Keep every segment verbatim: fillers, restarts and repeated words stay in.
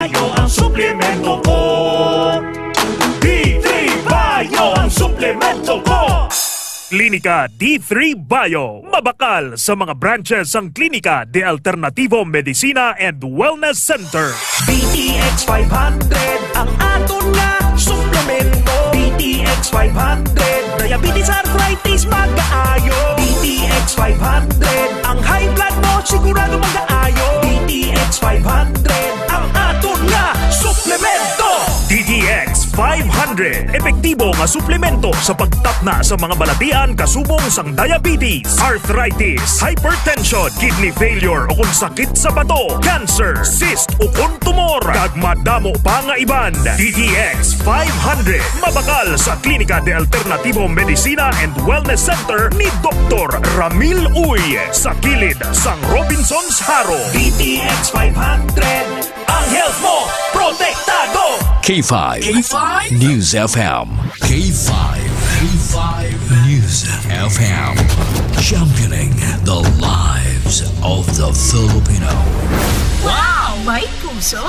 Bio ang suplemento ko. D three Bio ang suplemento ko. Klinika D three Bio, mabakal sa mga branches sang Klinika de Alternativo Medicina and Wellness Center. D T X five hundred ang aton nga suplemento. D T X five hundred, diabetes, arthritis, magaayo. D T X five hundred, ang high blood mo sigurado magaayo. D T X five hundred, ang aton nga suplemento. D T X five hundred, epektibo nga suplemento sa pagtapna sa mga balatian kasubong sang diabetes, arthritis, hypertension, kidney failure, o kung sakit sa bato, cancer, cyst, o kung tumor, kag madamo pa nga iban. D T X five hundred, mabakal sa Klinika de Alternativo Medicina and Wellness Center ni Doktor Ramil Uy, sa kilid sang Robinsons Jaro. D T X five hundred, ang health mo, protektado! K five K five News F M. K five, K five News F M. Championing the lives of the Filipino. Wow! May puso!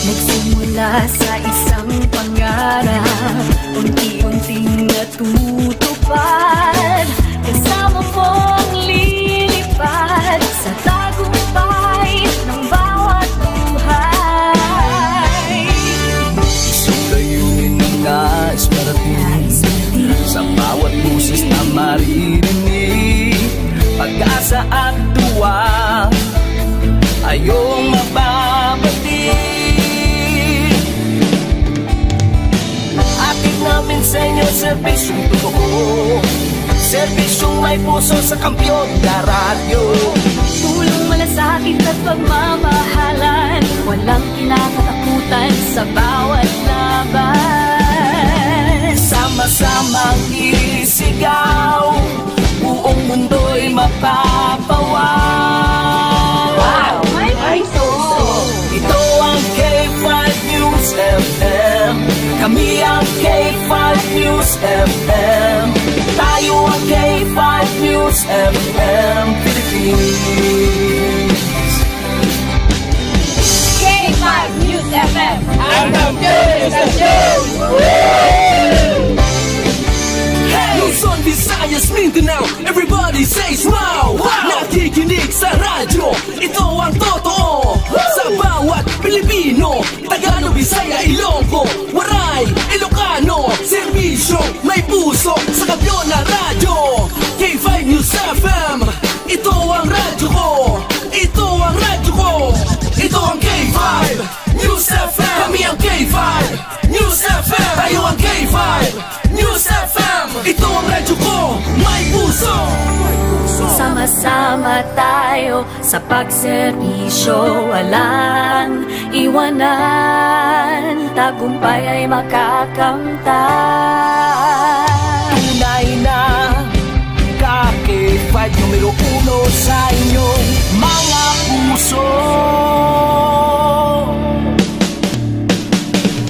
Nagsimula sa isang pangarap, unti-unting natutupad. Kasama mong lilipad sa tagumpay ng bawat buhay. Isang layunin na nais parating sa bawat boses na maririnig. Pag-asa at tuwa, ayong mababati. Hatid namin sa inyo serbisyong totoo, serbisyong may puso sa Kampiyon na Radyo. Tulong, malasakit at pagmamahalan, walang kinakatakutan sa bawat laban. Sama-samang isigaw, buong mundo'y mapapawaw. Wow! May puso! Ito ang K five News F M. Kami ang K five News F M. Tayo ang K five News F M Philippines. K five News F M. Ang kampiyon sa show! Luzon, Visayas, Mindanao, everybody says wow! Wow! Nakikinig sa radyo, ito ang totoo. Sa bawat Pilipino, Tagalog, Bisaya, Ilonggo, Waray, Ilocano, serbisyo, may puso, sa Kampiyon na Radyo, K five News F M. Ito ang radyo ko, ito ang radyo ko, ito ang K five News F M. Kami ang K five News F M. Tayo ang K five News F M. Ito ang radyo ko, may puso. Sama-sama tayo sa pagserbisyo, walang iwanan. Tagumpay ay makakamtan. Tunay na K five numero uno sa inyong mga puso.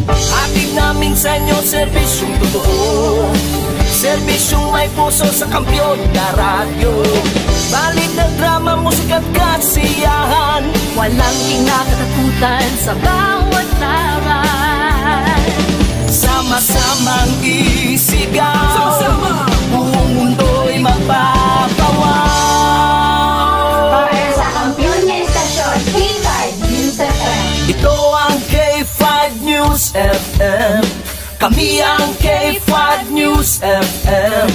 Hatid namin sa inyo serbisyong totoo, serbisyong may puso sa Kampiyon na Radyo. Balita, drama, musika at kasiyahan, walang kinakatakutan sa bawat laban. Sama-samang isigaw, sama-sama, buong mundo'y mapapawaw. Para sa kampiyon nga istasyon, K five News F M. Ito ang K five News F M. Kami ang K five News F M.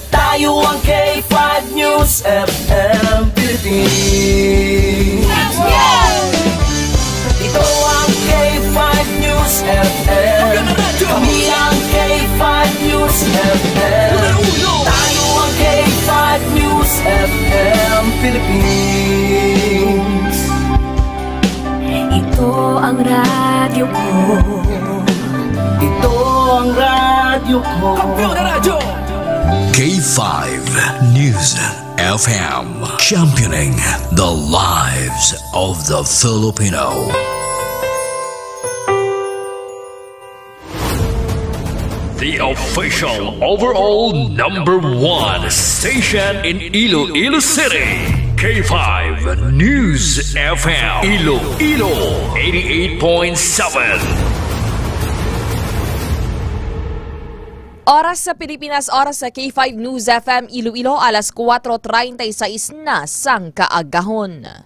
Tayo ang K five News F M Philippines. Ito ang K five News F M. Kami ang K five News F M. Tayo ang K five News F M Philippines. Ito Ito ang radyo ko. Ito ang radyo ko. Kampiyon na radyo. K five News F M, championing the lives of the Filipino. The official overall number one station in Iloilo City, K five News F M, Iloilo, eighty-eight point seven. Oras sa Pilipinas, oras sa K five News F M Iloilo, alas kuwatro treinta y seis na sang kaagahon.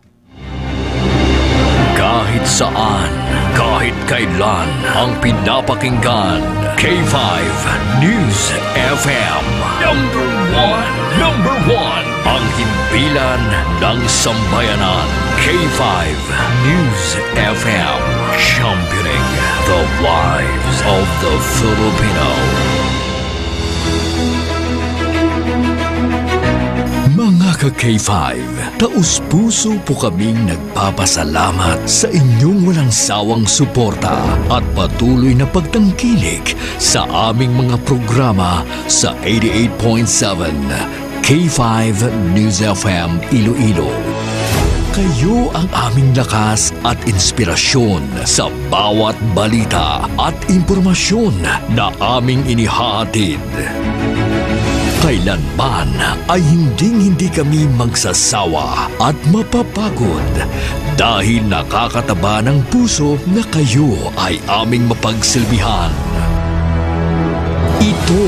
Kahit saan, kahit kailan, ang pinapakinggan, K five News F M. Number one, number one, ang himpilan ng sambayanan. K five News F M, championing the lives of the Filipino. Mga ka K five, taus-puso po kaming nagpapasalamat sa inyong walang sawang suporta at patuloy na pagtangkilik sa aming mga programa sa eighty-eight point seven K five News F M Iloilo. Kayo ang aming lakas at inspirasyon sa bawat balita at impormasyon na aming inihahatid. Kailanman ay hinding-hindi kami magsasawa at mapapagod dahil nakakataba ng puso na kayo ay aming mapagsilbihan. Ito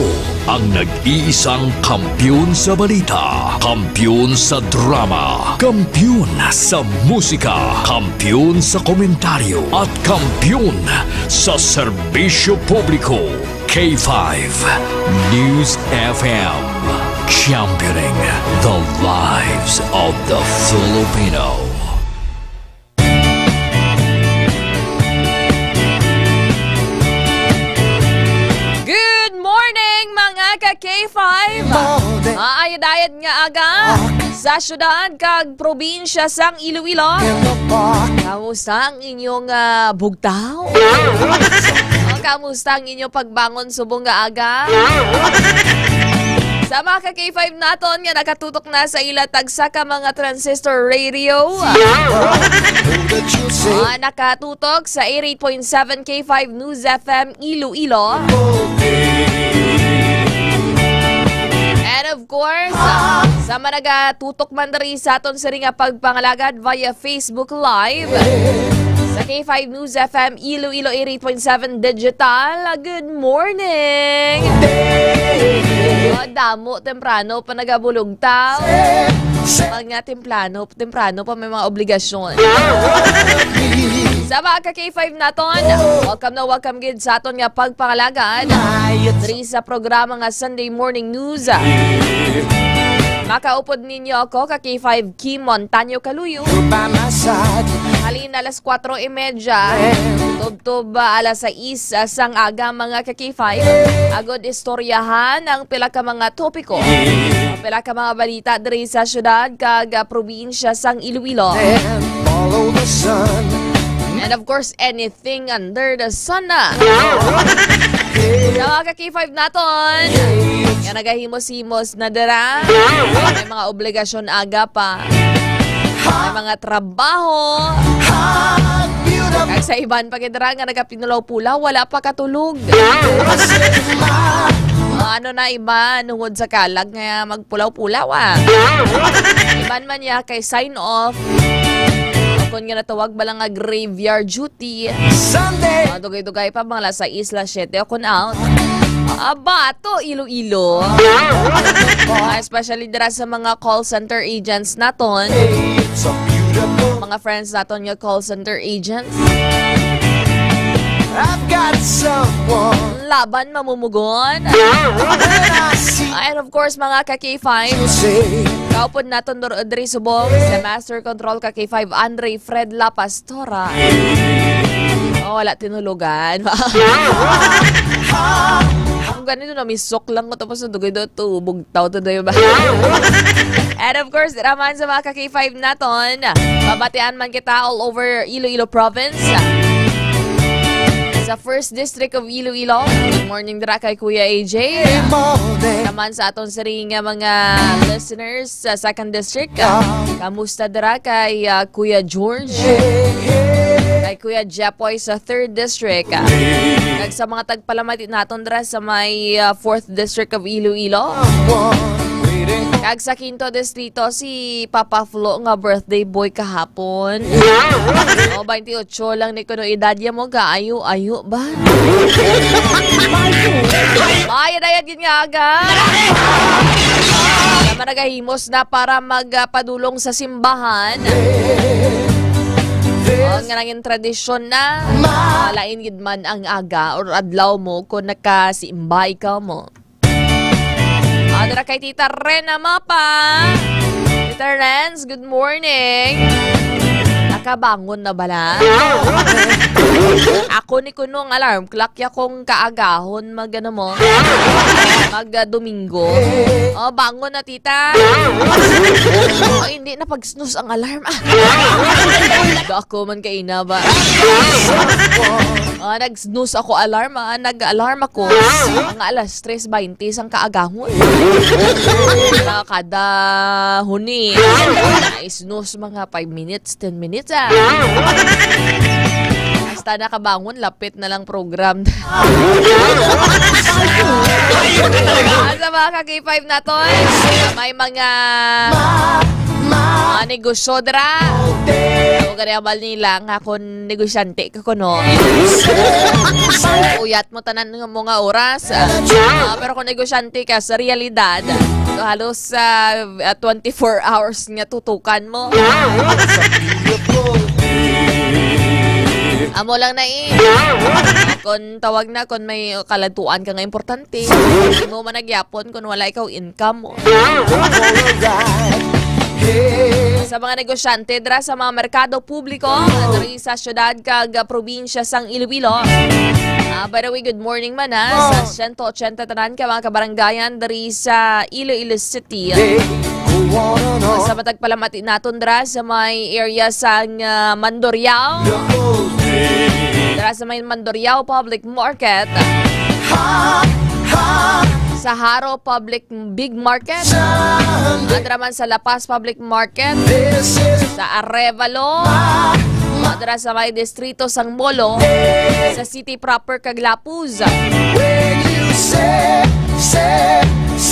ang nag-iisang kampiyon sa balita, kampiyon sa drama, kampiyon sa musika, kampiyon sa komentaryo, at kampiyon sa serbisyo publiko. K five News F M, championing the lives of the Filipino. Good morning, mga ka K five. Morning. Maayad-ayad nga aga sa syudad kag probinsya sang Iloilo. Kamusta ang inyong, ah, bugtaw? O, kamusta ang inyong pagbangon subong nga aga? Sa mga ka K five naton nga nakatutok na sa ila tagsa ka mga transistor radio. Ah, nakatutok sa eighty-eight point seven K five News F M Iloilo. And of course, sa mga nagatutok man diri sa aton sini nga pagpangalagad via Facebook Live sa K five News F M Iloilo eighty-eight point seven Digital. Good morning! Oh, damo, temprano pa nagabulugtaw. Mga temprano, temprano pa may mga obligasyon. Sa mga ka K five naton, welcome na welcome gid sa aton nga pagpangalagad diri sa programa nga Sunday Morning News. Makaupod ninyo ako, ka K five Kim Montaño Kaluyo. Halin alas kuwatro y media, tubtob, ah, alas sais, ah, sang aga, mga ka K five. Agod istoryahan ang pila ka mga topiko, ang pila ka mga balita diri sa syudad kag, ah, probinsya sang Iloilo. And of course, anything under the sun na. Sa mga ka K five naton, nga nagahimos-himos na dira. May mga obligasyon aga pa. May mga trabaho. Kag sa iban pa gid dira nga nagapinulaw-pulaw, wala pa katulog. Ano na iba, nungod sa kalag nga magpulaw-pulaw, ah. Iban man niya kay sign off. O kon nga natawag bala nga graveyard duty. Sunday. Mga dugay-dugay pa, mga alas sais, alas siyete, o kon out. Abato, Iloilo. Ah, especially dira sa mga call center agents naton. Mga friends naton nga call center agents. I've got someone. Laban mamumugon. When I see And of course, mga ka K five, you say, kaupod naton dur-, diri subong sa Master Control ka K five, Andre Fred La Pastora. Oh, wala tinulogan. Ang Ganito na, misok lang ko tapos nadugay daw to, bugtaw to daw ba? And of course, raman sa mga ka-K five naton, pabatian man kita all over Iloilo Province. Sa First District of Iloilo, good morning dira kay Kuya A J. Naman sa aton siring nga mga listeners sa Second District, ah, kamusta dira kay, ah, Kuya George? Kay Kuya Jepoy sa Third District, ah. Kag sa mga tagpalamati naton dira sa may, ah, Fourth District of Iloilo. Kag sa Quinto Distrito, si Papa Flo nga birthday boy kahapon. O, twenty-eight lang ni kuno edad ya mo, kaayo-ayo ba? Bayad-ayad gid nga aga. Naman nagahimos na para magpadulong sa simbahan. O, nga nangin tradisyon na. Lain gid man ang aga or adlaw mo kung nakasimba ikaw mo. Ah, dira kay Tita Rena Mapa. Tita Renz, good morning. Nakabangon na bala? Ako ni kuno ang alarm clock ya kong kaagahon mag, ano mo, mag, ah, Domingo. Oh, bangon na, Tita. Oh, hindi na pag-snooze ang alarm. Ah. Dako man kay ina ba? Ah, nag-snooze ako alarm, ah, nag-alarm ako. Mga alas tres baynte sang kaagahon. Para kada huni, nag-snooze mga five minutes, ten minutes, ah. Hasta nakabangon, lapit na lang program. Sa mga ka-K five naton, may mga, mga negosyo dira. O gani abal nila nga kung negosyante ka kuno. Uyat mo tanan nga mga oras. Ah, pero kung negosyante ka sa realidad, so halos, ah, ah, twenty-four hours nga tutukan mo. Amo lang na eh. Kung tawag na, kung may kaladtuan ka nga importante, imo man nagyapon kung wala ikaw income. Sa mga negosyante dira sa mga merkado publiko diri sa syudad kag probinsya sang Iloilo. Ah, by the way, good morning man, ah, sa siyento ochenta tanan ka mga kabarangayan diri sa Iloilo City. Sa matag palamati naton dira sa may area sang, ah, Mandurriao. Dira sa may Mandurriao Public Market. Sa Jaro Public Big Market. Adra man sa La Paz Public Market. Sa Arevalo. Adra sa may distrito sang Molo. Sa city proper kag Lapuz.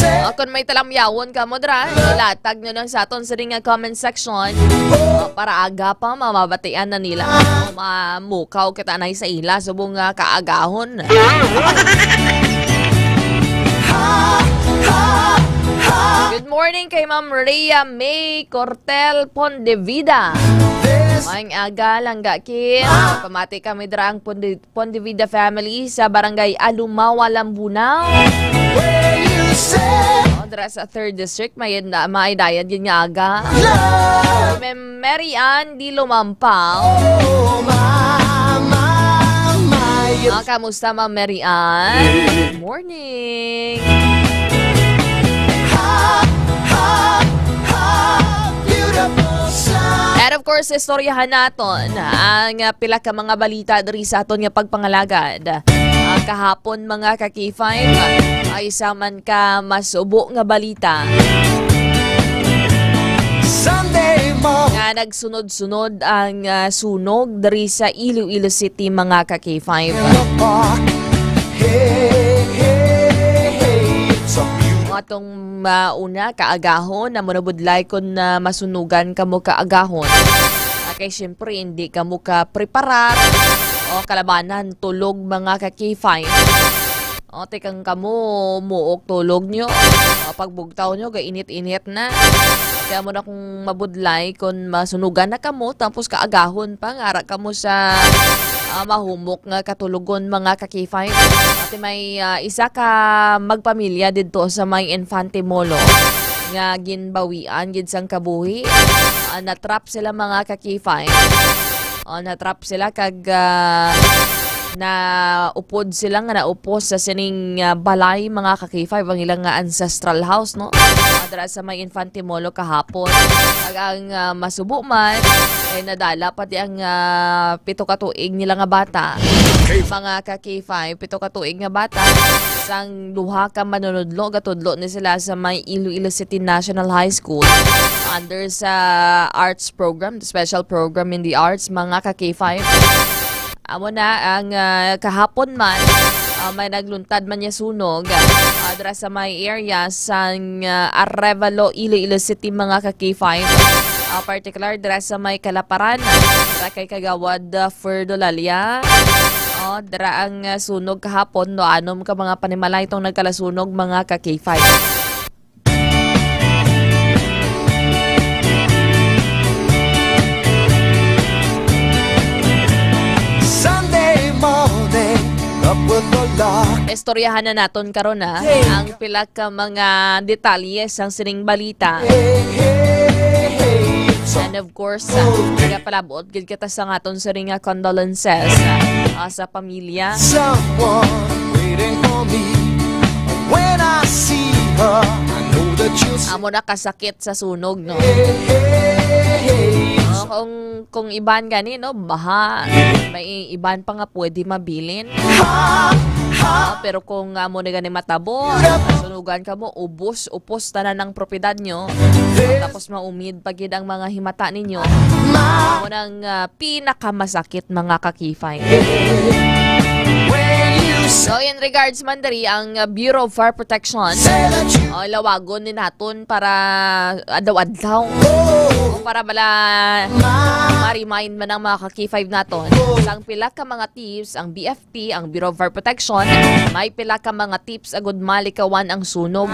O, kung may talamyawon ka mo dra, ilatag nyo lang sa aton sa ring nga comment section. O, para aga pa, mamabatian na nila. O, mamukaw kita na sa ila, subong nga kaagahon. Good morning kay Ma'am Rhea May Cortel Pondevida. Maayong aga, Langga Kim. Pamati kami dira ang Ponde-, Pondevida family sa Barangay Alumawa, Lambunao. Oh, dira sa Third District, may na-, may dayad yun nga aga. Ma'am Mary Ann Di Lumampaw. Ah, kamusta, Ma'am Mary Ann? Good morning. And of course, istoryahan naton ang, ah, pila ka mga balita diri sa aton nga pagpangalagad. Ah, kahapon, mga ka-K five, ay isa man ka masubo nga balita. Sunday mo. Nga nagsunod-sunod ang, ah, sunog diri sa Iloilo City, mga ka-K five. Hey, hey, hey, it's a beautiful Atong mauna, kaagahon, na mo nabudlay kung, ah, masunugan kamo kaagahon. Ah, kay siyempre, hindi kamo ka preparar o kalabanan, tulog, mga ka-K five. O, tikang kamo, muok tulog nyo. O, pagbugtaw nyo, gainit-init na. Kaya mo na kung mabudlay, kung masunugan na kamo, tapos kaagahon pa, nga ara kamo sa, ah, mahumok nga katulogon, mga ka-K five. Ate, may, ah, isa ka magpamilya didto sa may Infante Molo nga ginbawian gid sang kabuhi. Ah, natrap sila, mga ka-K five. Oh, natrap sila kag, ah, naupod sila nga naupos sa sining, ah, balay, mga ka-K five, ang ilang nga ancestral house, no? Ah, dira sa may Infante Molo kahapon. Kag ang, ah, masubo man, eh, nadala pati ang, ah, pito ka tuig nila nga bata. Mga ka-K five, pito ka tuig nga bata, sang duha ka manunudlo, gatudlo ni sila sa may Iloilo City National High School under sa arts program, special program in the arts, mga ka-K five. Amo na ang, ah, kahapon man, ah, may nagluntad man niya sunog, ah, dira sa may area sang, ah, Arevalo, Iloilo City, mga ka-K five. Ah, particular dira sa may Kalaparan, dira kay Kagawad, ah, Ferdo Lalia. Oh, dira ang, ah, sunog kahapon, no, anom ka mga panimalay tong nagkalasunog, mga ka-K five. Sunday morning, up with the lark. Istoryahan na naton karon, ha, ang pila ka mga detalye sang sining balita. Hey, hey, hey, it's a And of course, ah, nagapalabot gid kita sa aton sining nga condolences, ah, sa pamilya. Someone waiting for me when I see her. I know that you'll see. Amo na kasakit sa sunog, no? Hey, hey, hey. Oh, kung, kung iban gani, no, baha, may iban pa nga pwede mabilin. Ha, ha. Ah, pero kung amo na gani matabo, sunugan ka mo, ubos, upos tanan ang propiedad nyo. Tapos maumid pa gid ang mga himata ninyo. Amo nang, ah, pinakamasakit, mga ka-K five. So, in regards man diri, ang, ah, Bureau of Fire Protection, oh, lawagon ni naton para adlaw-adlaw. O para bala ma-remind man ang mga ka-K five naton. Sang pila ka mga tips ang B F P, ang Bureau of Fire Protection, may pila ka mga tips agud malikawan ang sunog.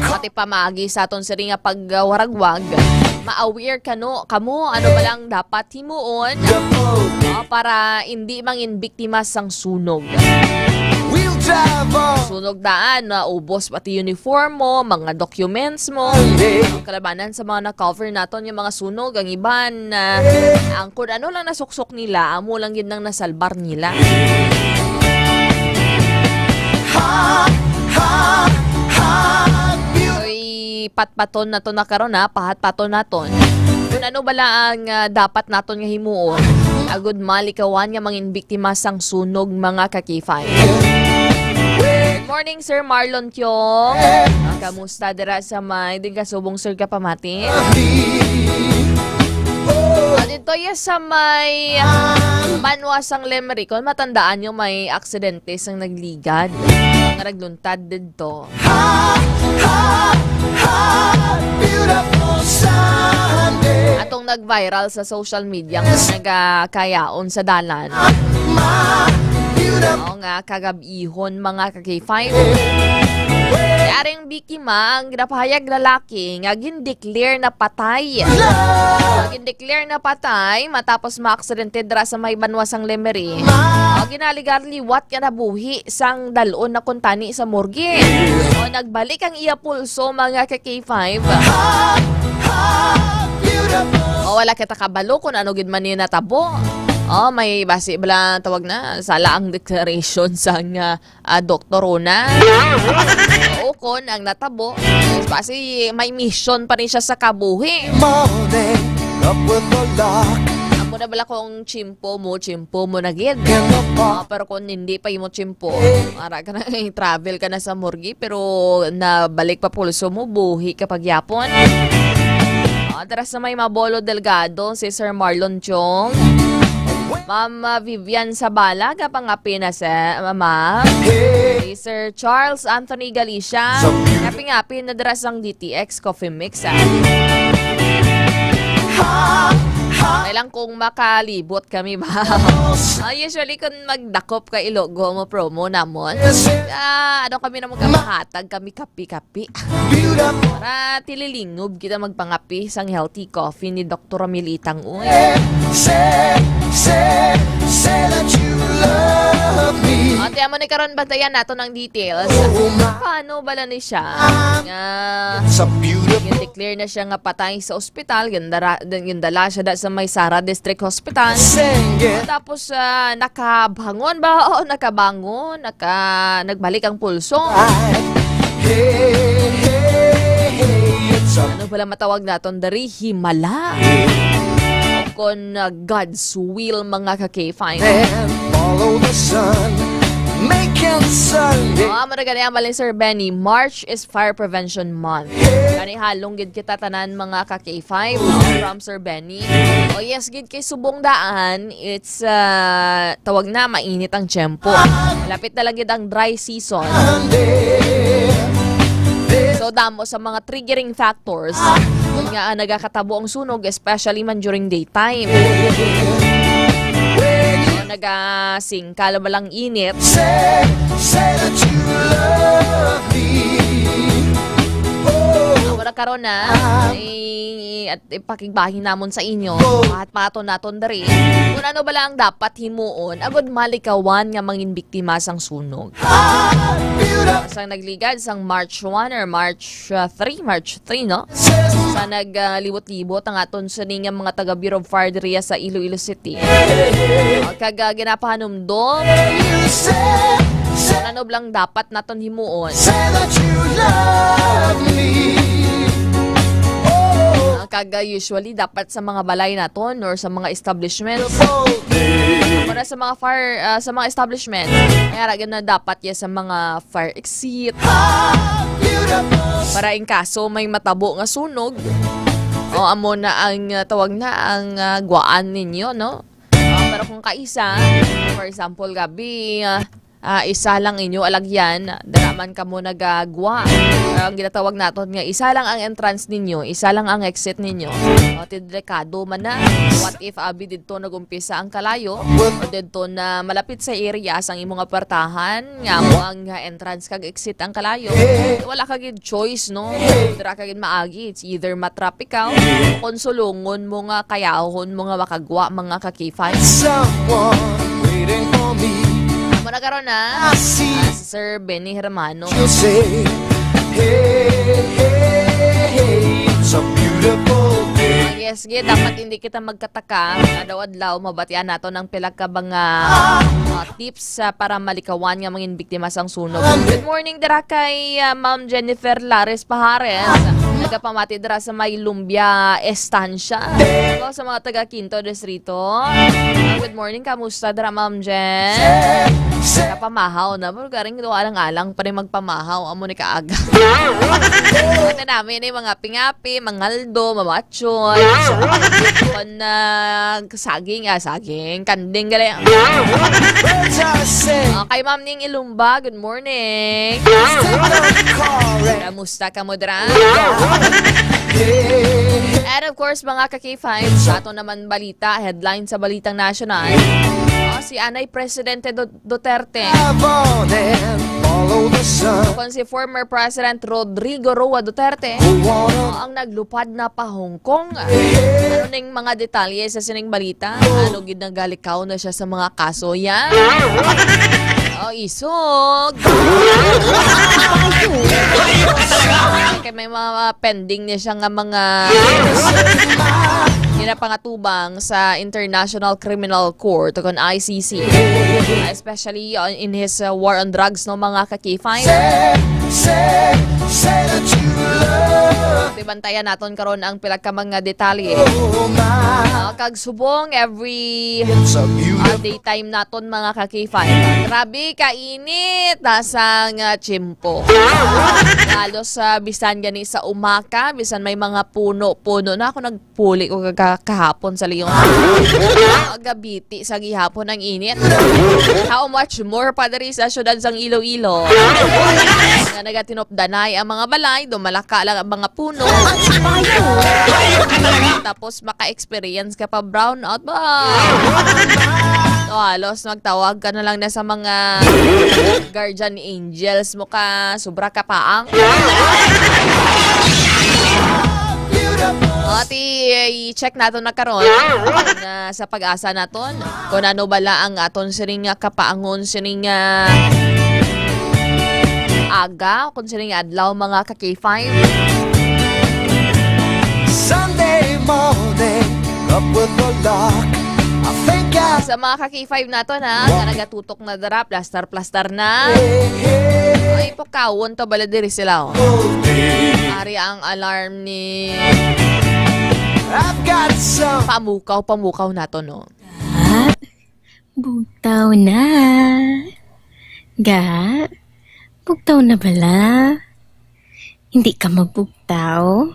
Pati pamaagi sa aton sini nga pagwaragwag, ma-aware kano kamo ano ba lang dapat himuon, ah, para hindi mangin biktima sang sunog. Sunog daan, maubos pati uniform mo, mga documents mo. Ang kalabanan sa mga na-cover naton yung mga sunog, ang iban, ah, ang kun ano lang nasuksok nila, amo lang gid nang nasalbar nila. Ha, ha, ha, beautiful. Soy patpaton na to na karon, ha, pahatpaton naton. Kun ano bala ang, ah, dapat naton nga himuon, agud malikawan nga mangin biktima sang sunog, mga ka-K five. Good morning, Sir Marlon Tiong. Ah, kamusta dira sa may din kasubong, Sir, ka pamati? Ah, dito ya sa may banwa sang Lemery, kung matandaan nyo, may aksidente sang nagligad nga nagluntad didto. Ha, ha, ha, beautiful Sunday. Atong nag-viral sa social media nga nagakayaon sa dalan. Ma, beautiful. Oo nga, kagab-ihon, mga ka-K five. Kay aring biktima ang ginapahayag lalaki nga gin-declare na patay. Nga gin-declare na patay matapos maaksidente dira sa may banwa sang Lemery. O, ginaligar liwat nga nabuhi sang dal-on na kuntani sa morgue. O, nagbalik ang iya pulso, mga ka-K five. O, wala kita kabalo kung ano gid man ni natabo. O, may basi bala tawag na, sala ang declaration sang, ah, ah, doktorona. O kon ang natabo, basi may mission pa rin siya sa kabuhi. Morning, up with the lark. Amo na bala kung tiyempo mo, tiyempo mo na gid. In the park. Ah, pero kung hindi pa imo tiyempo, ara ka na, travel ka na sa morgue, pero nabalik pa pulso mo, buhi ka pagyapon. Ah, tara sa may Mabolo Delgado, si Sir Marlon Chong. Ma'am, ah, Vivian Sabala, kapangapi na sa, ah, ma'am. Hey. Si Sir Charles Anthony Galicia, sa beauty. Kapingapi na dira sang D T X Coffee Mix, ah. Ha, ha. Kailang kung makalibot kami ba? Ah, usually, kung magdakop ka, ilogo mo promo namon. Yes, sir. Ah, ano kami na magkapahatag kami kapi-kapi. Beautiful. Para tililingob kita magpangapi sang healthy coffee ni Doktor Ramil Itang, uy. Say, say, say that you love me. Ate, amo Karon, bantayan nato ng details. Paano bala ni siya nga gin-declare na siya nga patay sa ospital, gindara-, gindala siya da sa may Sara District Hospital. Tapos, ah, nakabangon ba? Oo, nakabangon. Naka-, nagbalik ang pulso. Ano pala matawag naton diri? Himala. Kon, ah, God's will, mga ka-K five. And follow the sun. Make and sun. Oh, amo na gani ang balin, Sir Benny. March is Fire Prevention Month. Gani halong gid kita tanan, mga ka-K five, from Sir Benny. Oh, yes, gid kay subong daan, it's, ah, tawag na, mainit ang tiyempo. Lapit na lang gid ang dry season. So, damo sa mga triggering factors nga, ah, nagakatabo ang sunog, especially man during daytime. O, nagasingkal ba lang init? Say, say that you love me. Oh. Ako na karon na, ay, at ipakigbahin namon sa inyo, at paton naton diri, kung ano bala ang dapat himuon, agud malikawan nga mangin biktima sang sunog. Sang nagligad sang March one or March, uh, three, March three, no? Sa naglibot-libot ang aton sini nga mga taga Bureau of Fire diriya sa Iloilo City. Uh, kag, uh, ginapahanumdom kung ano lang dapat naton himuon. Uh, kag, uh, usually dapat sa mga balay naton or sa mga establishment. Para sa mga fire, ah, sa mga establishment, kaya ra gyud na dapat ya sa mga fire exit. Para in kaso may matabo nga sunog, o amo na ang, ah, tawag na ang, ah, gwaan ninyo, no? Ah, pero kung kaisa, for example, gabi, ah, ah, isa lang inyo alagyan, dara man kamo nagagwa. Ang ginatawag naton nga isa lang ang entrance ninyo, isa lang ang exit ninyo. O, ti delikado man na. What if abi didto nag-umpisa ang kalayo? O didto na malapit sa area sang imo nga puwertahan, nga amo ang entrance kag exit ang kalayo? Wala ka gid choice, no? Dira ka gid maagi. It's either matrap ikaw, kon sulungon mo nga kayahon mo nga makagwa, mga ka-K five. Someone waiting for me. Amo na karon, ha? I see. Ah, si Sir Benny Hermano. You say, "Hey, hey, hey, it's a beautiful day." Ah, yes, gid, dapat hindi kita magkataka. Adlaw-adlaw, mabatian naton ang pila ka mga, ah, tips sa para malikawan nga mangin biktima sang sunog. Good morning dira kay, ah, Ma'am Jennifer Lares Pajares. Nagapamati dira sa may Lumbia Estancia. Hello sa mga taga Quinto Distrito. Ah, good morning, kamusta dira, Ma'am Jen? Napamahaw na, pero garing do alang-alang pa rin magpamahaw. Amo ni kaaga. Ate namin ni mga pingapi, mangaldo, mama Choy. Kon, ah, saging, ah, saging, kanding gali. Ah, kay Ma'am Ning Ilumba, good morning. Kamusta ka mo dra? And of course, mga ka-K five, sa ato naman balita, headline sa balitang nasyonal. Ah, si Anay Presidente Do-, Duterte. Move on and follow the sun. Kon si former President Rodrigo Roa Duterte, Who wanna ang naglupad na pa Hong Kong. Ano ning mga detalye sa sining balita? Ano gid nagalikaw na siya sa mga kaso? Yan. Oh, isog. Kay may mga pending niya siya nga mga ginapangatubang sa International Criminal Court o kon I C C. Especially on, in his, uh, war on drugs, no, mga ka-K five. Say, say, say that you love. Bantayan naton karon ang pila ka mga detalye. Oh, my. Ah, kag subong every, It's a beautiful ah, daytime naton, mga ka-K five. Grabe ka init, ah, sang, ah, tiyempo. Halos, ah, bisan gani sa umaka, bisan may mga puno-puno na ako nag puli ko ka-, kahapon sa Leon. Gabiti sa gihapon ang init. How much more pa diri sa siyudad sang Iloilo? Nga nagatinopdanay ang mga balay, dumalaka lang ang mga puno. Tapos maka-experience ka pa brownout ba? So, halos magtawag ka na lang na sa mga guardian angels mo ka, sobra ka pa ang O, ti, i-check naton na karon na sa pag-asa naton kung ano bala ang aton sining nga kapaangon sining nga aga, kung sining adlaw, mga ka K five. Sunday morning, up with the lark. I think I Sa mga ka K five naton, ha, nga nagatutok na dira, plastar-plastar na. Ay, pukawon ta bala diri sila, oh. Ari ang alarm ni I've got some Pamukaw, pamukaw nato, no? Ah, bugtaw na. Ga, bugtaw na bala. Hindi ka magbugtaw?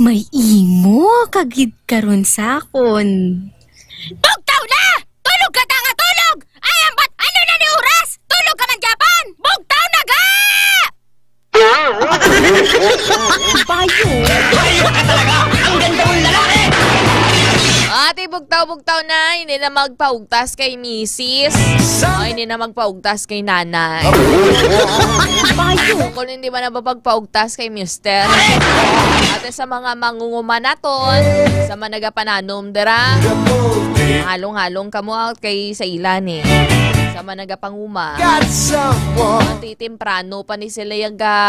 May imo ka gid karon sa akon. Bugtaw na! Tulog ka ta nga tulog! Ay, ambat! Ano na ni oras? Tulog ka man gyapon! Bugtaw na ga! Bayo. Ate, bugtaw-bugtaw na, hindi na magpaugtas kay misis. O, hindi na magpaugtas kay nanay. Bayo. Kung hindi man na mapagpaugtas kay mister. Ate, sa mga mangunguma naton, sa mga nagapananom dira, halong-halong kamo out kay sa ila ni. Sa mga nagapanguma. Got someone. Ate, temprano pa ni sila yaga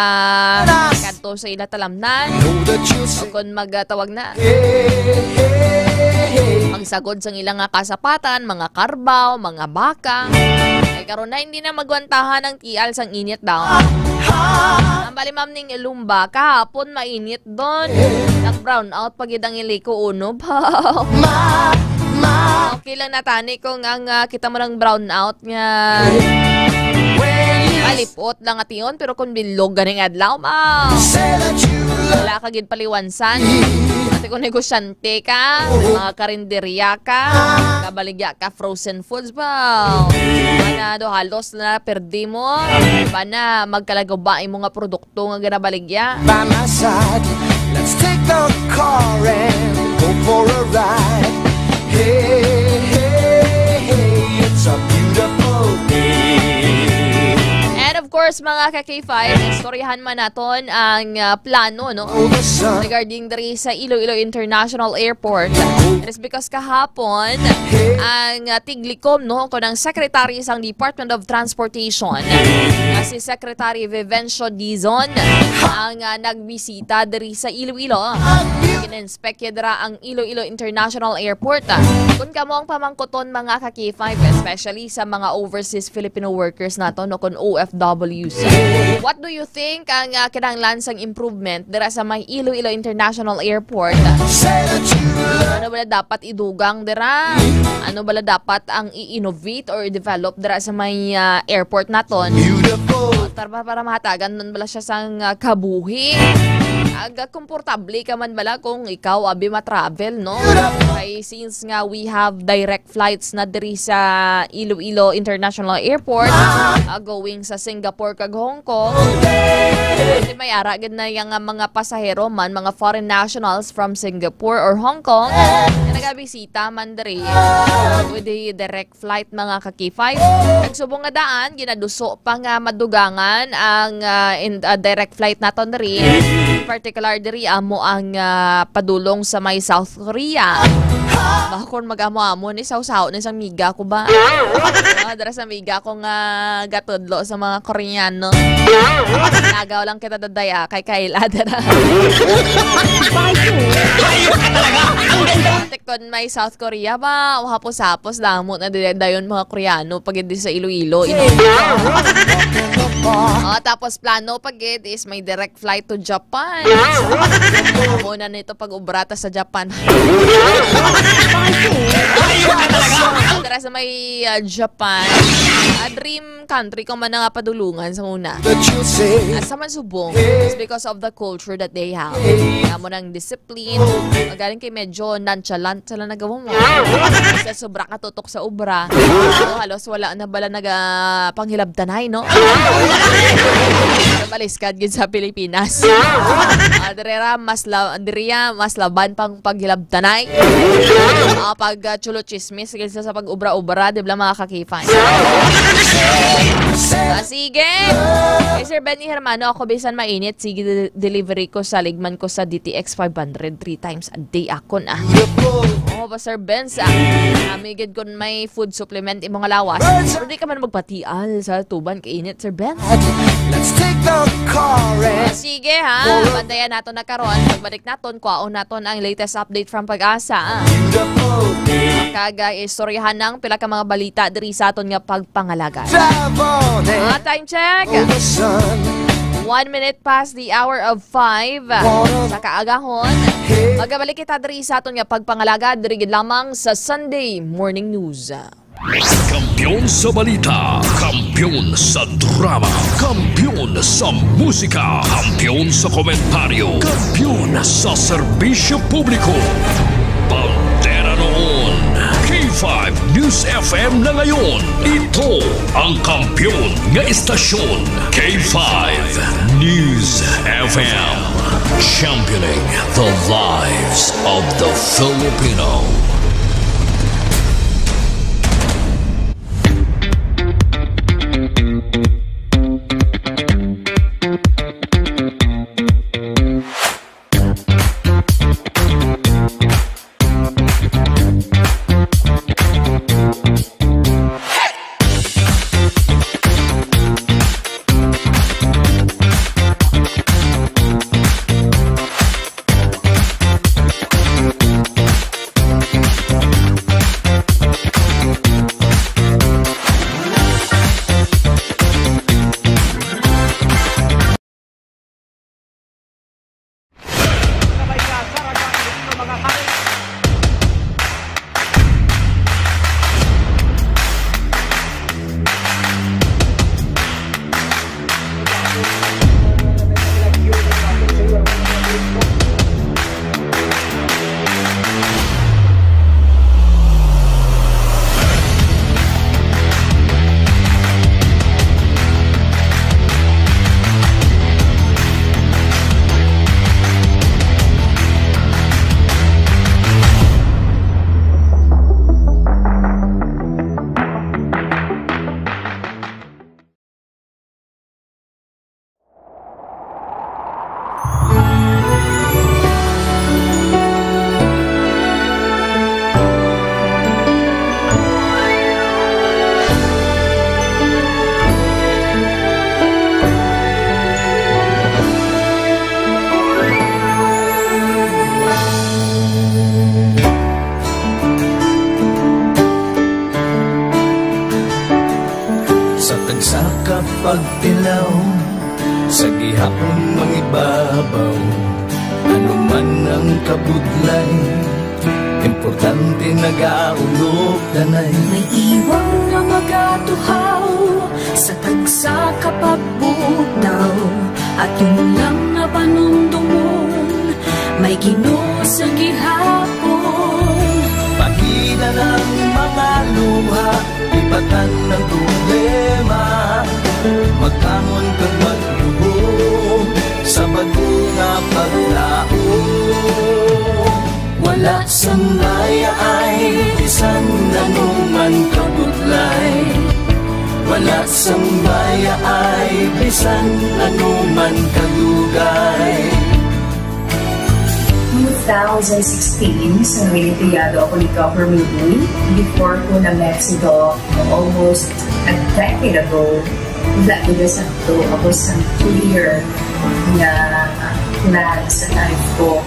kadto sa ila talamnan. Know that you O say kung magatawag na. Hey, hey, hey. Magsagod sang ila nga kasapatan, mga karbaw, mga baka. Ay karon na hindi na magwantahan ang tial sang init daw. Ang bali, ma'am, ning Lumba, kahapon mainit don. Nag-brown out pa gid ang iliko uno. Ma, ma. Okay lang na tani kung ang, ah, kita mo lang brown out nga When you palipot lang ation, pero kung bilog ganing adlaw, ma, say that you love wala ka gid paliwansan. Ate, kung negosyante ka, mga karinderya ka, kabaligya ka frozen foods ba? Bana do halos na perdi mo. Bana magkalaguba imo nga produkto nga ginabaligya. By my side, let's take the car and go for a ride. Hey, hey, hey, it's a beautiful day. And of course, mga ka K five, istoryahan man naton ang, ah, plano, no? Oh, the sun. Regarding diri sa Iloilo International Airport. It is because kahapon, ang, ah, tiglikom, no, kung ang Secretary sang Department of Transportation, nga si Secretary Vivencio Dizon, ang, ah, nagbisita diri sa Iloilo. Gina-inspect niya dira ang Iloilo International Airport. Kung kamo ang pamangkuton, mga ka K five, especially sa mga overseas Filipino workers nato, no, kung O F Ws, what do you think ang, ah, kinahanglan sang improvement dira sa may Iloilo International Airport? Ano bala dapat idugang dira? Ano bala dapat ang i-innovate or i-develop dira sa may, ah, airport naton? Beautiful. Para, para mahatagan man bala siya sang, ah, kabuhi. Aga, komportable ka man bala kung ikaw abi ma-travel, no? Kay since nga we have direct flights na diri sa Iloilo International Airport, ah, going sa Singapore kag Hong Kong. Kasi may ara gid na yang, ah, mga pasahero man, mga foreign nationals from Singapore or Hong Kong, nga nagabisita man diri with the direct flight, mga ka K five. Nagsubong nga daan, ginaduso pa nga madugangan ang, ah, in, ah, direct flight naton diri. In particular diri amo ang, ah, padulong sa may South Korea. Ba, kung mag-amo-amo ni, saw-saw ni sang miga ko ba? Ah, dara sa miga ko nga gatudlo sa mga Koreano. Nagaw lang kita daday, ah, kay kaila dara. Ate, kon may South Korea ba, o hapos-hapos, damo na dili dayon mga Koreano pag hindi sa Iloilo, ino? Oh, tapos plano pag is may direct flight to Japan. Amo na nito pag-ubra ta sa Japan. Tara sa may, ah, Japan. Ah, dream country ko man nga padulungan sa una. Asa man subong? It's because of the culture that they have. Amo nang discipline. Magaling kay medyo nonchalant sila nagawa mo. Sa sobra ka tutok sa obra. Oh, halos wala na bala naga panghilabtanay, no? Sa baliskad gid sa Pilipinas. Ah, diri ra mas la-, diri ra mas laban pang paghilabtanay. Ah, pag, ah, chulo chismis kaysa sa pag-obra-obra, di ba, mga ka-K five? Ah, sige. Kay Sir Benny Hermano, ako bisan mainit, sige, de-, delivery ko sa ligman ko sa D T X five hundred three times a day ako na. Oh, ba, Sir Benz, ah. Kami gid kun may food supplement imo nga lawas. Pero di ka man magpatial sa tuban kay init, Sir Benz. Let's take the car and Ah, sige, ha. Bantayan nato na karon. Pagbalik naton, kwaon naton ang latest update from PAGASA. Kag, ah, istoryahan ang pila ka mga balita diri sa aton nga pagpangalaga. Ah, time check. One minute past the hour of five sa kaagahon. Magabalik kita diri sa aton nga pagpangalaga diri gid lamang sa Sunday Morning News. Kampiyon sa balita, kampiyon sa drama, kampiyon sa musika, kampiyon sa komentaryo, kampiyon sa serbisyo publiko. Bandera noon, K five News F M na ngayon. Ito ang kampiyon nga istasyon, K five News F M. Championing the lives of the Filipino. Sa tagsa ka pagtilaw, sa gihapon mangibabaw, ano man ang kabudlay, importante nagaulog danay. May iwang nga magatuhaw sa tagsa ka pagbutaw, aton lang nga panumdomon, may Ginoo sa gihapon. Pagida ng mga luha, ibatan ng problema, magbangon kag magluhod sa bag-o nga paglaom. Wala sang mayaay bisan ano man kabudlay, wala sang mayaay bisan ano man kadugay. Two thousand sixteen, sa Nuevo Estudiado ako ni Governor Lee, before ko na-met si Doc almost a decade ago. Wala ko na sakto, ako sa clear nga plan sa life ko.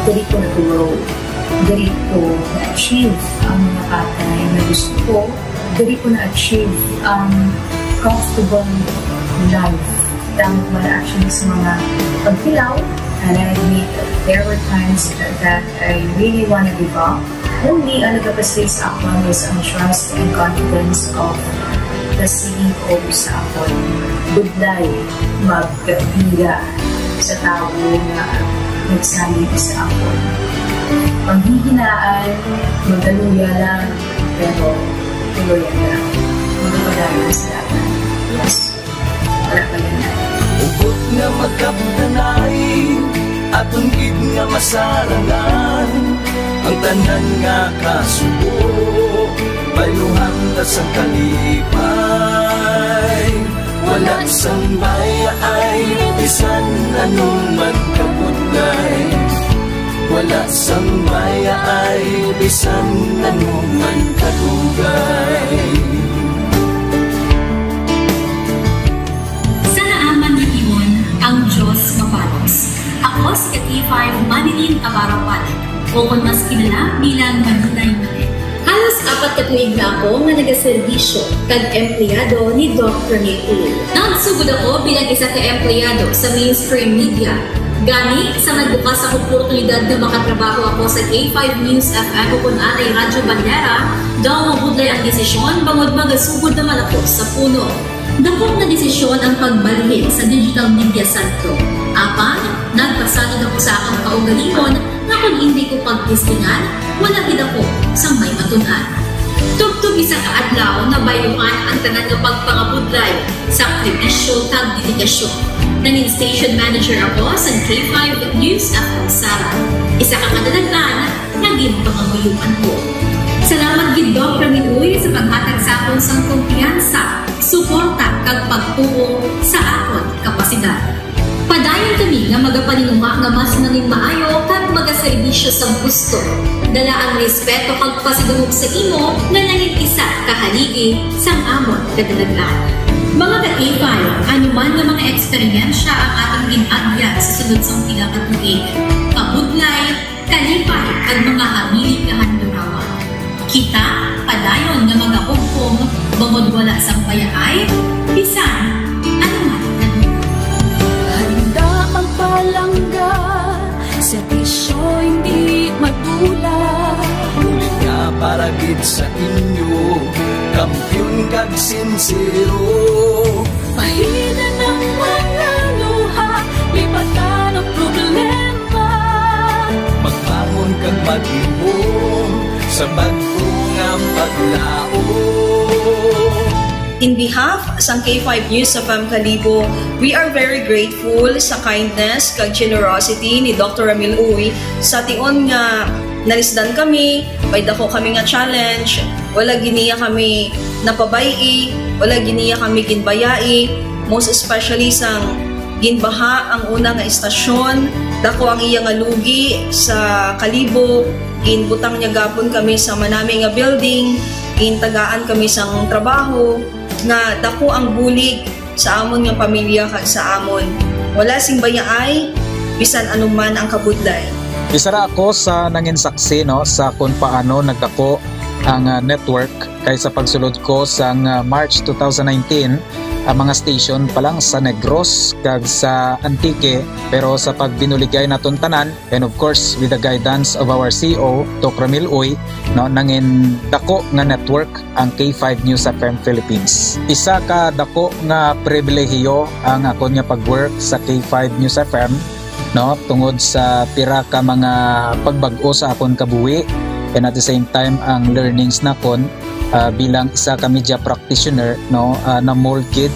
Diri ko na-grow. Diri ko na-achieve ang mga bagay na gusto ko. Diri ko na-achieve ang comfortable life. Tama man actually sa mga pagtilaw, and I admit there were times that I really wanna give up. Only ang nagapastig sa akon is ang trust and confidence of the C E O sa akon. Budlay magpila sa tawo nga nagsalig sa akon. Panghihinaan, magaluya lang, pero tuloy lang. Magpadayon sa lahat. Yes. Wala pa yan. Hugot nga magkapdanay, aton gid nga masarangan ang tanan nga kasubo, bayluhan ta sang kalipay. Wala sang bayaay bisan ano man kabudlay. Wala sang bayaay bisan ano man kadugay. Sa naaman nga timon, ang Dios mabalos. Ako si K five Manilyn Abarapan, o kon mas kilala bilang Manilay Manilay. Halos apat ka tuig na ako nga nagaserbisyo kag empleyado ni Doc Ramil Uy. Nagsugod ako bilang isa ka empleyado sa mainstream media. Gani, sa nagbukas ang oportunidad nga makatrabaho ako sa K five News F M o kon anay Radyo Banera, daw mabudlay ang desisyon bangod magasugod naman ako sa puno. Dakop nga desisyon ang pagbalhin sa digital media santo. Apan, nagpasanod ako sa akon kaugalingon nga kon indi ko pagtestingan, wala gid ako sang may matun-an. Tubtob isa ka adlaw, nabayluhan ang tanan nga pagpangabudlay, sakripisyo, kag dedikasyon. Nangin station manager ako sa K five News F M Sara, isa ka kadalaghan nga ginpangamuyoan ko. Salamat gid, Doc Ramil Uy, sa paghatag sa akon sang kumpiyansa, suporta, kag pagtuo sa akon kapasidad. Padayon kami nga magapaninguha nga mas nangin maayo kag magaserbisyo sa gusto, dala ang respeto kag pasidungog sa imo nga nangin isa ka haligi sang amon kadalagan. Mga ka-K five, ano man nga mga eksperyensya ang aton gin-agyan sa sulod sang pila ka tuig, kabudlay, kalipay, kag mga hamili nga handurawan, kita padayon nga magahugpong bangod wala sang bayaay bisan ano man. Handa magpalangga, serbisyo hindi madula. Bulig nga para gid sa inyo, kampiyon kag sinsero. Pahinan ang mga luha, lipatan ang problema. Magbangon kag maghimom sa bag-o nga paglaom. In behalf sang K five News F M Kalibo, we are very grateful sa kindness kag generosity ni Doctor Ramil Uy. Sa tion nga nalisdan kami, may dako kami nga challenge, wala gid niya kami napabay-i, wala gid niya kami ginbayai, most especially sang ginbaha ang una nga estasyon, dako ang iya nga lugi sa Kalibo, ginbutang niya gapon kami sa manami nga building, gintagaan kami sang trabaho, nga dako ang bulig sa amon nga pamilya kag sa amon. Wala sing bayaay, bisan anuman ang kabudlay. Isa ra ako sa nangin saksi, no, sa kung paano nagdako ang, ah, network, kay sa pagsulod ko sang, ah, March two thousand nineteen, ang mga station pa lang sa Negros kag sa Antique, pero sa pagbinuligay naton tanan, and of course, with the guidance of our C E O, Doc Ramil Uy, no, nangin dako nga network ang K five News F M Philippines. Isa ka dako nga pribilehiyo ang akon nga pag-work sa K five News F M, no, tungod sa pira ka mga pagbag-o sa akon kabuhi, and at the same time ang learnings nakon, ah, bilang isa ka media practitioner, no, ah, na-mold gid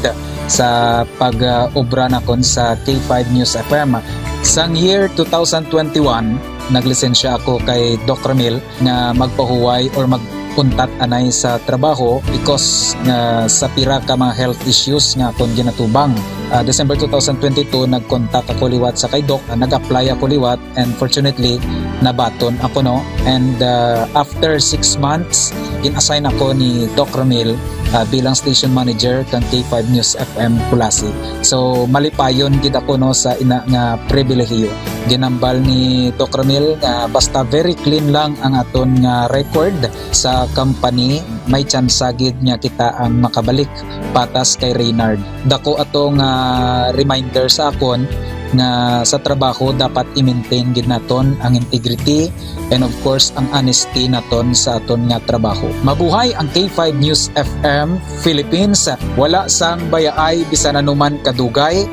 sa pag, ah, obra nakon sa K five News F M. Sang year two thousand twenty-one, naglisensya ako kay Doc Ramil nga magpahuway or mag-untat anay sa trabaho because nga sa pira ka mga health issues nga akon ginatubang. Ah, December two thousand twenty-two, nag-contact ako liwat sa kay Doc, ah, nag-apply ako liwat, and fortunately, nabaton ako, no. And, ah, after six months, in-assign ako ni Doc Ramil, ah, bilang station manager kang K five News F M Culasi. So, malipayon gid ako, no, sa ina nga pribilehiyo. Ginambal ni Doc Ramil nga basta very clean lang ang aton nga record sa company, may tsansa gid nga kita ang makabalik, patas kay Reynard. Dako ato nga reminder sa akon nga sa trabaho dapat i-maintain gid naton ang integrity and of course ang honesty naton sa aton nga trabaho. Mabuhay ang K five News F M Philippines. Wala sang bayaay bisan anuman kadugay,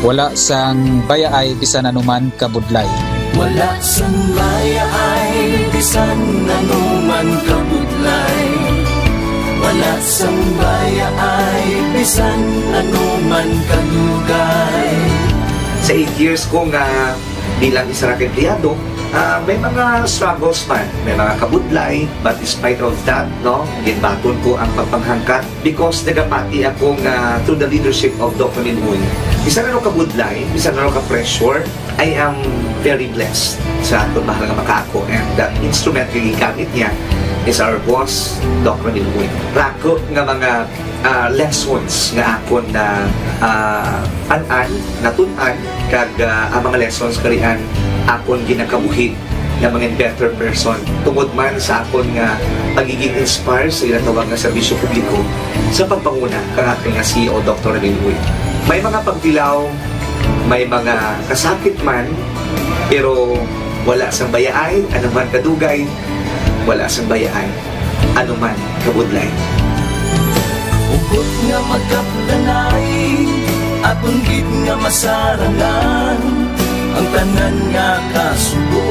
wala sang bayaay bisan anuman kabudlay. Wala sang bayaay bisan anuman kabudlay. Wala sang bayaay bisan anuman kadugay. Sa eight years ko nga bilang isa ra ka empleyado, Ah, may mga struggles man, may mga kabudlay, but despite of that, no, ginbaton ko ang pagpanghangkat because nagapati ako nga through the leadership of Doc Ramil Uy, bisan ano kabudlay, bisan ano ka-pressure, I am very blessed sa aton mahal nga makaako, and that instrument nga gigamit niya is our boss, Doc Ramil Uy. Rako nga mga ah, lessons nga akon na, ah, an-an, natun-an, kag, ah, ang mga lessons karian akon ginakabuhi nga mga better person tungod man sa akon nga pagiging inspire sa ginatawag nga serbisyo publiko sa pagpanguna kang aton nga C E O, Doktor Ramil Uy. May mga pagtilaw, may mga kasakit man, pero wala sang bayaay, anuman kadugay, wala sang bayaay, anuman kabudlay. Hugot nga magkapdanay, aton gid nga masarangan ang tanan nga kasubo,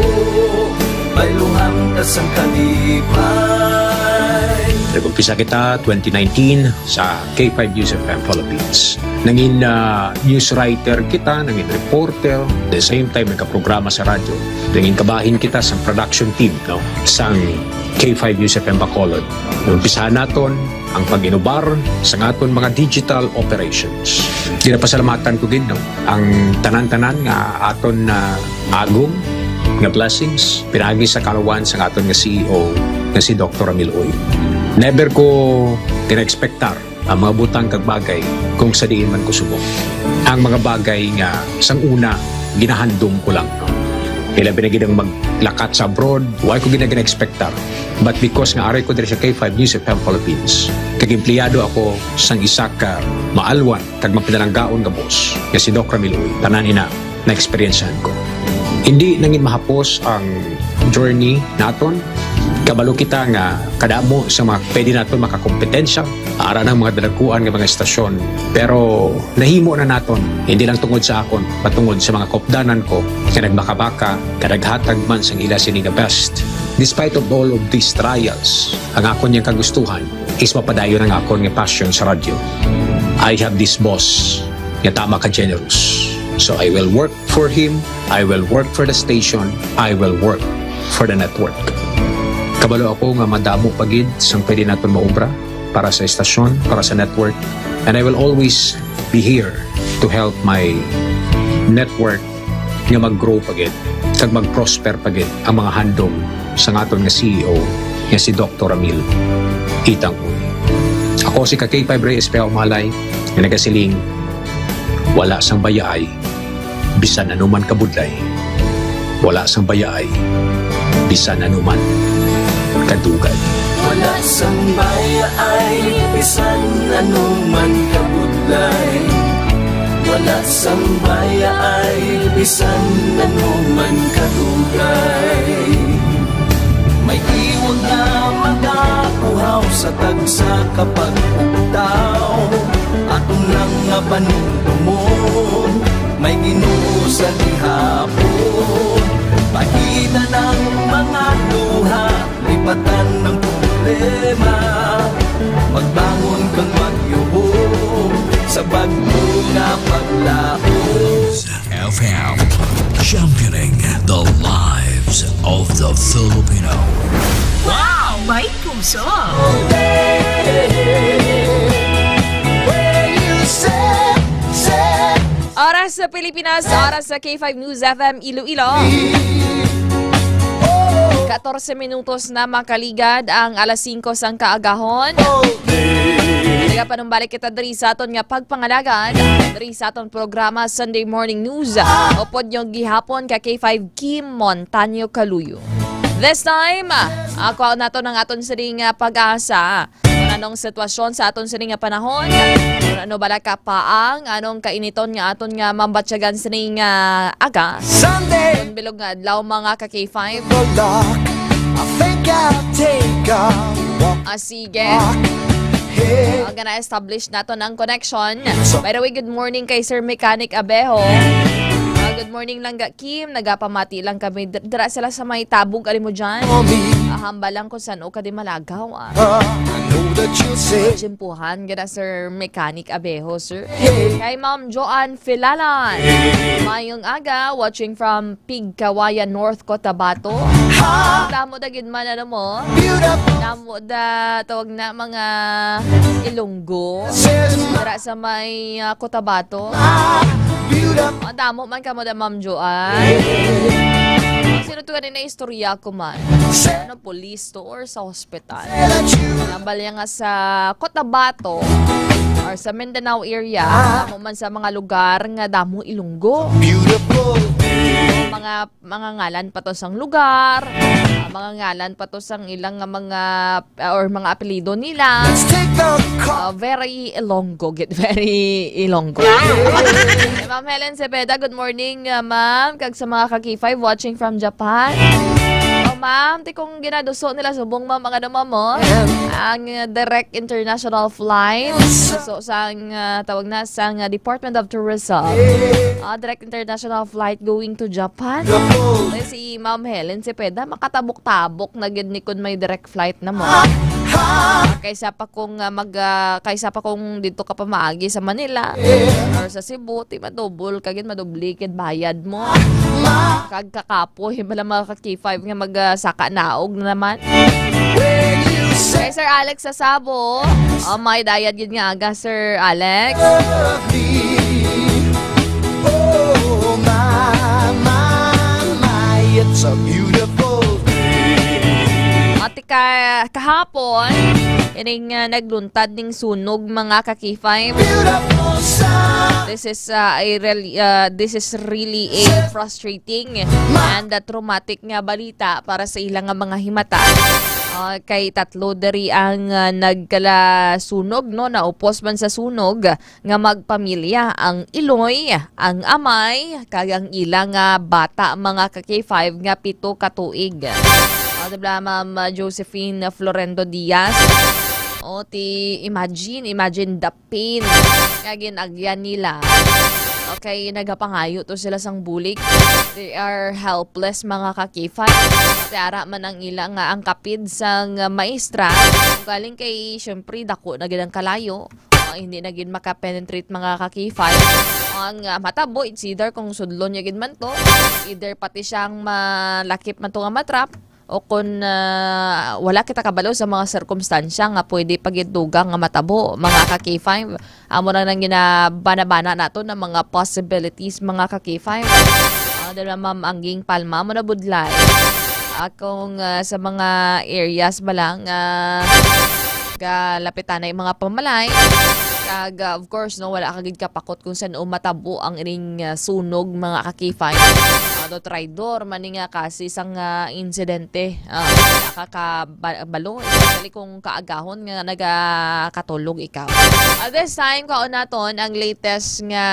bayluhan ta sang kalipay. Nag-umpisa kita twenty nineteen sa K five News F M Philippines. Nangin, ah, news writer kita, nangin reporter, the same time nagkaprograma sa radyo. Nangin kabahin kita sa production team, no, sang K five News F M Bacolod. Umpisahan naton ang pag-inubar sa aton mga digital operations. Ginapasalamatan ko gid, no, ang tanan-tanan nga aton na agom nga blessings pinaagi sa kalawan sa aton nga C E O nga si Doktor Ramil Uy. Never ko gina-expectar ang mga butang kag bagay kung sa diin man ko subok. Ang mga bagay nga sang una ginahandom ko lang, no? Ilabi na gid ang maglakat sa abroad, wa ko gid na gina-expectar. But because nga aray ko diri sa K five News F M Philippines, kag empleyado ako sang isa ka maalwan kag mapinalanggaon nga boss nga si Doc Ramil Uy, tanan ina na-eksperyensyahan ko. Hindi nangin mahapos ang journey naton. Kabalo kita nga kadamo sa mga pwede naton makakompetensya ara ng mga dalakuan nga mga estasyon, pero nahimo na naton, hindi lang tungod sa akon, patungod sa mga kopdanan ko nga nagmakabaka nga naghatag man sang ila sini nga best. Despite of all of these trials, ang akon yang kagustuhan is mapadayon ang akon nga passion sa radyo. I have this boss nga tama ka generous. So I will work for him, I will work for the station, I will work for the network. Kabalo ako nga madamo pa gid sang pwede naton maobra para sa estasyon, para sa network, and I will always be here to help my network nga mag-grow pa gid kag mag-prosper pa gid ang mga handom sang aton nga C E O nga si Doktor Ramil Itang Uy. Ako si ka K five Rey Espejo Malay nga nagasiling, wala sang bayaay bisan anuman kabudlay, wala sang bayaay bisan anuman kadugay. Wala sang bayaay bisan anuman kabudlay, wala sang bayaay bisan anuman kadugay. May tiwag nga magapuhaw sa tagsa ka pagpugtaw. Aton lang nga panumdumon, may Ginoo sa gihapon. Pahitan ang mga luha, lipatan ang problema. Magbangon kag magyubo sa bag-o nga paglaom. F M, championing the lives of the Filipino. Wow! May puso! Oras sa Pilipinas, oras sa K five News F M Iloilo. Katorse minutos na makaligad ang alas singko sang kaagahon. Nagapanumbalik kita diri sa aton nga pagpangalagad, diri sa aton programa Sunday Morning News. Upod nyo gihapon ka K five Kim Montaño Caluyo. This time, ako nato ng aton sining, ah, pag-asa. Kung anong sitwasyon sa aton sini nga panahon, kung ano bala ka pa ang anong kainiton nga aton nga mambatyagan sini nga aga. Sunday! Kung bilog nga adlaw, mga ka K five. Balak, I think I'll take a walk. Ah, sige. Hey. Ah, gana-establish nato ng connection. So by the way, good morning kay Sir Mechanic Abeho. Ah, good morning lang ga Kim, nagapamati lang kami. Dir-, dira sila sa may Tabog, alam mo dyan. Ah, Hambal lang kung san-o ka di malagaw, ah. I know that you'll say, Tsimpuhan gid na, Sir Mechanic Abeho, sir. Yeah. Kay Ma'am Joanne Filalan. Mayong aga, watching from Pigkawayan, North Cotabato. Ha? Damo da gid man, ano mo? Beautiful. Damo da, tawag na, mga Ilonggo. Says my Dira sa may, ah, Cotabato. Beautiful. Ah, damo man kamo da, Ma'am Joanne. Sino to ganina istorya ko man? Ano, police to or sa hospital? Nabal niya nga sa Cotabato or sa Mindanao area, amo man sa mga lugar nga damo Ilonggo. Beautiful. Mga, mga ngalan pa to sang lugar, ah, mga ngalan pa to sang ilang nga mga, ah, or mga apelyido nila. Let's take the car. Ah, very Ilonggo, get very Ilonggo. Eh, Ma'am Helen Cepeda, good morning, ah, ma'am. Kag sa mga ka-K five watching from Japan. Oh, ma'am, ti kung ginaduso nila subong, ma'am, ang ano, ma'am, oh? Ang, uh, direct international flight. So, sang, uh, tawag na, sang, uh, Department of Tourism. Uh, direct international flight going to Japan. Eh, si Ma'am Helen Cepeda, makatabok-tabok na gid ni kun may direct flight na mo. Kaysa pa kung, uh, mag, uh, kaysa pa kung dito ka pa maagi sa Manila or sa Cebu, ti madubol ka gid, madubli gid bayad mo. Kag kakapoy, bala mga ka-K five nga mag, ah, saka naog na naman. Kay Sir Alex sa Sabo. Oh, may dayad gid nga aga, Sir Alex. Oh, my, my, my, it's a beautiful day. Ati ka, kahapon, ining, ah, nagluntad ning sunog, mga ka-K five. Beautiful sun. This is, ah, a real, ah, this is really a frustrating and, ah, traumatic nga balita para sa ila nga mga himata. Ah, kay tatlo diri ang, ah, nagkalasunog, no? Naupos man sa sunog nga magpamilya ang iloy, ang amay, kag ang ila nga bata, mga ka-K five, nga pito ka tuig. Ah, di ba, Ma'am Josephine Florendo Diaz? O, ti, imagine, imagine the pain nga gin-agyan nila. Okay, nagapangayo to sila sang bulig. They are helpless, mga ka-K five. Ti ara man ang ila nga ang kapid sang maestra. Galing kay, syempre, dako na gid ang kalayo. Ah, hindi na gid makapenetrate, mga ka-K five. Ang, ah, matabo, it's either kung sudlon niya gid man to, either pati siyang malakip man to nga matrap, o kung, ah, wala kita kabalo sa mga sirkumstansya nga pwede pagituga nga matabo, mga ka-K five. Amo na nang ginabana-bana nato ng mga possibilities, mga ka-K five. Ah, dala Ma'am Angging Palma, mo na budlay. Akong, ah, sa mga areas ba lang, ah, kalapitan na yung mga pamalay. Kag, ah, of course, no, wala ka gid kapakot kung saan matabo ang ining, ah, sunog, mga ka-K five. Ano, traidor man ni nga kasi sang, ah, insidente. Ah, wala ka kabalo, especially kung kaagahon nga nagakatulog ikaw. At this time, kaon naton ang latest nga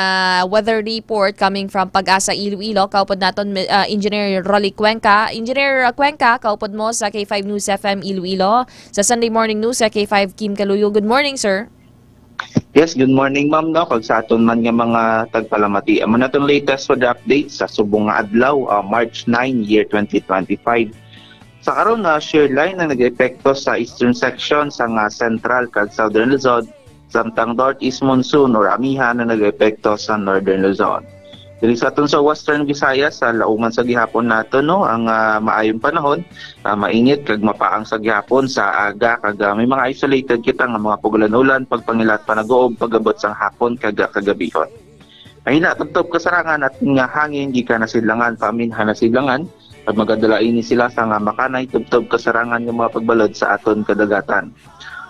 weather report coming from Pag-asa Iloilo. Kaupod naton, mi-, ah, Engineer Rolly Cuenca. Engineer Cuenca, kaupod mo sa K five News F M Iloilo. Sa Sunday Morning News sa K five, Kim Kaluyo. Good morning, sir. Yes, good morning, ma'am, no? Kag sa aton man nga mga tagpalamati. Amo na tong latest weather update sa subong nga adlaw, ah, March nine, year twenty twenty-five. Sa karon, na shear line ang nag-epekto sa eastern section sa nga central kag southern Luzon, samtang northeast monsoon or amihan ang nag-epekto sa northern Luzon. Diri sa aton sa Western Visayas, sa lauman sa gihapon nato, no, ang, ah, maayong panahon, ah, mainit kag mapaang sa gihapon sa aga, kag, ah, may mga isolated kita nga mga pagulan-ulan, pagpangilat pa nag-uob pag-abot sang hapon kag, ah, kagabihon. Mahina tubtob kasarangan at nga hangin gikan na sidlangan, paminhan na sidlangan, at magadala ini sila sa nga makanay tubtob kasarangan nga mga pagbalod sa aton kadagatan.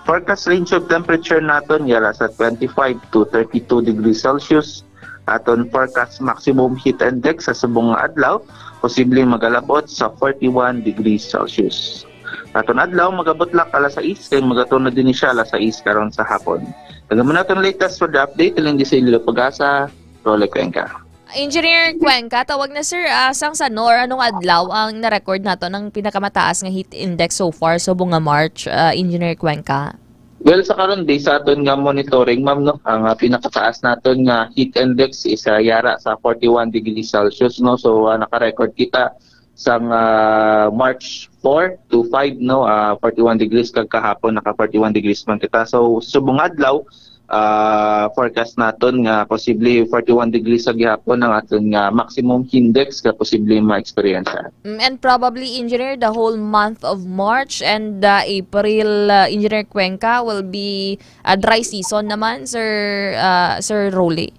Forecast range of temperature naton yara sa twenty-five to thirty-two degrees Celsius. Aton forecast maximum heat index sa subong nga adlaw, posibleng magalabot sa forty-one degrees Celsius. Aton adlaw, magabutlak alas sais, kay magatunod din siya alas sais karon sa hapon. Kag amo na aton latest weather update, Aling Disilio Pagasa, Rolly Cuenca. Engineer Cuenca, tawag na, sir, ah, sang sano or anong adlaw ang na-record nato ng pinakamataas nga heat index so far subong nga March, ah, Engineer Cuenca? Well, sa karon, based sa aton nga monitoring, ma'am, no, ang, ah, pinakataas naton nga heat index is, ah, yara sa forty-one degrees Celsius, no? So, ah, naka-record kita sang, ah, March four to five, no, ah, forty-one degrees, kag kahapon naka forty-one degrees man kita. So, subong adlaw, ah, forecast naton nga posible forty-one degrees sa gihapon ang aton nga maximum index nga posible ma-experience. Mm, and probably, Engineer, the whole month of March and, uh, April, uh, Engineer Cuenca, will be a dry season naman, Sir, uh, Sir Rolly.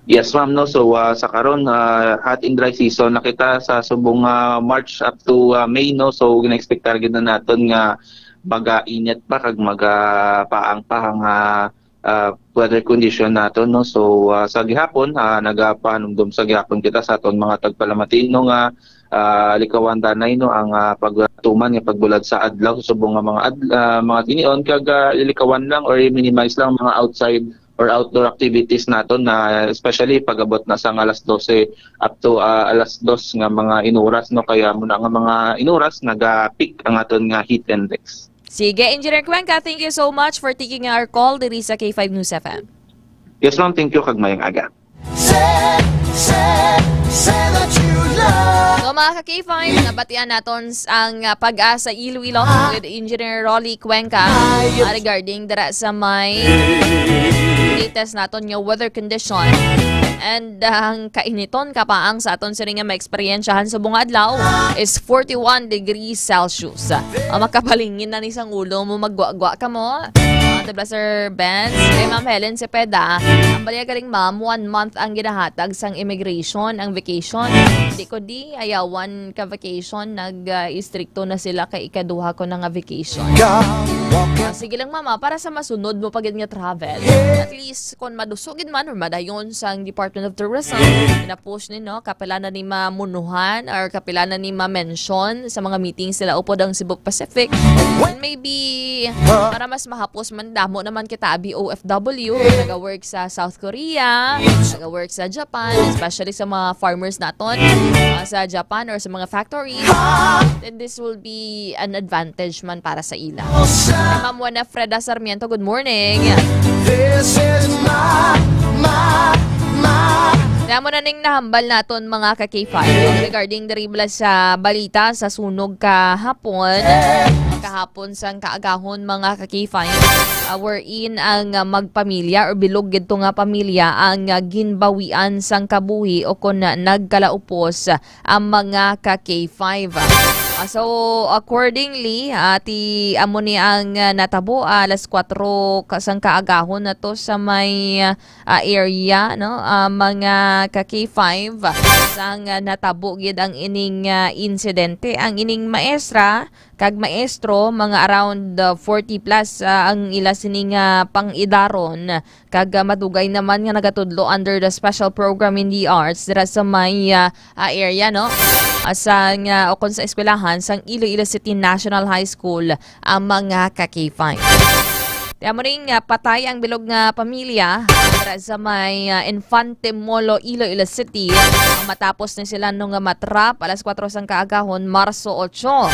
Yes, ma'am, no. So, ah, sa karon, ah, hot and dry season na kita sa subong, ah, March up to, ah, May, no. So, gina-expectar gid na naton nga mag-init pa kag magapaang pa ang, ah, ah, weather condition naton, no. So, ah, sa gihapon, ah, nagapanumdom sa gihapon kita sa aton mga tagpalamati, no, nga, ah, likawan danay, no, ang, ah, pagtuman nga pagbulad sa adlaw sa subong nga mga ad-, ah, mga tinion, kag, ah, lilikawan lang or i-minimize lang mga outside or outdoor activities naton, na especially pag-abot na sang alas dose up to, ah, alas dos nga mga inuras, no, kaya muna nga mga inuras naga-peak ang aton nga heat index. Sige, Engineer Cuenca, thank you so much for taking our call diri sa K five News F M. Yes, ma'am. Thank you, kag mayang aga. Say, say, say that you love. So, mga ka-K five, nabatian naton s- ang, ah, Pag-asa Iloilo with Engineer Rolly Cuenca, ah, regarding dira sa may latest naton nga weather condition. And, ah, ang kainiton kapaang sa aton sini nga maeksperiensyahan subong nga adlaw is forty-one degrees Celsius. Ah, makapalingin na ni sang ulo mo, maggwa-gwa ka mo. Ah, tabla, Sir Benz. Kay Ma'am Helen Cepeda, ang balya galing, ma'am, one month ang ginahatag sang immigration, ang vacation. Di ko di ayawan ka vacation, nag, ah, istrikto na sila kay ikaduha ko na nga vacation. Ah, sige lang, mama, para sa masunod mo pa gid nga travel. At least, kung madusog gid man or madayon sang Department of Tourism, gina-post ni, no, kapila na ni mamunuhan or kapila na ni ma-mention sa mga meetings nila upod ang Cebu Pacific. And maybe, para mas mahapos man, damo naman kita abi O F W, naga-work sa South Korea, naga-work sa Japan, especially sa mga farmers naton, ah, sa Japan or sa mga factories. Then this will be an advantage man para sa ila. Ma'am Juana Freda Sarmiento, good morning. This is my, my, my. Kaya mo na ning nahambal naton, mga ka-K five, regarding diri bala sa balita sa sunog kahapon. Kahapon sang kaagahon, mga ka-K five, ah, wherein ang, ah, magpamilya or bilog gid to nga pamilya ang, ah, ginbawian sang kabuhi o kon nagkalaupos ang mga ka-K five. Ah, so, accordingly, ah, ti amo ni ang, ah, natabo, ah, alas kuwatro ka, sang kaagahon na to sa may, ah, area, no? Ah, mga ka-K five, sang, ah, natabo gid ang ining, ah, insidente. Ang ining maestra kag maestro, mga around, ah, forty plus, ah, ang ila sini nga pang-idaron. Kag, ah, madugay naman nga nagatudlo under the special program in the arts dira sa may, ah, ah, area, no? Ah, sa nga, o kon sa eskwelahan sang Iloilo City National High School ang mga ka-K five. Kaya mo rin nga patay ang bilog nga pamilya dira sa may, ah, Infante Molo, Iloilo City, matapos ni sila nung matrap alas kuwatro sang kaagahon, Marso otso.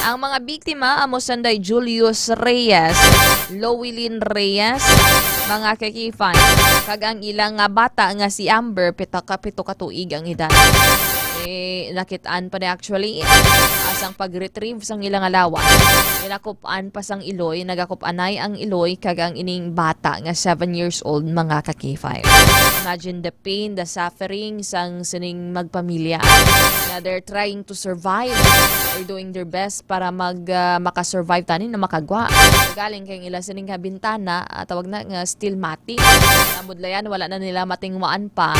Ang mga biktima amo sanday Julius Reyes, Lowilyn Reyes, mga ka-K five, kag ang ilang nga bata nga si Amber, pito ka, pito ka tuig ang edad. Eh, nakit-an pa ni actually, asang pag-retrieve sang ilang alawan. Ginakup-an pa sang iloy, nagakup-anay ang iloy kag ang ining bata nga seven years old, mga ka-K five. Imagine the pain, the suffering sang sining magpamilya na they're trying to survive. They're doing their best para mag, ah, makasurvive tani na makagwa. Galing kay ila sining nga bintana, ah, tawag na nga steel matting. Ang budlayan, wala na nila matingwaan pa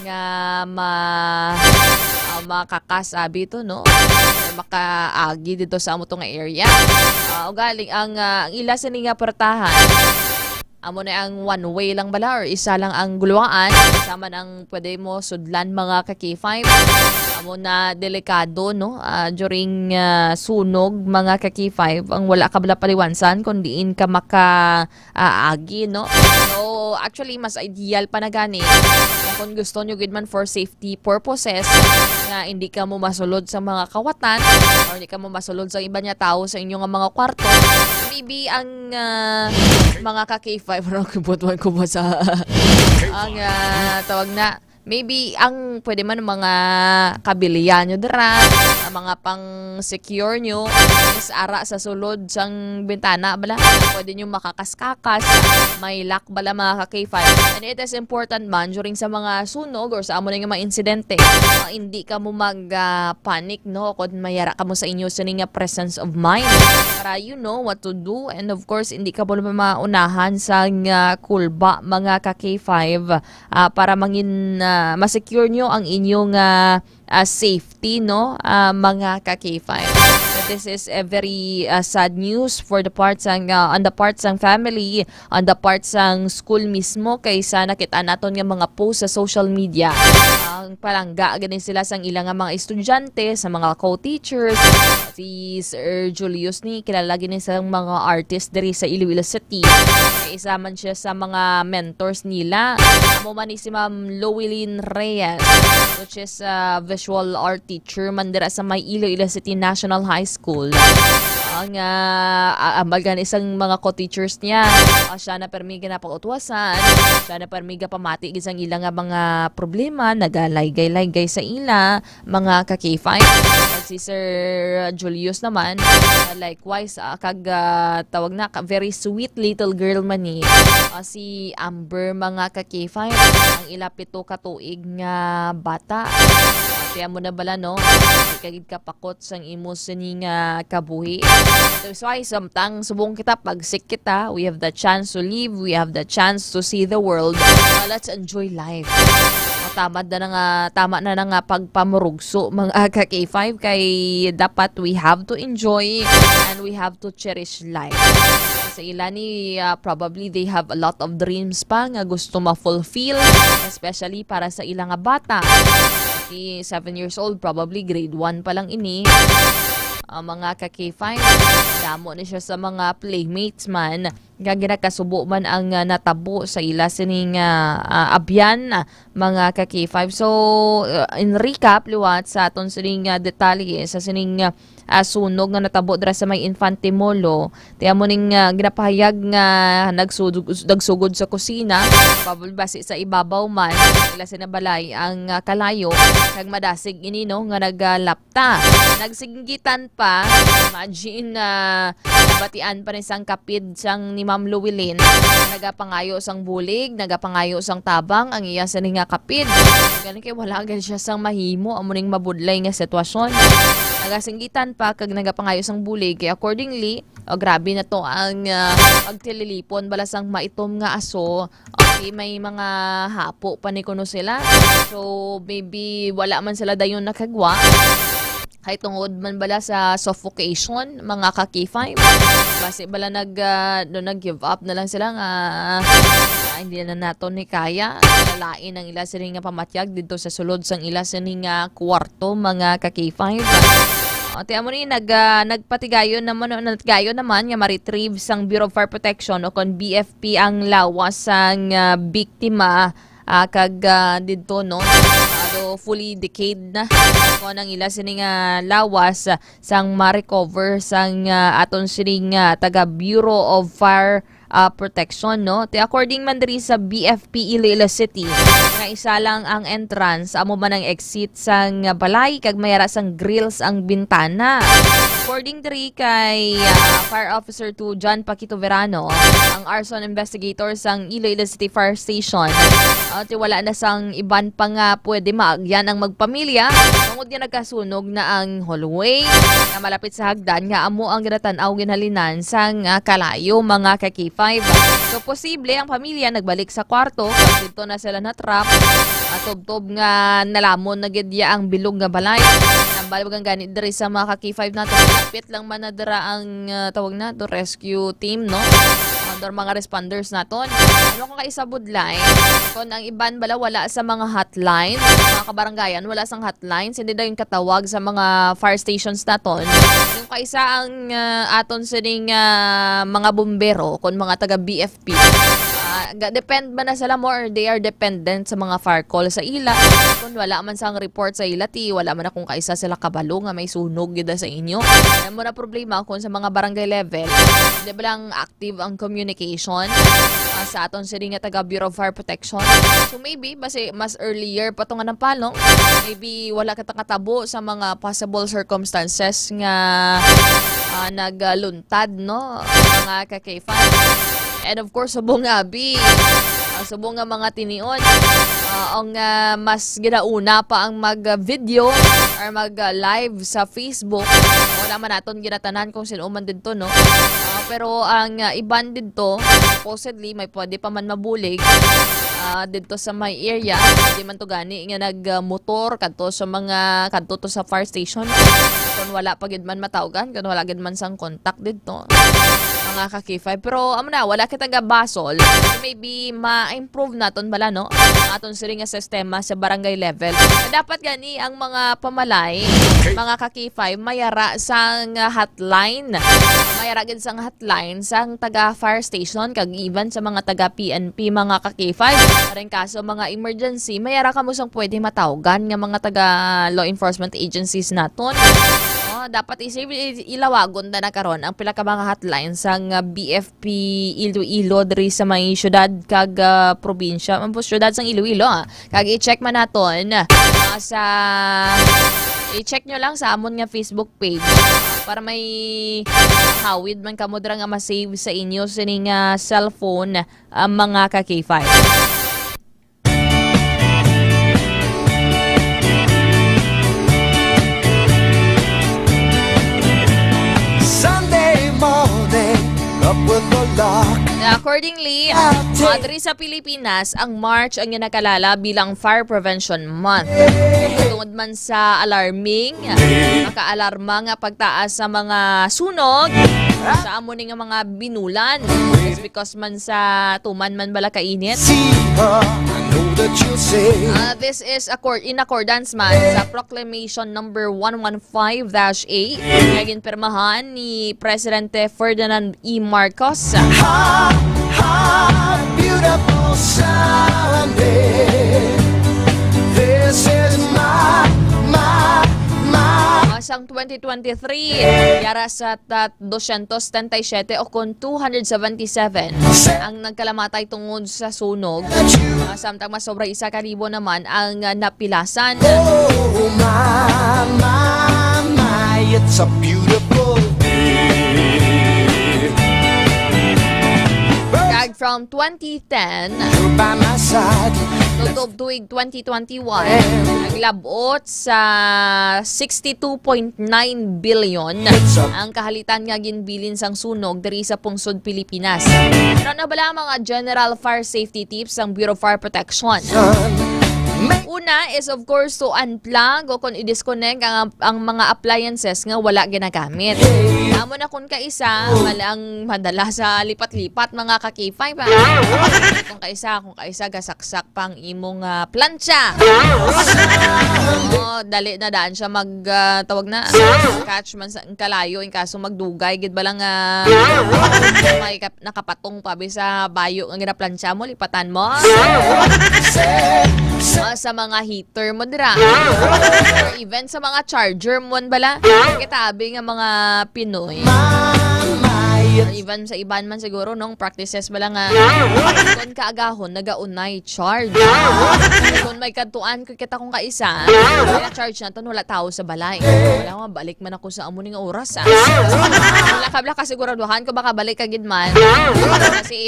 nga ma, ah, makakas abi to, no? Makaagi dito sa amo to nga area. Ah, ugaling ang, ah, ang ila sini nga portahan, amo na ang one way lang bala or isa lang ang guluhaan. Isa man ang pwede mo sudlan, mga ka-K five. Amo na delikado, no? Ah, during, ah, sunog, mga ka-K five, ang wala ka bala paliwansan kung diin ka maka, ah, agi, no? So, actually, mas ideal pa na gani kung gusto nyo gid man for safety purposes nga hindi ka mo masulod sa mga kawatan or hindi ka mo masulod sa iba niya tao sa inyo nga mga kwarto. Maybe ang, ah, mga ka-K five, parang kibutuan ko ba sa ang, ah, tawag na, Maybe ang pwede man mga kabilya nyo dira, ang mga pang-secure nyo is ara sa sulod sang bintana bala. Pwede nyo makakas-kakas, may lock bala mga ka-K five. And it is important man during sa mga sunog or sa amo na nga mga insidente, ah, hindi ka mo mag, ah, panic, no? Kung mayara ka mo sa inyo sini nga presence of mind para you know what to do. And of course, hindi ka mo maunahan sa nga kulba mga ka-K five, ah, para mangin, ah, ma-secure nyo ang inyong, ah, ah, safety, no, ah, mga ka-K five. But this is a very, ah, sad news for the part sang, ah, on the part sang family, on the part sang school mismo, kay sa nakita naton nga mga post sa social media, ang palangga gani sila sang ila nga mga estudyante, sa mga co-teachers. Si Sir Julius ni kilala gini sa mga artist diri sa Iloilo City. Kay isa man siya sa mga mentors nila. Amo man ni si Ma'am Louilyn Reyes, which is a visual art teacher man dira sa may Iloilo City National High School. Ang, ah, ah, ambal gani sang mga co-teachers niya, ah, siya na permi ginapautwasan, siya na permi gapamati gid sang ila nga mga problema, nagalaygay-laygay sa ila, mga ka-K five. Kag si Sir Julius naman, ah, likewise, ah, kag, ah, tawag na, ka-, very sweet little girl man ni, ah, si Amber, mga ka-K five. Ang ila pito ka tuig nga bata. Kaya mo na bala, no? Di ka gid kapakot sang imo sini nga kabuhi. That's why, samtang subong kita, pag sick kita, we have the chance to live, we have the chance to see the world. Uh, let's enjoy life. Tama na na nga, tama na na nga pagpamurugso, mga ka-K five, kay dapat we have to enjoy and we have to cherish life. Sa ila ni, ah, probably they have a lot of dreams pa nga gusto ma-fulfill, especially para sa ila nga bata. Si seven years old, probably grade one pa lang ini. Ang mga ka-K five, damo ni siya sa mga playmates man nga ginakasubo man ang, ah, natabo sa ila sining, ah, ah, abyan, ah, mga ka-K five. So, uh, in recap, liwat sa aton sining, ah, detalye sa sining, ah, ah, sunog nga natabo dira sa may Infante Molo, ti amo ning, ah, ginapahayag nga nagsudog-, nagsugod sa kusina, pabulbasi sa ibabaw man, ila sina balay ang, ah, kalayo, kag madasig ini, no, nga nagalap ta. Nagsinggitan pa. Imagine, ah, nabatian pa ni sang kapid sang ni Ma'am Louilyn. Nagapangayo sang bulig, nagapangayo sang tabang ang iya sini nga kapid. Gani kay wala gid siya sang mahimo, amo ning mabudlay nga sitwasyon. Nagasinggitan pa kag nagapangayo sang bulig, kay accordingly, oh, grabe na to ang, ah, pagtililipon bala sang maitom nga aso. Okay, may mga hapo pa ni kuno sila. So, maybe wala man sila dayon nakagwa. Kay tungod man bala sa suffocation, mga ka-K five. Basi bala nag, ah, no, nag-give up na lang sila nga, ah, hindi na naton ni kaya. Lain ang ila sini nga pamatyag dito sa sulod sang ila sini nga kwarto, mga ka-K five. O, ti amo ni nag, ah, nagpatigayon naman, o, nagtigayon naman nga ma-retrieve sang Bureau of Fire Protection o kon B F P ang lawas sang, ah, biktima, ah, kag, ah, didto, no, ah, do fully decayed na kon ang ila sini nga lawas, ah, sang ma-recover sang, ah, aton sining, ah, taga Bureau of Fire, ah, Protection, no? Ti according man diri sa B F P Iloilo City, nga isa lang ang entrance, amo man ang exit sang balay, kag may ara sang grills ang bintana. According diri kay, ah, Fire Officer two John Paquito Verano, ang arson investigator sang Iloilo City Fire Station, ah, ti wala na sang iban pa nga pwede maagyan ang magpamilya, tungod nga nagkasunog na ang hallway nga malapit sa hagdan nga amo ang ginatan-aw ginhalinan sang, ah, kalayo, mga ka-K five. So, posible ang pamilya nagbalik sa kwarto, kag didto na sila na-trap. At tubtob nga nalamon na gid ya ang bilog nga balay. Tambal bagang gani diri sa mga ka-K five nato. Lapit lang man na dira ang, ah, tawag na to, rescue team, no? Under mga responders naton. Ano kung kaisa budlay? Kung ang iban bala wala sa mga hotline, mga kabaranggayan, wala sang hotlines, hindi daw yung katawag sa mga fire stations naton. Yung kaisa ang, ah, aton sining, ah, mga bumbero, kung mga taga B F P, ah, ga-, depend man na sila mo or they are dependent sa mga fire call sa ila. Kung wala man sang report sa ila, ti wala man akong kaisa sila kabalo nga may sunog gid sa inyo. Amo na problema kung sa mga barangay level, di ba lang active ang communication, ah, sa aton sini nga taga Bureau of Fire Protection. So maybe, basi mas earlier pa to nga napalong, maybe wala kita katabo sa mga possible circumstances nga, ah, nagluntad, no, mga ka-K five. And of course, subong nga abi, ah, subong nga mga tinion, ah, ang, ah, mas ginauna pa ang mag-video or mag-live sa Facebook. Wala man naton ginatanan kung sino man didto, no? Ah, pero ang, ah, iban didto, supposedly, may pwede pa man mabulig, ah, didto sa may area. Di man to gani nga nagmotor kadto sa mga, kadto to sa fire station. Kung wala pa gid man matawgan, kung wala gid man sang contact didto, mga ka-K five. Pero, amo na, wala kita gabasol. Maybe, ma-improve naton bala, no? Ang aton sini nga sistema sa barangay level. Dapat gani ang mga pamalay, mga ka-K five, mayara sang hotline. Mayara gid sang hotline sang taga fire station, kag even sa mga taga P N P, mga ka-K five. Para in kaso mga emergency, mayara kamo sang pwede matawgan nga mga taga law enforcement agencies naton. Oh, dapat isip, i-, ilawagon ta na karon ang pila ka mga hotline sang, ah, B F P Iloilo diri sa may syudad kag, ah, probinsya. Ang syudad sang Iloilo, ah. Kag i-check man naton, ah, sa, i-check nyo lang sa amon nga Facebook page para may hawid man kamo dira nga ma-save sa inyo sining, ah, cellphone, ah, mga ka-K five. Sunday morning, up with the lark. Accordingly, ah, diri sa Pilipinas, ang March ang ginakalala bilang Fire Prevention Month. Tungod man sa alarming, makaalarma nga pagtaas sa mga sunog sa amo ni nga mga binulan. It's because man sa tuman man bala kainit. See her, I know that you'll say. Ah, this is accord-, in accordance man sa Proclamation number one one five dash A nga ginpirmahan ni Presidente Ferdinand E. Marcos. Ha, ha, beautiful Sunday. This is my, my, my. Ah, sang twenty twenty-three, yara sa tat dosyentos setenta y siyete o kon two hundred seventy-seven ang nagkalamatay tungod sa sunog, ah, samtang mas sobra isa ka libo naman ang, ah, napilasan. Oh, my, my, my, it's a beautiful day. Kag from twenty ten, you're by my side, tutob tuig twenty twenty-one, naglabot sa sixty-two point nine billion ang kahalitan nga ginbilin sang sunog diri sa pungsod Pilipinas. Pero ano bala ang mga general fire safety tips sang Bureau of Fire Protection? Una is, of course, to unplug o kung i-disconnect ang, ang mga appliances nga wala ginagamit. Amo na kung kaisa, malang madala sa lipat-lipat, mga ka-K five, ha? Kung kaisa, kung kaisa, gasaksak pa ang imong, ah, plancha. Oh, dali na daan siya mag, ah, tawag na, catch man sa kalayo, in kaso magdugay, gid ba lang, ah, may kap-, nakapatong pa, bi sa bayo nga ginaplantsa mo, lipatan mo. Ah, sa mga heater mo dira. Or even sa mga charger mo bala. Kita abi nga mga Pinoy. Even sa iban man siguro, nung practices bala nga, kon kaagahon, nagaunay charge. Kon may kadtuan ko kita kung kaisa, kaya charge naton, wala tao sa balay. Wala nga, balik man ako sa amo ning oras, ah. Wala ka, wala ka siguraduhan kung makabalik ka gid man. Kasi,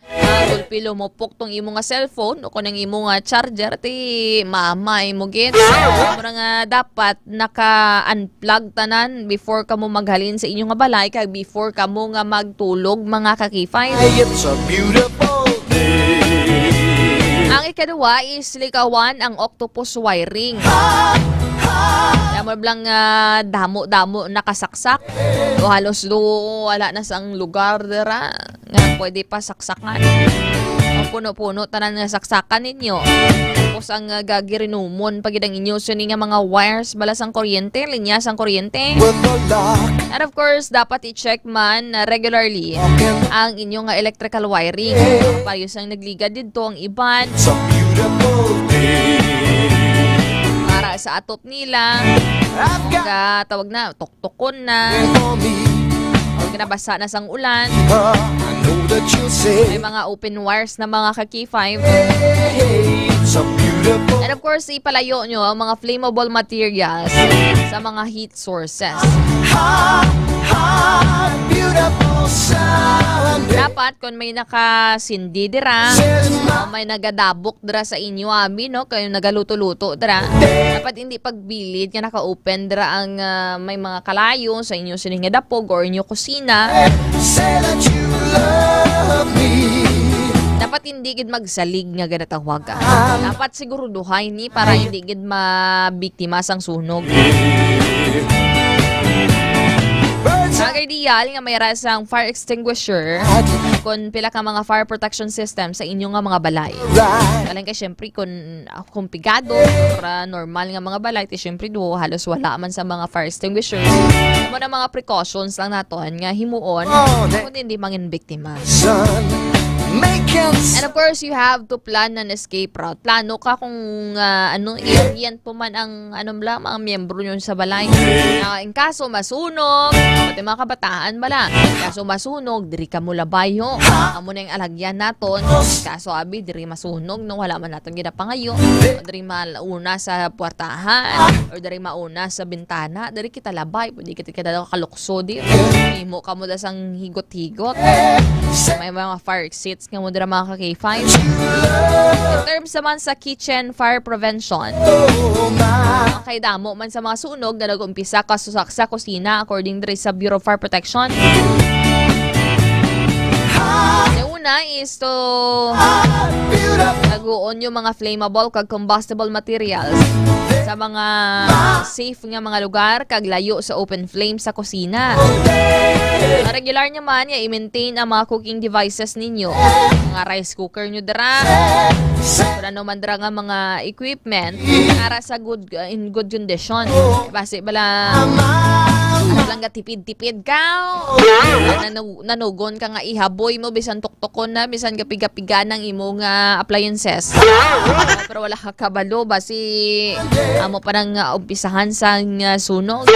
ah, gulpi lumupok tong imo nga cellphone o kung ang imo nga charger, ti mamay mo gid. Mura nga dapat naka-unplug tanan before kamo maghalin sa inyo nga balay kag before kamo nga magtulog, mga ka-K five. Ay, it's a beautiful day. Ang ikaduha is likawan ang octopus wiring. Kaya mo lang, ah, damo-damo nakasaksak. O halos do wala na sang lugar dira nga pwede pa saksakan. Ang puno-puno tanan nga saksakan ninyo. Tapos ang, ah, gagirinumon pa gid ang inyo sini nga mga wires bala sang kuryente, linya sang kuryente. With the lock. And of course, dapat i-check man, ah, regularly ang inyo nga electrical wiring. Pareho sang nagligad didto ang iban. It's a beautiful day. Para sa atop nila, I've got ga tawag na, tuktukon na. Rain for me. Or nabasa na sang ulan. I know that you'll say, may mga open wires na, mga ka-K five. Hey, it's a beautiful. And of course, ipalayo nyo ang mga flammable materials sa mga heat sources. Hot, hot, beautiful Sunday. Dapat kung may nakasindi dira, says my, o may nagadabok dira sa inyo, abi, no? Kayo nagaluto-luto dira. Dapat hindi pagbilid nga naka-open dira ang, ah, may mga kalayo sa inyo sini nga dapog or inyo kusina. Say that you love me. Dapat hindi gid magsalig nga ginatawag, ah. Dapat siguro duhay ni para hindi gid mabiktima sang sunog. Birds. Ang ideal nga may ra sang fire extinguisher kung pila ka mga fire protection system sa inyo nga mga balay. Right. Kalang kay, syempre, kung, ah, kung pigado or, ah, normal nga mga balay, ti syempre do halos wala man sa mga fire extinguisher. Amo na mga precautions lang naton nga himuon, oh, ne- kung hindi mangin biktima. Sun, make it. And of course, you have to plan an escape route. Plano ka kung, ah, ano, i-orient mo man ang, ano, lang, mga miyembro nyo sa balay. Ah, in kaso masunog, pati mga kabataan bala. In kaso masunog, diri ka mo labay, ho. Amo na yung alagyan naton. In kaso, abi, diri masunog, no, wala man naton ginapangayo. Diri mauna sa puwertahan, or diri mauna sa bintana, diri kita labay, pwede kita, kita daw kalukso di. Himo ka mo da sang higot-higot. May mga fire exits nga mo dira, mga ka-K five. In terms naman sa kitchen fire prevention, kay damo man sa mga sunog nga nag-umpisa ka sa, sa kusina, according diri sa Bureau of Fire Protection. Sa una is to taguon yung mga flammable kag combustible materials sa mga safe nga mga lugar kag layo sa open flame sa kusina. Ang regular naman nga i-maintain ang mga cooking devices ninyo, mga rice cooker nyo dira, kung ano man dira nga mga equipment para sa good, uh, in good condition. Basi bala, ano lang, gatipid-tipid ka. Nanu-, nanugon ka nga ihaboy mo, bisan tuktukon na, bisan gapiga-piga ng imo nga appliances. Pero wala ka kabalo, basi amo pa nang, uh, umpisahan sa nga sunog.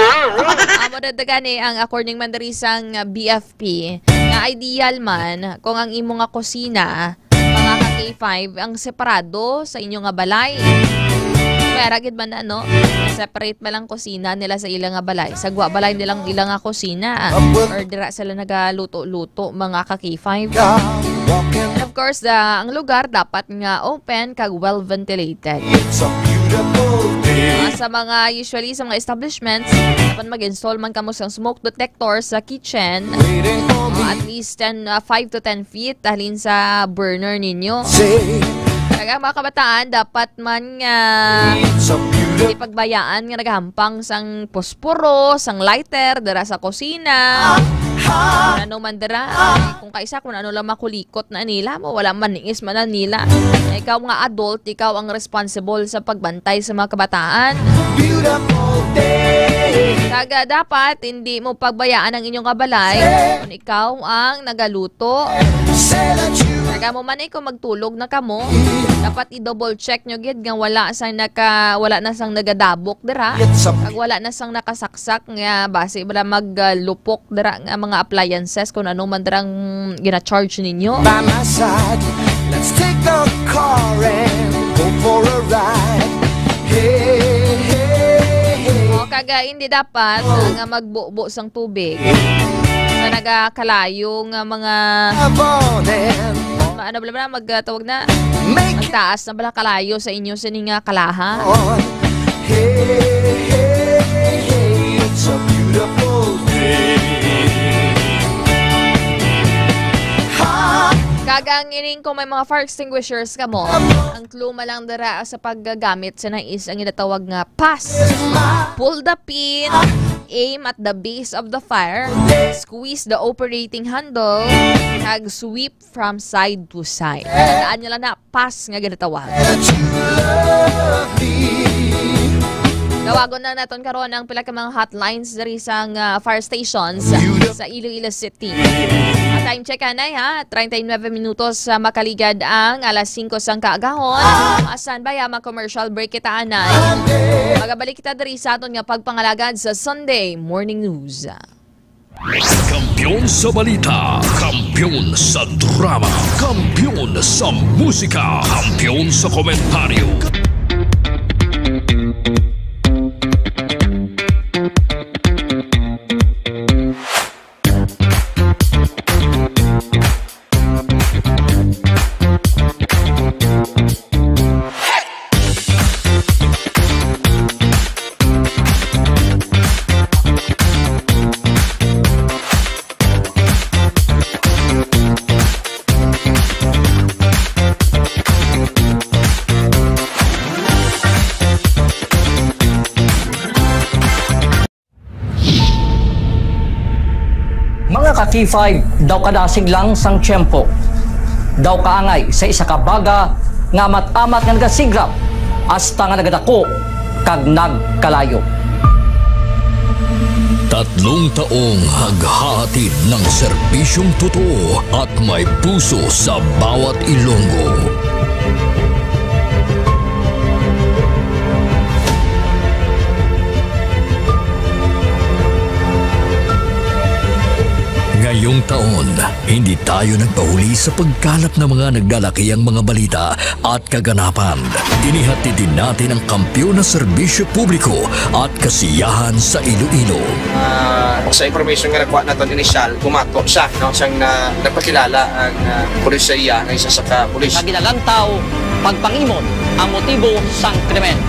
Amo na gani ang according man diri sang, uh, B F P, nga ideal man kung ang imo nga kusina, mga ka-K five, ang separado sa inyo nga balay. Pwera gid man na, no? Separate man lang kusina nila sa ila nga balay. Sa gwa balay nilang ila nga kusina, ah. Or dira sila nagaluto-luto, mga ka-K five. And of course, the, ang lugar dapat nga open kag well ventilated. It's a beautiful day. Ah, sa mga, usually, sa mga establishments, dapat mag-install man kamo sa smoke detector sa kitchen. Waiting for me. Ah, at least ten, ah, five to ten feet halin sa burner ninyo. Say. Kag ang mga kabataan, dapat man nga it's a beautiful, di pagbayaan nga nagahampang sang posporo, sang lighter, dira sa kusina. Ah, ah. Ano man dira. Ah. Kung kaisa, kung ano lang makulikot na nila mo, wala man niis man na nila. Ikaw nga adult, ikaw ang responsible sa pagbantay sa mga kabataan. Beautiful day. Kag, ah, dapat hindi mo pagbayaan ang inyong kabalay kung ikaw ang nagaluto. Say that you, kag amo man, eh, kung magtulog na kamo, dapat i-double check nyo gid nga wala sang naka, wala na sang nagadabok dira. It's a, kag wala na sang nakasaksak nga basi bala maglupok dira nga mga appliances kung ano man dirang gina-charge ninyo. By my side, let's take the car and go for a ride. Hey, hey, hey. O, kag, ah, hindi dapat, oh, nga magbubo sang tubig sa nagakalayo nga mga, come on and ma-, ano bala, mag, ah, tawag na, make it, magtaas na bala kalayo sa inyo sini nga kalaha. Hey, hey, hey, it's a beautiful day. Ha? Kag ang ining kung may mga fire extinguishers kamo, ang clue man lang dira sa paggamit sa nais ang ginatawag nga pass. Pull the pin. Aim at the base of the fire, squeeze the operating handle, kag sweep from side to side. Tandaan nyo lang na, pass nga ginatawag. Tawagon na naton karon ang pila ka mga hotlines diri sa, ah, fire stations sa Iloilo City. Ang time check, anay, ha? Treinta y nueve minutos sa makaligad ang alas singko sang kaagahon. Standby, ha, mag-commercial break kita, anay. Magabalik kita diri sa aton nga pagpangalagad sa Sunday Morning News. Kampiyon sa balita, kampiyon sa drama, kampiyon sa musika, kampiyon sa komentaryo. Mga ka-K five, daw kadasig lang sang tiyempo. Daw kaangay sa isa ka baga nga amat-amat nga nagasigrap hasta nga nagadako kag nagkalayo. Tatlong taong naghahatid ng serbisyong totoo at may puso sa bawat Ilonggo. Ngayong taon, hindi tayo nagpahuli sa pagkalap ng mga naglalakihang mga balita at kaganapan. Inihatid din natin ang kampiyon na serbisyo publiko at kasiyahan sa Iloilo. Ah, sa information nga nakuha naton initial, bumato siya, no, siyang na, nagpakilala ang, ah, pulis sa iya nga isa sa ka pulis. Nga ginalantaw, pagpangimon ang motibo sang krimen.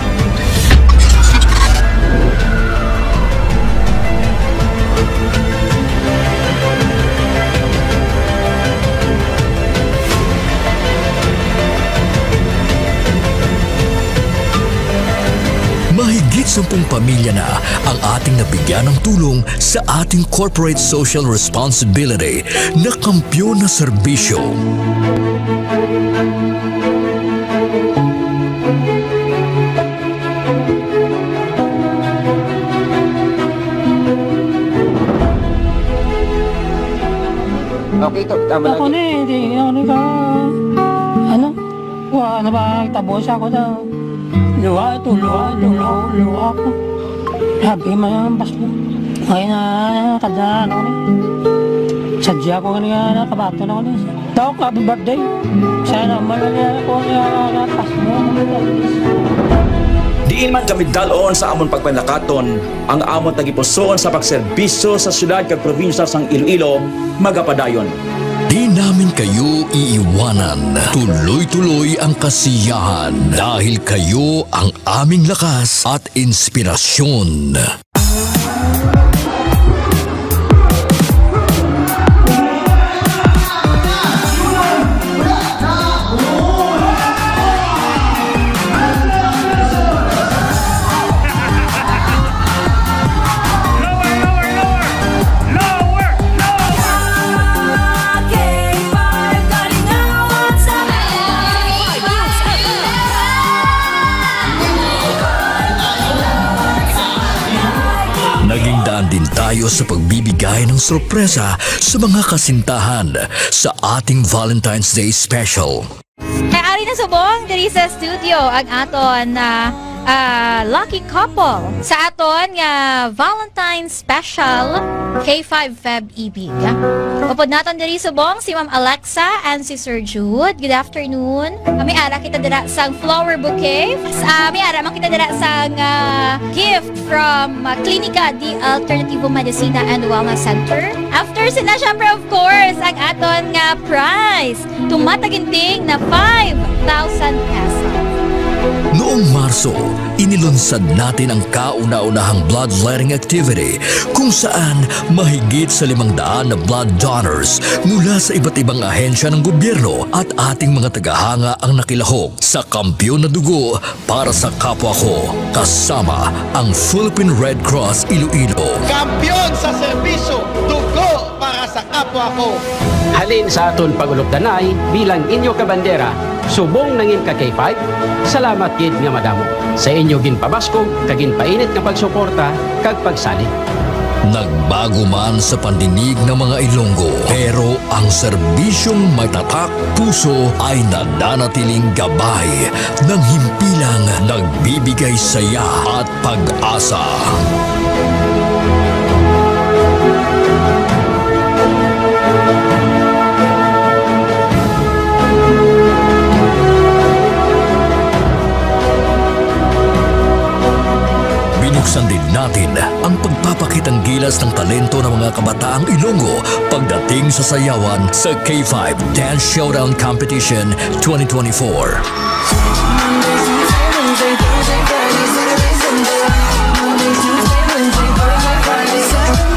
Mahigit sampung pamilya na ang ating nabigyan ng tulong sa ating corporate social responsibility na kampiyon na serbisyo. Okay, to, tama. Ako lang. Ni, di, ano ni ka, ano? Wa na ba, tabo siya ko daw. Luha ito, luha, luha, luha ko. Sabi man ang bas mo. Ngayon na, kada ano ni. Sadya ko nga nakabato na ko ni. Daw ka, happy birthday. Sana malala ko nga lapas mo. Diin man kami dalon sa amon pagpanlakaton, ang amon tagipusoon sa pagserbisyo sa siyudad kag probinsya sang Iloilo magapadayon. Di namin kayo iiwanan. Tuloy-tuloy ang kasiyahan dahil kayo ang aming lakas at inspirasyon. Naging daan din tayo sa pagbibigay ng sorpresa sa mga kasintahan sa ating Valentine's Day Special. Kay ari na subong diri sa studio ang aton, ah, ah, lucky couple sa aton nga Valentine's Special K five Feb Ibig. Upod naton diri subong si Ma'am Alexa and si Sir Jude. Good afternoon. May ara kita dira sang flower bouquet. Ah, may ara man kita dira sang, ah, gift from, ah, Clinica de Alternativo Medicina and Wellness Center. After sila, syempre, of course, ang aton nga prize. Tumataginting na five thousand pesos. Noong Marso, inilunsad natin ang kauna-unahang bloodletting activity, kung saan mahigit sa limang daan na blood donors mula sa iba't ibang ahensya ng gobyerno at ating mga tagahanga ang nakilahok sa Kampiyon na Dugo para sa Kapwa Ko, kasama ang Philippine Red Cross Iloilo. Kampiyon sa serbisyo, dugo para sa kapwa ko. Halin sa aton pag-ulupdanay bilang inyo kabandera, subong nangin ka K five, salamat gid nga madamo sa inyo ginpabaskog kag ginpainit nga pagsuporta kag pagsalig. Nagbago man sa pandinig ng mga Ilonggo, pero ang serbisyong may tatak puso ay nananatiling gabay ng himpilang nagbibigay saya at pag-asa. Binuksan din natin ang pagpapakitang gilas ng talento ng mga kabataang Ilonggo pagdating sa sayawan sa K five Dance Showdown Competition twenty twenty-four.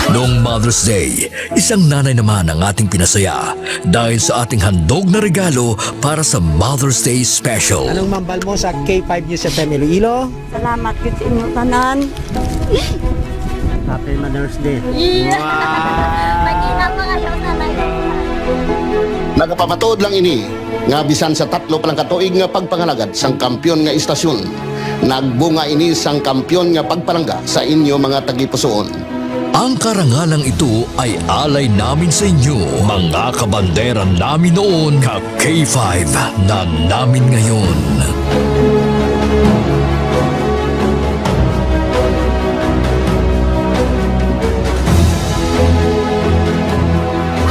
Noong Mother's Day, isang nanay naman ang ating pinasaya dahil sa ating handog na regalo para sa Mother's Day Special. Anong mambal mo sa K five News F M Iloilo? Salamat gid sa inyo tanan. Happy Mother's Day. Iya. Wow! Mag-ina pa kayo sa live. Nagapamatuod lang ini nga bisan sa tatlo pa lang ka tuig nga pagpangalagad sang kampiyon nga istasyon, nagbunga ini sang kampiyon nga pagpalangga sa inyo mga tagipusoon. Ang karangalang ito ay alay namin sa inyo, mga kabandera namin noon, ka K five na namin ngayon.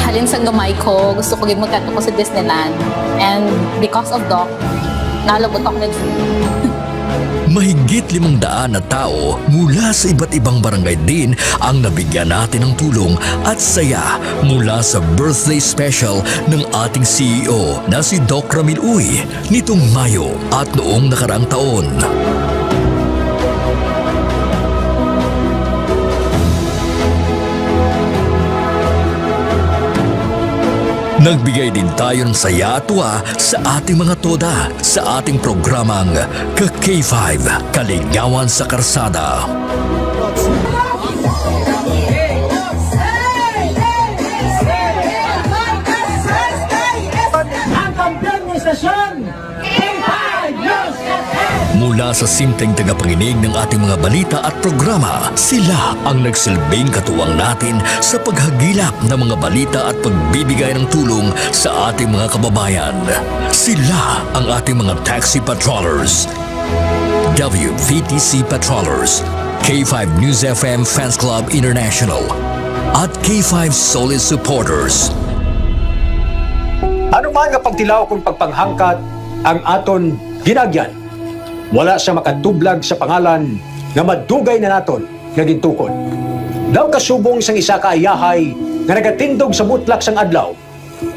Halin sang gamay ko, gusto ko gid magkadto ko sa Disneyland. And because of Doc, nalabot ako ng Mahigit limang daan na tawo mula sa iba't ibang barangay din ang nabigyan natin ng tulong at saya mula sa birthday special ng ating C E O na si Doc Ramil Uy nitong Mayo at noong nakaraang taon. Nagbigay din tayo ng saya at tuwa sa ating mga toda sa ating programang Ka K five, Kaligawan sa Karsada. Ang kampiyon ng istasyon, K five News F M. Mula sa simpleng tagapanginig ng ating mga balita at programa, sila ang nagsilbing katuwang natin sa paghagilap ng mga balita at pagbibigay ng tulong sa ating mga kababayan. Sila ang ating mga taxi patrollers, W V T C patrollers, K five News F M Fans Club International, at K five Solid Supporters. Ano man nga pagtilaw kung pagpanghangkat ang aton ginagyan, wala sia makatublag sa pangalan nga madugay na naton nga gintukod. Daw kasubong sang isa ka ayahay nga nagatindog sa butlak sang adlaw,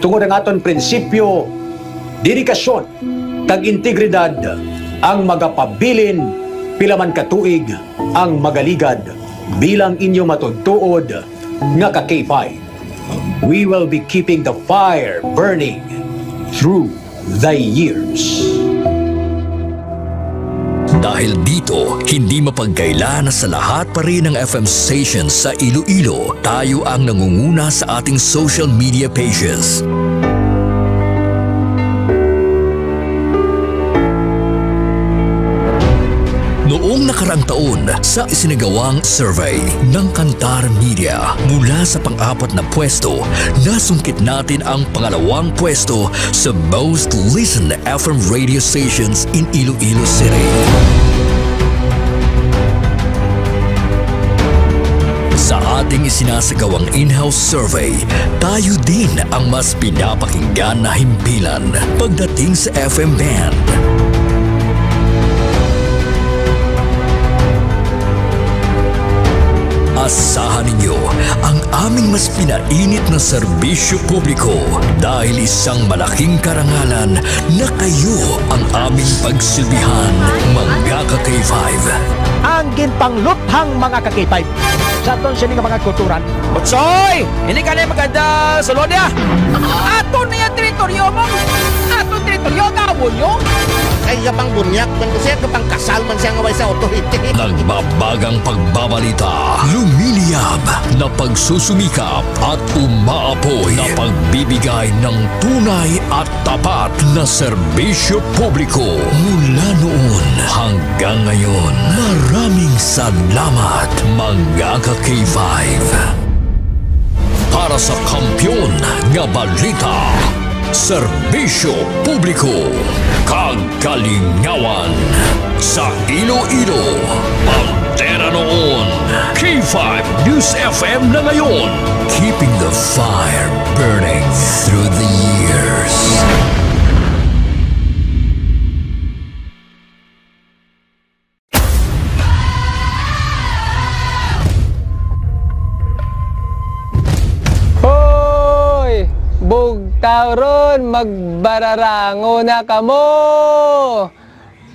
tungod ang aton prinsipyo, dedikasyon, kag integridad ang magapabilin pila man ka tuig ang magaligad bilang inyo matuod-tuod nga ka K five. We will be keeping the fire burning through the years. Dahil dito, hindi mapagkaila na sa lahat pa rin ng F M stations sa Iloilo, tayo ang nangunguna sa ating social media pages. Noong nakaraang taon, sa isinagawang survey ng Kantar Media, mula sa pang-apat na pwesto, nasungkit natin ang pangalawang pwesto sa most listened F M radio stations in Iloilo City. Sa ating isinasagawang in-house survey, tayo din ang mas pinapakinggan na himpilan pagdating sa F M band. Asahan ninyo ang aming mas pinainit na serbisyo publiko, dahil isang malaking karangalan na kayo ang aming pagsilbihan, mga K five. Ang ginpangluthang, mga ka-K five, sa aton sini nga mga kulturan. Utsoy! Hindi ka na maganda sulod niya. Ato niya teritoryo mo. Ato teritoryo, gawon nyo. Ay, kapang bunyak man ko siya, kapang kasal man siya nga way sa authority. Nagbabagang pagbabalita, lumiliyab na pagsusumikap at umaapoy na pagbibigay ng tunay at tapat na serbisyo publiko mula noon hanggang ngayon. Maraming salamat, mga ka-K five. Para sa kampiyon nga balita, serbisyo publiko, kag kalingawan sa Iloilo. Bandera noon, K five News F M na ngayon. Keeping the fire burning through the years. Hoy! Bugtaw ron, magbararango na kamo!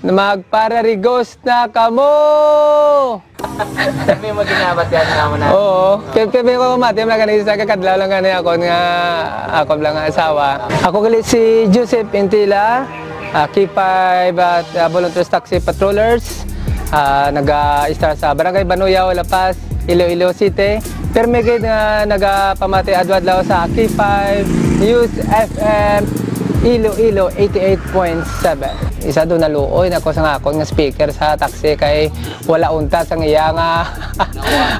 Magpararigos na kamo! May maginabat yan naman na. Oo. Kaya, kaya may pamati, mga kanisa, kakadlaw lang gani ako nga, ako lang nga asawa. Ako gali si Joseph Intila, ah, K five at, ah, Volunteers Taxi Patrollers. Ah, naga-istar sa Barangay Banuyaw, La Paz, Iloilo City. Permi gid nga nagapamati adlaw-adlaw sa K five News F M Iloilo eighty-eight point seven. Isa do naluoy na ko sa akon nga speaker sa taxi kay wala unta sang iya nga,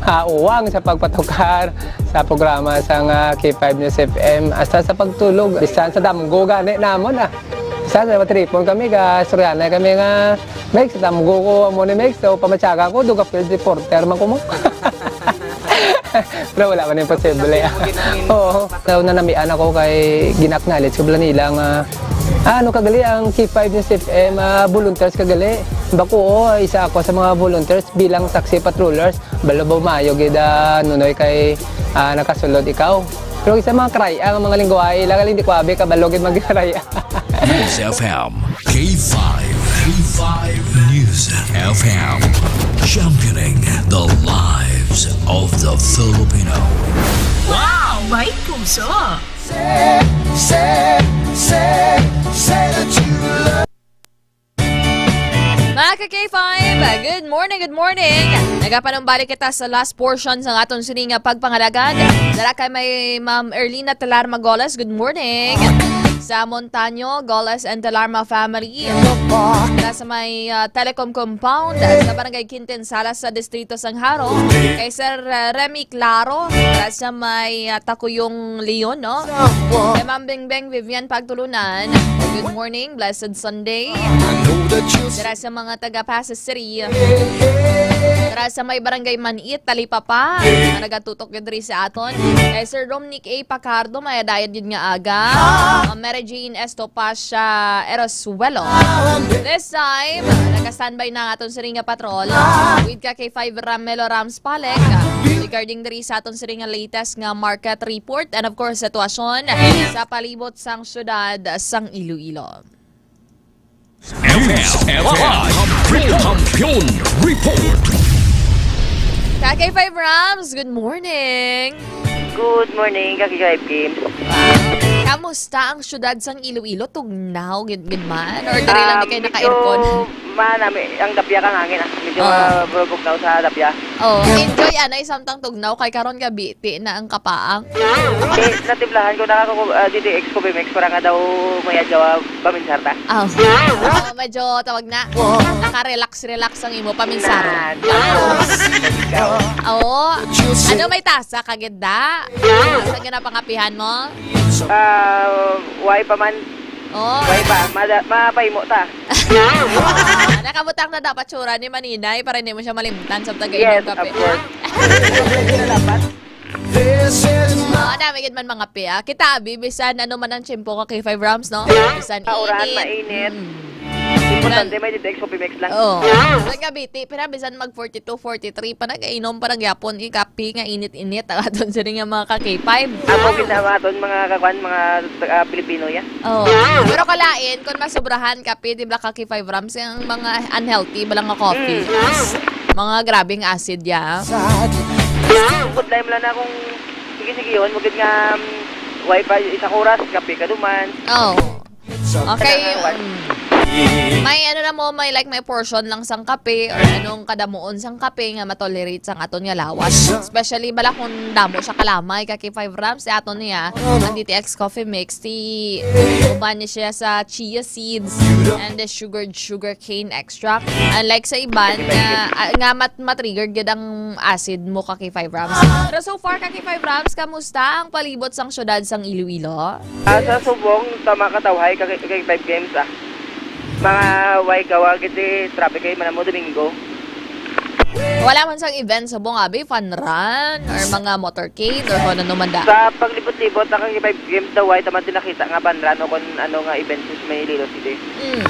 ah, uwang sa pagpatukar sa programa sang, ah, K five News F M, hasta sa pagtulog, bisan sa damgo gani namon, ah. Bisan sa matripon kami, ga istoryahanay kami nga, "Megs, sa damgo ko amo ni Megs, so pamatyaga ko, duga field reporter man ko mo." Pero wala man imposible, ah. Oo. Daw nanamian ako kay gin-acknowledge ko bala nila nga, "Ah, ano ka gali ang K five News F M, ah, volunteers ka gali?" Bako, "Oo, isa ako sa mga volunteers bilang taxi patrollers." Balo ba maayo gid, ah, Nunoy, kay, ah, nakasulod ikaw. Pero sa mga karaya, ang mga lingwahe, ila gali hindi ko abi kabalo gid magkaraya. News F M, K five, K five News F M, championing the lives of the Filipino. Wow! May puso! Say, say, say, say that you love. Mga ka-K five, good morning, good morning. Nagapanumbalik kita sa last portion sa aton sini nga pagpangalagad. Dara kay may Ma'am Erlina Telar Magoles, good morning. Sa Montaño, Goles and Telarma family. Dara sa may, ah, Telecom Compound, sa Barangay Quintin Salas, sa Distrito Sang Jaro. Kay Sir, ah, Remy Claro, dara sa may, ah, Takuyong Leon, no? Kay Ma'am Bingbing Vivian Pagtulunan, good morning, blessed Sunday. Dara sa mga taga Pasay City. Dara sa may Barangay Manit, Talipapa, nga nagatutok gid diri sa aton. Kay Sir Romnick A Pacardo, may dayon gid nga aga. Ma'am Mary Jane Estopacia Erosuelo. This time, naka-standby na ang aton sini nga patrol. With ka kay five Ramelo Rams Palek. Regarding diri sa aton sini nga latest nga market report and of course, sitwasyon sa palibot sang syudad sang Iloilo. F M, F M, Kampiyon, Kampiyon Report. Ka-K five Rams, good morning. Good morning, ka-K five Kim. Kamusta ang syudad sang Iloilo? Tugnaw gid, gid man? Or diri lang di kayo naka-aircon? Ah, medyo manami ang dapya kang hangin, ah. Medyo, oo, ah, mabugnaw sa dapya. Oh, enjoy anay samtang tugnaw kay karon gabi ti na ang kapaang. Eh, natiblahan ko na ako, ah, D T X ko, Bimex, para nga daw may adlaw, ah, paminsar ta. Oh. Oh, medyo tawag na. Naka-relax, relax ang imo paminsar. Na, na. Oo. Ano, may tasa ka gid da? Sa ginapangapihan mo? Ah, way pa man. Oh. Way pa. Mada-, mapahimo ta. Ah, nakabutang na dapat tsura ni Maninay para hindi mo siya malimtan sa taga inom kape. Yes, of course. Oo, dami gid man mga pia. Kita, abi, bisan ano man ang tiyempo ka kay Five Rams, no? Bisan init. Kauran, mainit. Mm. Importante may dito X Coffee Mix lang. Oh. Sa Cavite, pero bisan mag forty-two, forty-three pa, nagainom pa ng yapon, eh, kape nga init-init, ang aton sini nga mga ka-K five. Ako ginawa aton mga kakuan, mga, ah, Pilipino ya. Oh. Pero kalain, kung masobrahan kape, di ba, ka-K five Rams, ang mga unhealthy, bala nga coffee. Mm. Mga grabing acid ya. Good time lang na kung sige-sige yun, magod nga, um, wifi isang oras, kape ka duman. Oh. Okay, um, may ano na mo, may, like, may portion lang sang kape or anong kadamuon sang kape nga matolerate sang aton nga lawas. Especially bala kung damo siya kalamay, ka-K five Rams, si aton niya, ang D T X Coffee Mix, ti uban niya siya sa chia seeds and the sugar, sugar cane extract. Unlike sa iban nga, ah, nga mat-, matrigger gid ang acid mo, ka-K five Rams. Pero so far, ka-K five Rams, kamusta ang palibot sang syudad sang Iloilo? Ah, sa Subong, tama ka, tawhay, kag, kag five games, ah. Mga way gawa, gid, eh, traffic kay man mo Domingo. Wala man sang event sa Subong, abi, fun run, or mga motorcade, or kung ano man da. Sa paglibot-libot, ang kag five games daw, way taman tinakita nga fun run o kung ano nga event sa may Iloilo City. Mm.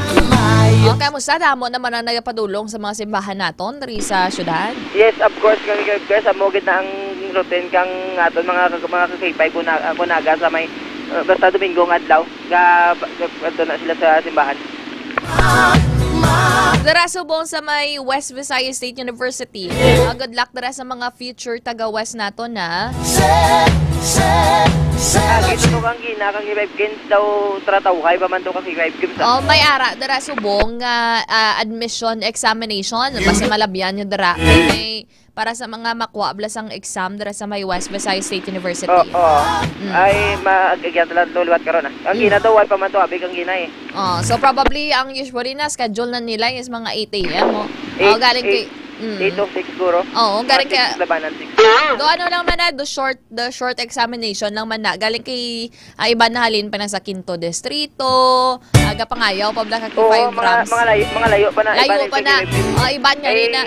Okay, musta? Damo naman ang nagapadulong sa mga simbahan naton diri sa syudad? Yes, of course, kag, kag, kag, sa mo gid na ang routine kang aton mga, mga ka-K five, kuna-, kunaga sa may, uh, basta Domingo nga adlaw. Ga-, ga-, adto na sila sa simbahan. Dira subong sa may West Visayas State University. Ah, good luck dira sa mga future taga-West nato na. Ah, gito kang gina, kang five games daw, tratawhay pa man to kang five games, ah. Oh, may ara dira subong nga, ah, admission examination. Basta malabyan nyo dira. May para sa mga makuha bala sang exam dira sa may West Visayas State University. Oo. Mm. Ay, ma-, agyan lang to liwat karon, ah. Ang Mm. gina to, way pa man to, abi kang gina, eh. Oh, so probably ang usually na schedule na nila is mga eight a m, oh. Oh, Eight, galing kay eight, mm. eight to six siguro. Oo, galing Mga kay six labanan, six. Do ano lang man na, do short, the short examination lang man na. Galing kay, ah, iban na halin pa na sa Quinto Distrito, aga pangayaw pa bala ka Oo, five mga, grams. mga layo, mga layo pa na, Layo iban pa na. Kay Oh, iban nga rin na.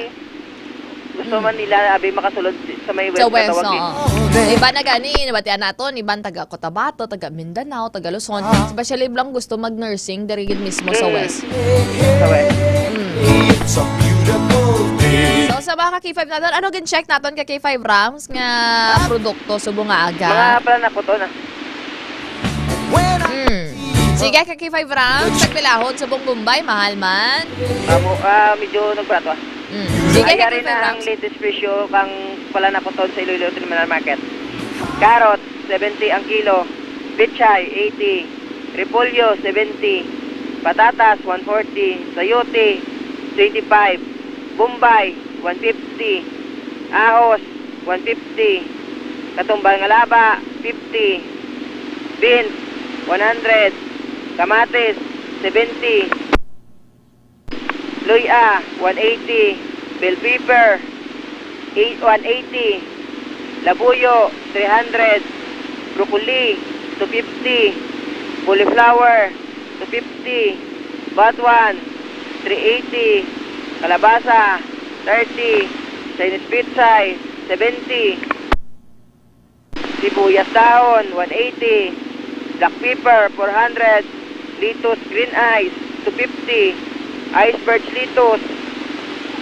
Gusto Mm. man nila, abi, makasulod sa may Sa West, West, katawag, eh. Oo. Iba na gani, nabatian naton, iban taga Cotabato, taga Mindanao, taga Luzon. Ah. Especially lang gusto mag-nursing diri gid mismo sa Mm. West. Sa West. Mm. So, sa mga ka-K five naton, ano gin-check naton ka K five Rams nga produkto subong nga aga? Mga panakot na. Mm. Sige, ka K five Rams, sa pilahon subong Bombay, mahal man. Amo, ah, medyo nagbarato, ah. Mm. Sige, Ay, ka yari K five na ang Rams. latest presyo kang palanakoton sa Iloilo Terminal Market. Carrot, seventy ang kilo. Pechay, eighty. Repolyo, seventy. Patatas, one forty. Sayote, twenty-five. Bombay, one fifty. Ahos, one fifty. Katumbal nga laba, fifty. Beans, one hundred. Kamatis, seventy. Luya, one eighty. Bell pepper, eight, one eighty. Labuyo, three hundred. Broccoli, two fifty. Cauliflower, two fifty. Batuan, three eighty. Kalabasa, thirty. Chinese pechay, seventy. Sibuyas dahon, one eighty. Black pepper, four hundred. Lettuce, green ice, two fifty. Iceberg lettuce,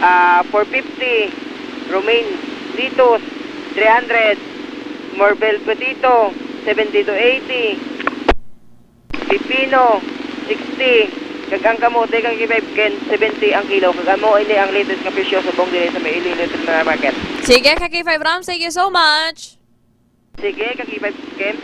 ah, four fifty. Romaine lettuce, three hundred. Morbel potato, seventy to eighty. Pipino, sixty. Kag ang kamote kang K five Ken, seventy ang kilo. Kag amo ini ang latest nga presyo subong diri sa may Iloilo Terminal Market. Sige, ka K five Rams, thank you so much. Sige, ka K five Ken.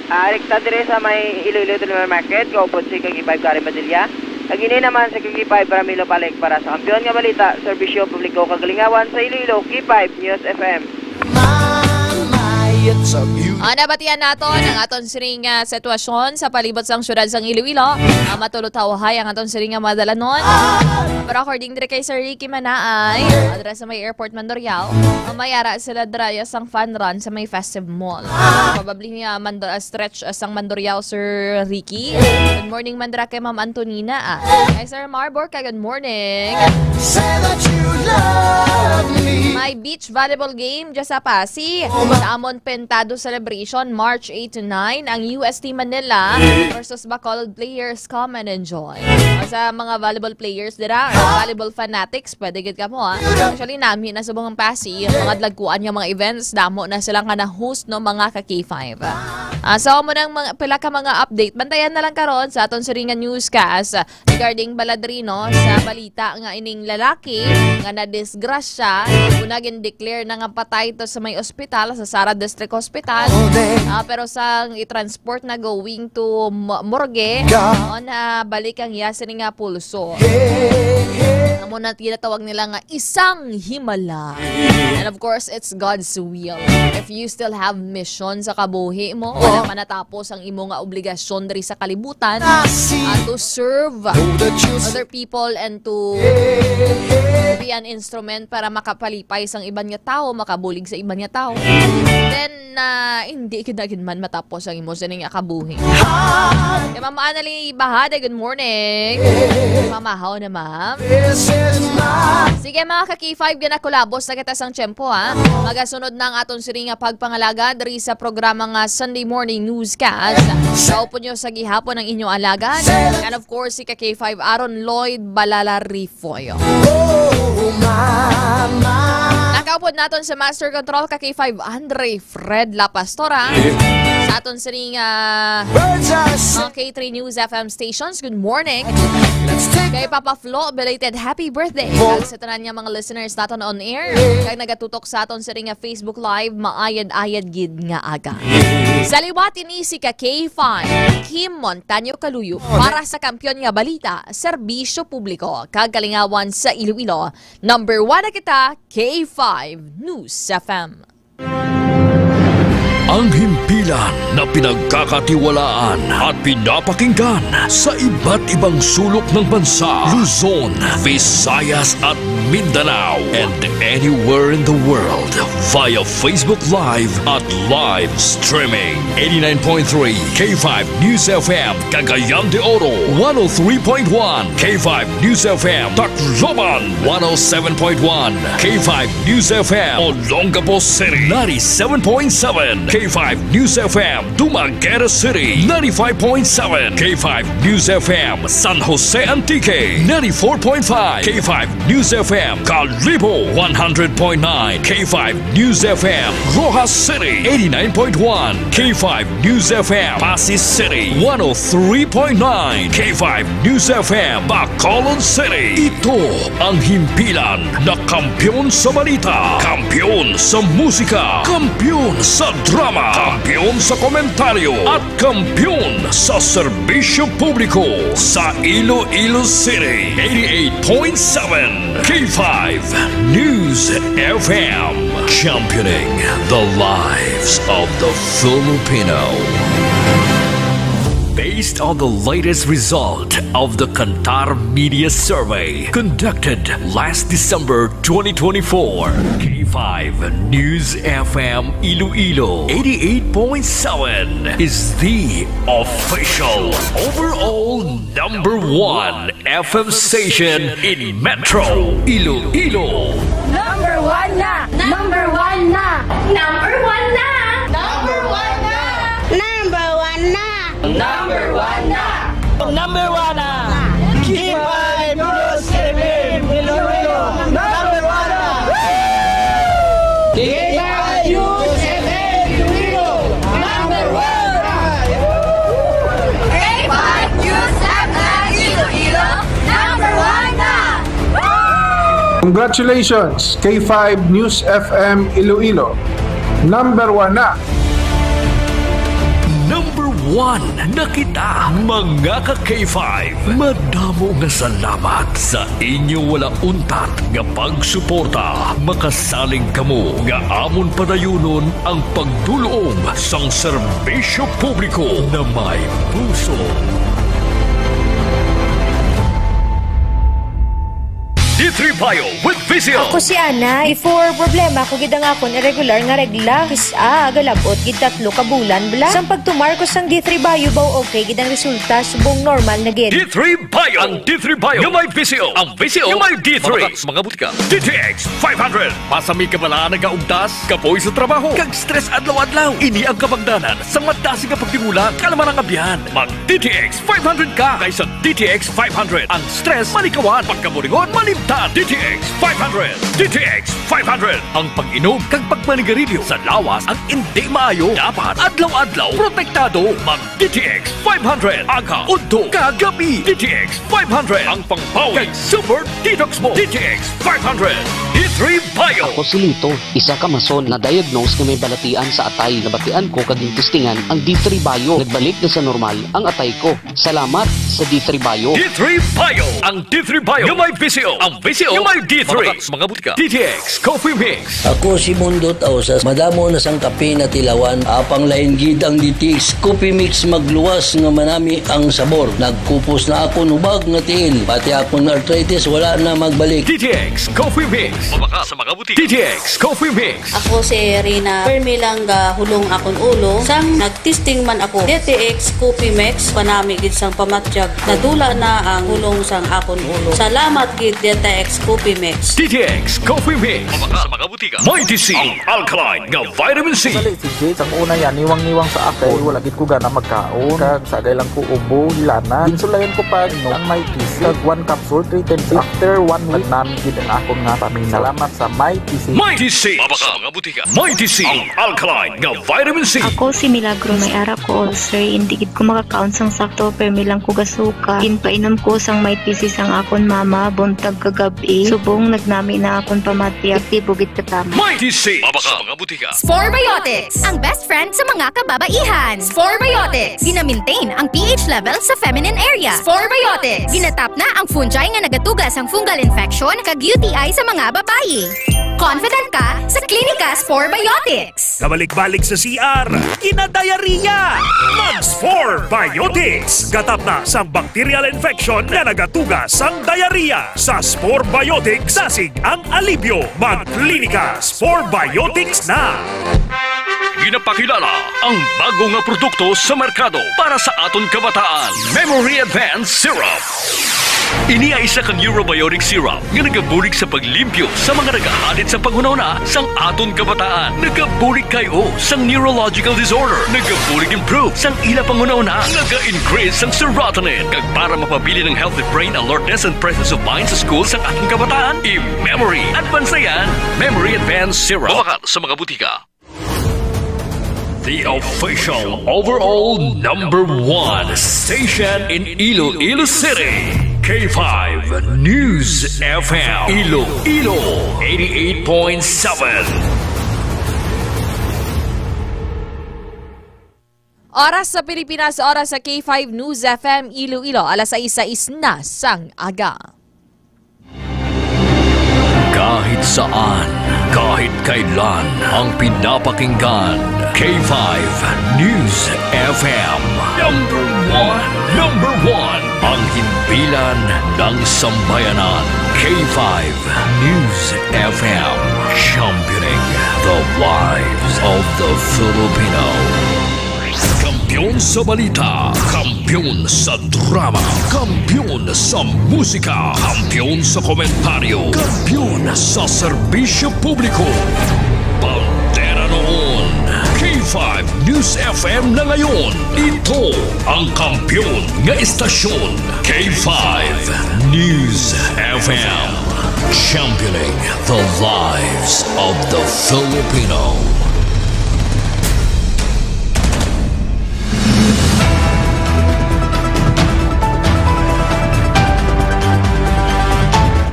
Ah, rekta diri sa may Iloilo Terminal Market, kaupod si ka K five Gary Padilla. Kag ini naman si ka K five Ramilo Palik para sa Kampiyon nga Balita, Serbisyo Publiko kag Kalingawan sa Iloilo, K five News F M. Mama, it's a beautiful Ah, nabatian naton ang aton siring nga sitwasyon sa palibot sang siyudad sang Iloilo. Ah, matulot hawhay ang aton siring nga madalanon. Pero according dire kay Sir Ricky Manaay, ah, dira sa may airport Mandurriao, ah, may ara sila dira sang fun run sa may Festive Mall. Probably niya Mando-, ah, stretch, ah, sang Mandurriao, Sir Ricky. Good morning man dira kay Ma'am Antonina, ah. Kay Sir Marbor, kay good morning. Say that you love me. May beach volleyball game dyan sa Pasi. Sa amon Pintado Celebration. Station, March eight to nine, ang U S T Manila versus Bacolod players. Come and enjoy. Sa mga volleyball players dira, or volleyball fanatics, pwede gid kamo, ha. Actually, nami na subong ang Passi, mga dagkuan nga mga events, damo na sila nga na-host, no, mga ka K five. Ah, so, amo nang mga, pila ka mga update. Bantayan na lang karon sa aton siringan newscast regarding baladrino sa balita nga ining lalaki nga nadisgrasya, una gin-declare na nga patay to sa may ospital, sa Sara District Hospital. Ah, pero sang i-transport na going to mo-, morgue, on, ah, balik ang iya sini nga pulso. Amo na tinatawag nila nga isang himala. And of course, it's God's will. If you still have mission sa kabuhi mo, wala pa natapos ang imo nga obligasyon diri sa kalibutan, ah, to serve other people and to be an instrument para makapalipay sang iban nga tawo, makabulig sa iban nga tawo, then, ah, hindi kita gid man matapos ang imo sining nga kabuhi. Kay Ma'am Annalyn Bahada, good morning. Mamahaw na, ma'am. Sige, mga ka K five, ginakulabos na kita sang tiyempo, ha. Magasunod na ang aton sini nga pagpangalaga diri sa programa nga Sunday Morning Newscast. Sa upod nyo sa gihapon ang inyo alagad. And of course, si ka K five Aaron Lloyd Balala Rifoy. Nakaupod naton sa Master Control, ka K five Andre Fred La Pastora. Sa aton sining, ah, mga K three News F M stations, good morning. Kay Papa Flo, belated happy birthday. Kag sa tanan nga mga listeners naton on air, kag nagatutok sa aton sining nga Facebook Live, maayad-ayad gid nga aga. Sa liwat ini si ka K five, Kim Montaño Kaluyo, para sa Kampiyon nga Balita, Serbisyo Publiko, kag Kalingawan sa Iloilo. Number one na kita, K five News F M. Ang himpilan na pinagkakatiwalaan at pinapakinggan sa iba't ibang sulok ng bansa, Luzon, Visayas at Mindanao, and anywhere in the world via Facebook Live at live streaming. Eighty-nine point three K five News F M, Cagayan de Oro, one oh three point one K five News F M, Tacloban, one oh seven point one K five News F M, Olongapo City, ninety-seven point seven K five News F M, Dumaguete City, ninety-five point seven K five News F M, San Jose Antique, ninety-four point five K five News F M, Kalibo, one hundred point nine K five News F M, Roxas City, eighty-nine point one K five News F M, Passi City, one oh three point nine K five News F M, Bacolod City. Ito ang himpilan na kampiyon sa balita, kampiyon sa musika, kampiyon sa drama, kampiyon sa komentaryo, at kampiyon sa serbisyo publiko sa Iloilo City. Eighty-eight point seven K five News F M, championing the lives of the Filipino. Based on the latest result of the Kantar Media Survey conducted last December twenty twenty-four, K five News F M Iloilo eighty-eight point seven is the official overall number one F M station in Metro Iloilo. Number one na! Number one na! Number one na! Number one na! Number one na! Number one na! Number one na! K five News F M Iloilo! Number one na! K five News F M Iloilo! Number one na! K five News F M Iloilo! Number one na! Congratulations, K five News F M Iloilo. Number one na. Number one na kita, mga ka K five. Madamo nga salamat sa inyo wala untat nga pagsuporta. Makasalig kamo nga amon padayunon ang pagdul-ong sang serbisyo publiko na may puso. D D three Bio with Visio. Ako si Ana. Before, problema ko gid ang akon irregular nga regla. Kis-a, galabot gid tatlo ka bulan bala. Sang pagtumar ko sang D three Bio, baw okay gid ang resulta, subong normal na gid. D three Bio. Ang D three Bio nga may Visio. Ang Visio nga may D three. Mabakal sa mga butika. D T X five hundred. Masami ka bala nagaugtas, kapoy sa trabaho, kag stress adlaw-adlaw. Ini ang kabangdanan sang madasig nga pagtimulang, kalma ang abyan. Mag D T X five hundred ka kaysa D T X five hundred. Ang stress malikawan, pagkaburingon malimtan. D T X five hundred. D T X five hundred. Ang pag-inom kag pagmanigarilyo sa lawas ang indi maayo. Dapat adlaw-adlaw protektado. Mag D T X five hundred. Aga, udto, kag gabi. D T X five hundred. Ang pangbawi kag super detox mo. D T X five hundred. D three Bio. Ako si Lito, isa ka mason na diagnose nga may balatian sa atay. Nabatian ko kag gintistingan ang D three Bio. Nagbalik na sa normal ang atay ko. Salamat sa D three Bio. D three Bio. Ang D three Bio nga may Visio. Ang Visio nga may D three. Mabakal sa mga butika. D T X Coffee Mix. Ako si Mundo Tausas. Madamo na sang kape na tilawan. Apang lain gid ang D T X Coffee Mix, magluwas nga manami ang sabor. Nagkupos na akon hubag nga tiil. Pati akon arthritis wala na magbalik. D T X Coffee Mix. Mabakal sa mga butika. D T X Coffee Mix. Ako si Rina. Permi lang gahulong akon ulo. Sang nagtesting man ako, D T X Coffee Mix, panami gid sang pamatyag. Nadula na ang hulong sang akon ulo. Salamat gid, D T X Coffee Mix. D T X Coffee Mix. Mabakal sa mga butika. Mighty C, ang alkaline nga vitamin C. Sali si Jade, sang una yan, niwang-niwang sa ako. Wala gid ko gana magkaon. Kag sagay lang ko ubo, hilana. Ginsulayan ko pa, no, ang Mighty C. Kag one capsule, three times after one week, nami gid ang akon nga pamina. Salamat sa Mighty C. Mighty C. Mabakal sa mga butika. Mighty C, ang alkaline nga vitamin C. Ako si Milagro, may ara ko ulcer, hindi gid ko makakaon sang sakto, permi lang ko gasuka. Ginpainom ko sang Mighty C sang akon mama, buntag kag gab-i. Subong nagnami na akon pamatyag, epektibo gid katama. Mighty C. Mabakal sa mga butika. Spore Biotics, ang best friend sa mga kababaihan. Spore Biotics, gina-maintain ang P H level sa feminine area. Spore Biotics, ginatap na ang fungi nga nagatuga sang fungal infection kag U T I sa mga babayi. Confident ka sa Klinika Spore Biotics. Kabalik-balik sa C R, kinadiarrhea. Mag Spore Biotics. Gatap na sang bacterial infection nga nagatuga sang diarrhea. Sa Spore Biotics, dasig ang alibyo. Mag Klinika Spore Biotics na. Ginapakilala ang bago nga produkto sa merkado para sa aton kabataan, Memory Advance Syrup. Ini ay isa ka neurobiotic syrup nga nagabulig sa paglimpyo sa mga nagahalit sa panghunahuna sang aton kabataan. Nagabulig kay o sang neurological disorder. Nagabulig improve sang ila panghunahuna. Naga-increase sang serotonin. Kag para mapabilin ang healthy brain alertness and presence of mind sa school sang aton kabataan, i-Memory Advance na yan. Memory Advance Syrup. Mabakal sa mga butika. The official overall number one station in Iloilo City, K five News F M, Iloilo, eighty-eight point seven. Oras sa Pilipinas, oras sa K five News F M Iloilo, alas sais sais na sang aga. Kahit saan, kahit kailan, ang pinapakinggan, K five News F M. Number one, number one, ang himpilan ng sambayanan, K five News F M, championing the lives of the Filipino. Kampiyon sa balita, kampiyon sa drama, kampiyon sa musika, kampiyon sa komentaryo, kampiyon sa serbisyo publiko. Bandera noon, K five News F M na ngayon. Ito ang kampiyon nga istasyon, K five News F M. Championing the lives of the Filipino.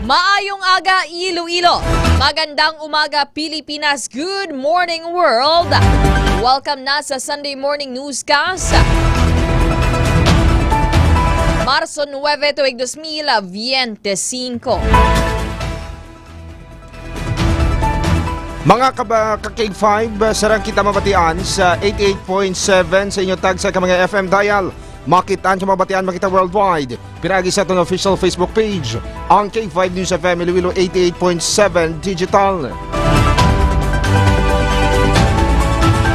Maayong aga, Iloilo. Magandang umaga, Pilipinas. Good morning, world. Welcome na sa Sunday Morning Newscast. Marso nuebe, tuig dos mil veinticinco. Mga kaba-, ka-K five, ah, sarang kita mabatian sa eighty-eight point seven sa inyo tagsa ka mga F M dial. Makit-an sa mga batian, makita worldwide. Pinaagi sa aton official Facebook page, ang K five News F M Iloilo eighty-eight point seven Digital.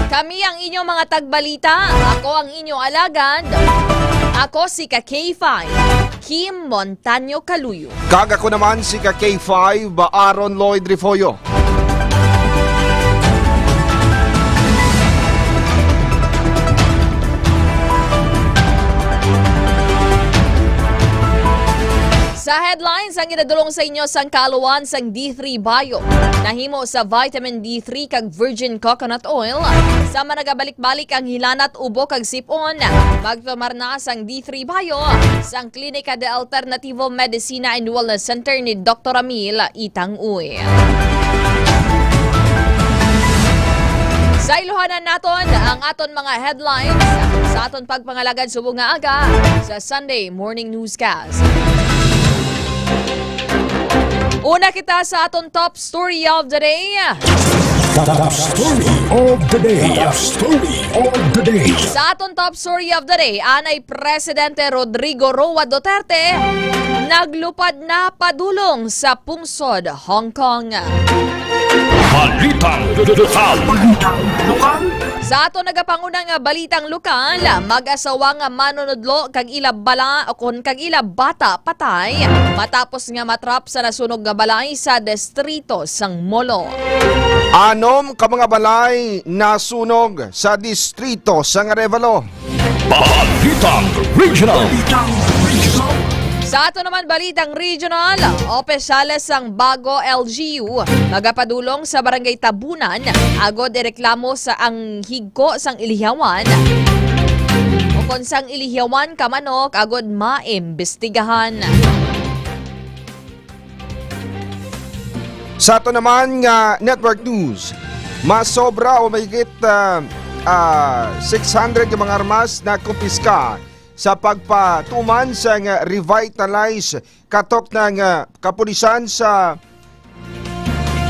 Kami ang inyong mga tagbalita. Ako ang inyong alagad. Ako si ka K five, Kim Montaño Caluyo. Kag ako naman si ka K five, Aaron Lloyd Refollo. Sa headlines, ang ginadulong sa inyo sang kaaluan sang D three Bio. Nahimo sa vitamin D three kag virgin coconut oil. Sama nagabalik-balik ang hilanat, ubo kag sip-on. Magtumar na sang D three Bio sang Klinika de Alternativo Medicina and Wellness Center ni Doktor Ramil Itang Uy. Sa iluhanan naton ang aton mga headlines sa aton pagpangalagad subong nga aga sa Sunday Morning Newscast. Una kita sa aton top story of the day. Top story of the day. Top story of the day. Sa aton top story of the day, anay Presidente Rodrigo Roa Duterte naglupad na padulong sa pungsod Hong Kong. Balitang lokal. Sa aton nagapanguna nga balitang lokal, mag-asawa nga manunudlo kag ila bala o kon kag ila bata patay matapos nga matrap sa nasunog nga balay sa distrito sang Molo. Anom ka mga balay nasunog sa distrito sang Arevalo. Balitang Regional. Sa ato naman balitang regional, opisyales sang Bago L G U magapadulong sa Barangay Tabunan agod ireklamo sa ang higko sang ilihawan o kon sang ilihawan ka manok agod maimbestigahan. Sa ato naman nga network news, masobra o mahigit, ah, ah, six hundred nga mga armas na kumpiska sa pagpatuman sang Revitalize katok ng, ah, kapulisan sa,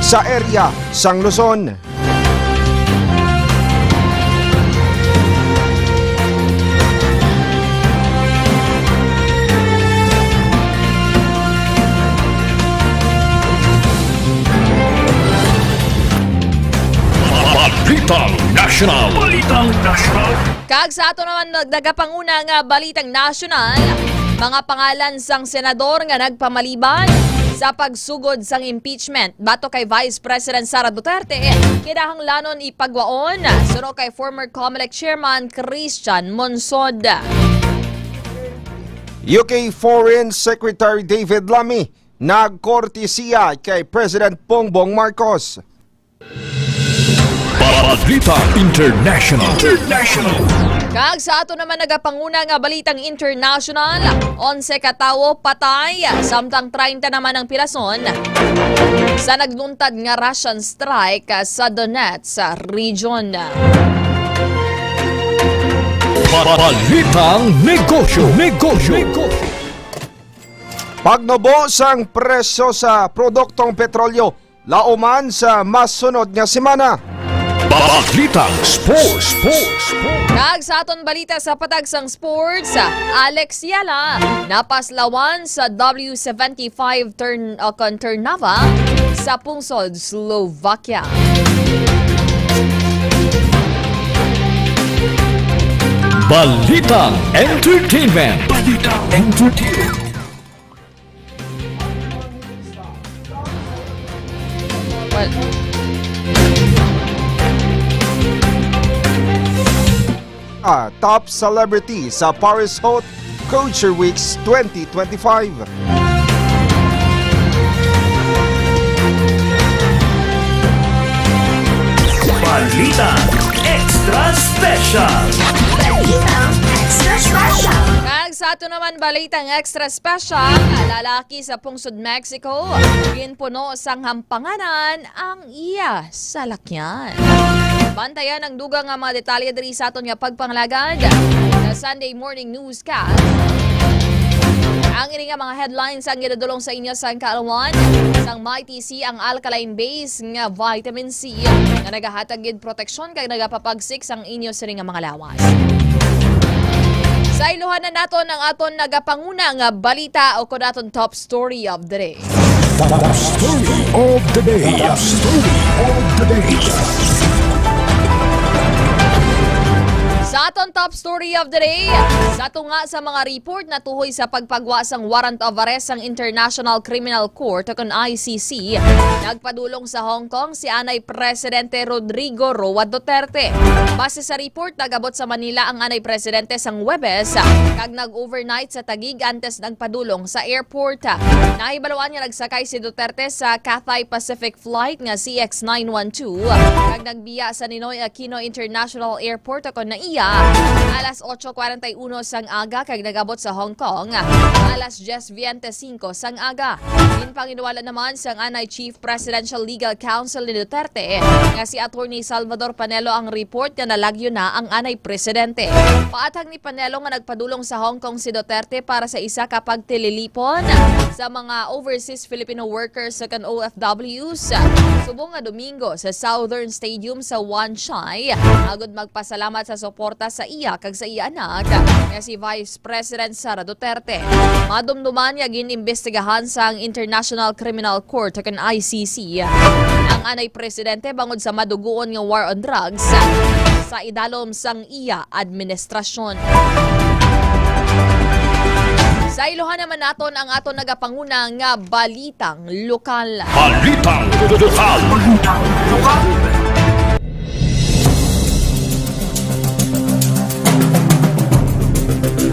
sa area sang Luzon. Balitang National. Balitang National. Kag sa ato naman nag-, nagapanguna nga balitang nasyonal, mga pangalan sang senador nga nagpamaliban sa pagsugod sang impeachment batok kay Vice President Sara Duterte, kinahanglanon ipagwaon suno kay former Comelec Chairman Christian Monsod. U K Foreign Secretary David Lammy nagkortesiya kay President Bongbong Marcos. Balita International. International. Kag sa ato naman nagapanguna nga balitang international, onse ka tawo patay, samtang treinta naman ang pilason sa nagluntad nga Russian strike sa Donetsk region. Balitang negosyo. Negosyo. Pagnubo sang presyo sa produktong petrolyo lauman sa masunod nga semana. Balitang Sports. Sports. Sports. Kag sa aton balita sa patag sang sports, Alex Yala napaslawan sa W seventy-five turn, o kon Turnava sa pungsod Slovakia. Balitang Entertainment. Balitang Entertainment. Well, ah, top celebrity sa Paris Haute Couture Weeks twenty twenty-five. Balita Extra Special. Balita Extra Special. Kag sa ato naman balitang extra special, lalaki sa pungsod Mexico, ginpuno sang hampanganan ang iya salakyan. Bantayan ang dugang nga mga detalye diri sa aton nga pagpangalagad sa Sunday Morning Newscast. Ang ini nga mga headlines ang ginadulong sa inyo sang kaaluan sang Mighty C, ang alkaline base nga vitamin C nga nagahatag gid proteksyon kag nagapapagsik sang inyo sini nga mga lawas. Sa iluhan na naton ang aton nagapanguna nga balita o kon aton top story of the day. Top story of the day. Top story of the day. Sa aton top story of the day, sa tunga sa mga report natuhoy sa pagpagwa sang warrant of arrest sang International Criminal Court o kon I C C, nagpadulong sa Hong Kong si anay Presidente Rodrigo Roa Duterte. Base sa report, nagabot sa Manila ang anay presidente sang Huwebes kag nag-overnight sa Taguig antes nagpadulong sa airport. Nahibaluan nga nagsakay si Duterte sa Cathay Pacific flight nga C X nine one two kag nagbiya sa Ninoy Aquino International Airport o kon NAIA alas otso kwarenta y uno sang aga kag nagabot sa Hong Kong alas dyes bente singko sang aga. Ginpanginwala naman sang anay Chief Presidential Legal Counsel ni Duterte nga si Attorney Salvador Panelo ang report nga nalagyo na ang anay presidente. Paathag ni Panelo nga nagpadulong sa Hong Kong si Duterte para sa isa ka pagtililipon sa mga overseas Filipino workers o kon O F Ws subong nga Domingo sa Southern Stadium sa Wan Chai agud magpasalamat sa suporta sa iya kag sa iya anak nga si Vice President Sara Duterte. Madumduman nga gin-imbestigahan sang International Criminal Court o kon I C C ang anay presidente bangod sa madugoon nga war on drugs sa idalom sang iya administrasyon. Sa iluhan naman naton ang aton nagapanguna nga balitang lokal. Balitang lokal. Balitang lokal.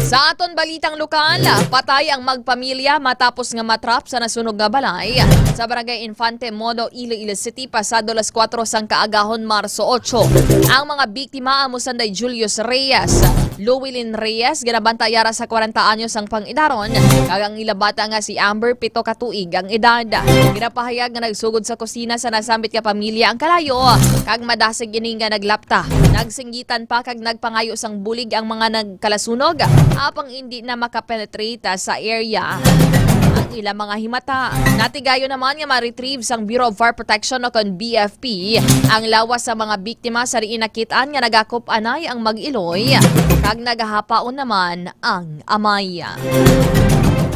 Sa aton balitang lokal, patay ang magpamilya matapos nga matrap sa nasunog nga balay sa Barangay Infante Molo, Iloilo City, pasado las kuwatro sang kaagahon, Marso otso. Ang mga biktima amo sanday Julius Reyes, Llewellyn Reyes, ginabantayara sa kwarenta anyos ang pang-idaron, kag ang ila bata nga si Amber, pito ka tuig ang edad. Ginapahayag nga nagsugod sa kusina sa nasambit nga pamilya ang kalayo, kag madasig ini nga naglapta. Nagsinggitan pa kag nagpangayo sang bulig ang mga nagkalasunog, apang indi na makapenetrate sa area ang ila mga himata. Natigayon naman nga ma-retrieve sang Bureau of Fire Protection o kon B F P ang lawas sa mga biktima sa diin nakit-an nga nagakop-anay ang mag-iloy kag nagahapaon naman ang amay.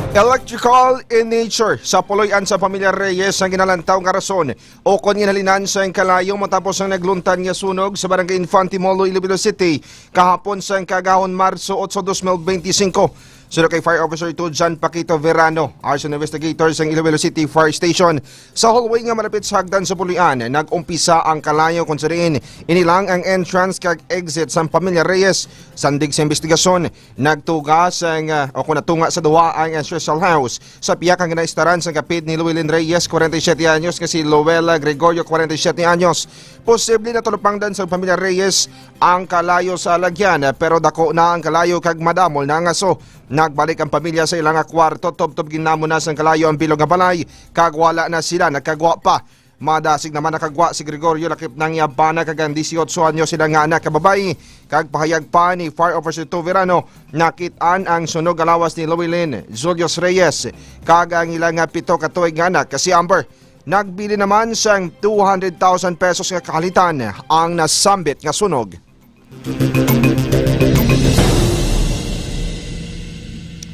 Electrical in nature sa puloy-an sa pamilya Reyes ang ginalantaw nga rason ukon ginhalinan sang kalayo matapos ang nagluntad nga sunog sa Barangay Infante Molo, Iloilo City, kahapon sang kaagahon, Marso otso, dos mil benti singko. Suno kay Fire Officer two John Paquito Verano, arson investigator sang Iloilo City Fire Station, sa hallway nga malapit sa hagdan sa puloy-an nag-umpisa ang kalayo, kung sa diin ini lang ang entrance kag exit sang pamilya Reyes. Sandig sa imbestigasyon, nagtuga sang, ah, o kung natunga sa duha ang ancestral house sa piyak nga ginaistaran sang kapid ni Llewellyn Reyes, kwarenta y siyete anyos, nga si Luella Gregorio, kwarenta y siyete anyos. Posible natalupangdan sa pamilya Reyes ang kalayo sa lagyan, pero dako na ang kalayo kag madamo na ang aso. Nagbalik ang pamilya sa ila nga kwarto, tubtob ginamo na sang kalayo ang bilog nga balay, kag wala na sila nakagwa pa. Madasig naman nakagwa si Gregorio, lakip na ang iya bana kag ang disiotso anyos sila nga anak nga babayi, kag pahayag pa ni Fire Officer two Verano, nakit-an ang sunog nga lawas ni Llewellyn Julius Reyes kag ang ila nga pito ka tuig nga anak nga si Amber. Nagbilin naman sang two hundred thousand pesos nga kahalitan ang nasambit nga sunog.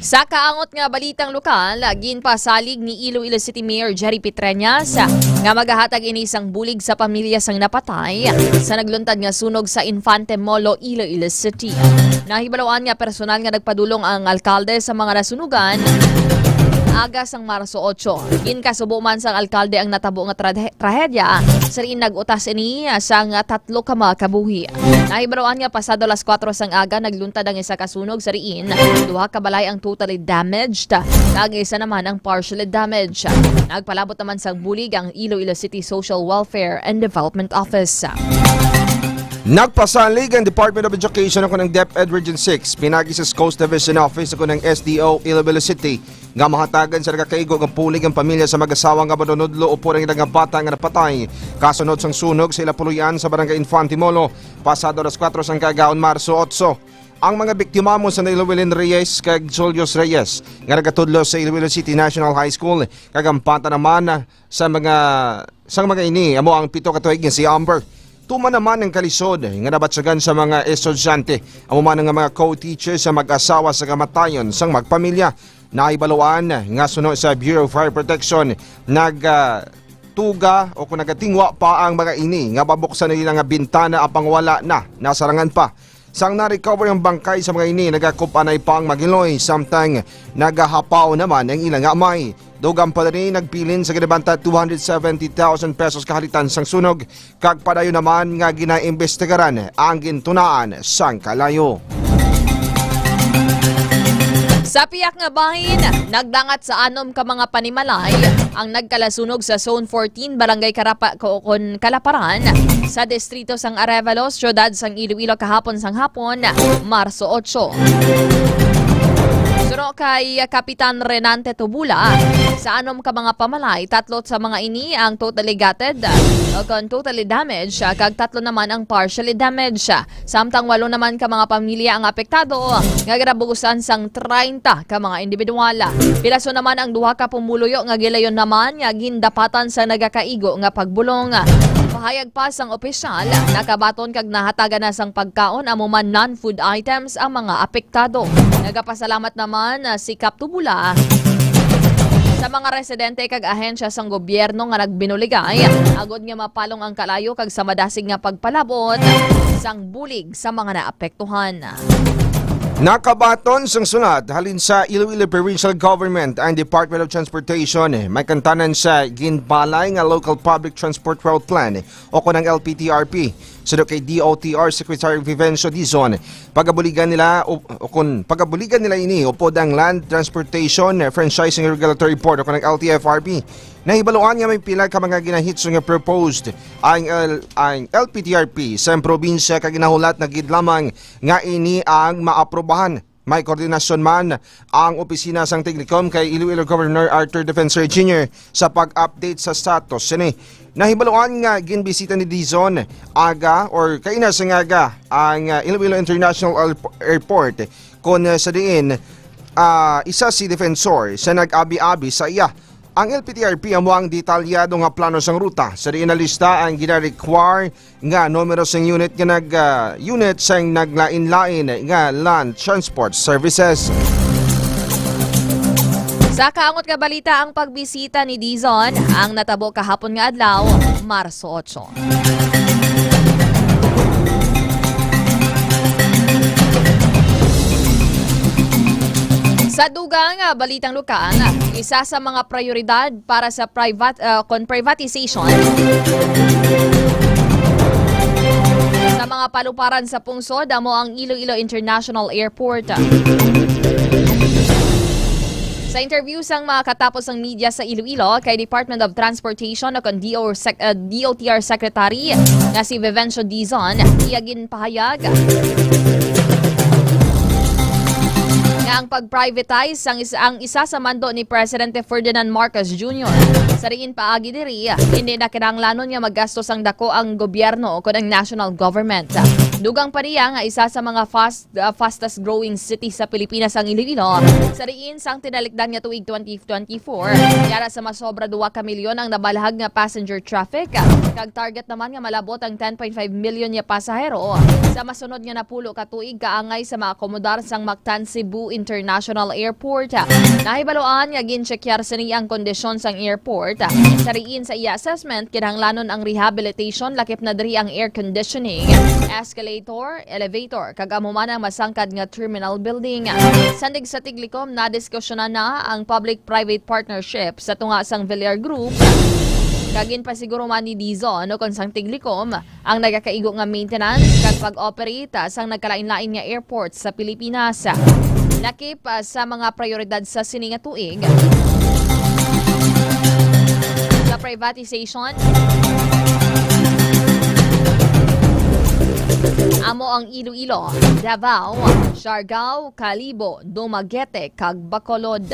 Sa kaangot nga balitang lokal, ginpasalig ni Iloilo City Mayor Jerry Petreñas nga magahatag ini sang bulig sa pamilya sang napatay sa nagluntad nga sunog sa Infante Molo, Iloilo City. Nahibaluan nga personal nga nagpadulong ang alkalde sa mga nasunugan aga sang Marso otso. Ginkasubo man sang alkalde ang natabo nga trade-, trahedya, sa diin nag-utas ini sang tatlo ka mga kabuhi. Nahibaluan nga pasado las kuwatro sang aga nagluntad ang isa ka sunog, sa diin duha ka balay ang totally damaged, kag isa naman ang partially damaged. Nagpalabot naman sang bulig ang Iloilo City Social Welfare and Development Office. Nagpasalig ang Department of Education o kon ang DepEd Region six, pinagi sa Schools Division Office o kon ang S D O Iloilo City, nga mahatagan sa nagakaigo nga bulig ang pamilya sa mag-asawa nga manunudlo upod ang ila nga bata nga napatay kasunod sang sunog sa ila puloy-an sa Barangay Infante Molo, pasado alas kuwatro sang kaagahon, Marso otso. Ang mga biktima amo sanday Llewellyn Reyes kag Julius Reyes, nga nagatudlo sa Iloilo City National High School, kag ang bata naman sa mga, sang mga ini amo ang pito ka tuig nga si Amber. Tuman naman ang kalisod nga nabatyagan sa mga estudyante, amo man nga mga co-teachers sa mag-asawa sa kamatayon sang magpamilya. Nahibaluan nga suno sa Bureau of Fire Protection, nagatuga o kung nagatingwa pa ang mga ini nga mabuksan nila nga bintana, apang wala na nasarangan pa. Sang na-recover ang bangkay sa mga ini, nagakup-anay pa ang Maguinloy, samtang nagahapaw naman ang ilang amay. Dugang pa diri, nagbilin sa ginabanta two hundred seventy thousand pesos kahalitan sang sunog, kag padayon naman nga ginaimbestigaran ang gintunaan sang kalayo. Sa piyak nga bahin, nagdangat sa anom ka mga panimalay ang nagkalasunog sa Zone fourteen, Barangay Karapa-, ko-, kon Kalaparan, sa distrito sang Arevalo, siyudad sang Iloilo, kahapon sang hapon, Marso otso. Suno kay Kapitan Renante Tubula, sa anom ka mga pamalay, tatlo sa mga ini ang totally gutted, o kon totally damaged, kag tatlo naman ang partially damaged. Samtang walo naman ka mga pamilya ang apektado, nga ginabugusan sang treinta ka mga individual. Pilaso naman ang duha ka pumuluyo nga gilayon naman nga gindapatan sa nagakaigo nga pagbulong. Pahayag pa sang opisyal, nakabaton kag nahatagan na sang pagkaon, amo man non-food items, ang mga apektado. Nagapasalamat naman, ah, si Kap Tubula sa mga residente kag ahensya sang gobyerno nga nagbinuligay agod nga mapalong ang kalayo kag sa madasig nga pagpalabot sang bulig sa mga naapektuhan. Nakabaton sang sulat halin sa Iloilo Provincial Government ang Department of Transportation, may kantanan sa ginbalay nga Local Public Transport Route Plan o kon ang L P T R P. Suno kay D O T R Secretary Vivencio Dizon, pagabuligan nila o, o kon pagabuligan nila ini upod ang Land Transportation Franchising Regulatory Board o kon ang L T F R B. Nahibaluan nga may pila ka mga ginahitso nga proposed ang L-, ang L P T R P sa probinsya, kag ginahulat na gid lamang nga ini ang maaprobahan. May koordinasyon man ang opisina sang Tiglicom kay Iloilo Governor Arthur Defensor Junior sa pag-update sa status sini. Nahibaluan nga ginbisita ni Dizon aga or kaina sang aga ang, ah, Iloilo International Airp-, Airport, kon, ah, sa diin, ah, isa si Defensor sa nag-abi-abi sa iya. Ang L P T R P amo ang detalyado nga plano sang ruta. Sa diin nalista ang gina-require nga numero sang unit nga nag, ah, unit sang naglain-lain nga land transport services. Sa kaangot nga balita, ang pagbisita ni Dizon ang natabo kahapon nga adlaw, Marso otso. Sa dugang, ah, balitang lokal, isa sa mga prioridad para sa privat-, ah, kon privatization sa mga paluparan sa pungsod, amo ang Iloilo International Airport. Sa interview sang mga katapos sang media sa Iloilo kay Department of Transportation o kon D O sec-, ah, D O T R Secretary nga si Vivencio Dizon, iya ginpahayag nga ang pag-privatize ang is-, ang isa sa mando ni Presidente Ferdinand Marcos Junior. Sa diin paagi diri, hindi na kinahanglanon nga maggasto sang dako ang gobyerno o kon ang national government. Dugang pa niya nga isa sa mga fast, uh, fastest growing city sa Pilipinas ang Iloilo. Sa diin sang tinalikdan nga tuig twenty twenty-four, yara sa masobra duwa ka milyon ang nabalhag nga passenger traffic, kag target naman nga malabot ang ten point five million nga pasahero sa masunod nga napulo ka tuig kaangay sa maakomodar sang Mactan Cebu International Airport. Nahibaluan nga ginchekyar sini ang kondisyon sang airport. Sa diin sa iya assessment, kinahanglanon ang rehabilitation, lakip na diri ang air conditioning, escalator, elevator, kag amo man ang masangkad nga terminal building. Sandig sa Tiglicom, nadiskusyonan na ang public-private partnership sa tunga sang Villar Group. Kag ginpasiguro man ni Dizon, o kon sang Tiglicom, ang nagakaigo nga maintenance kag pag-operate sang nagkalain-lain nga airport sa Pilipinas. Lakip, ah, sa mga prioridad sa sini nga tuig, sa privatization, amo ang Iloilo, Davao, Siargao, Kalibo, Dumaguete, kag Bacolod.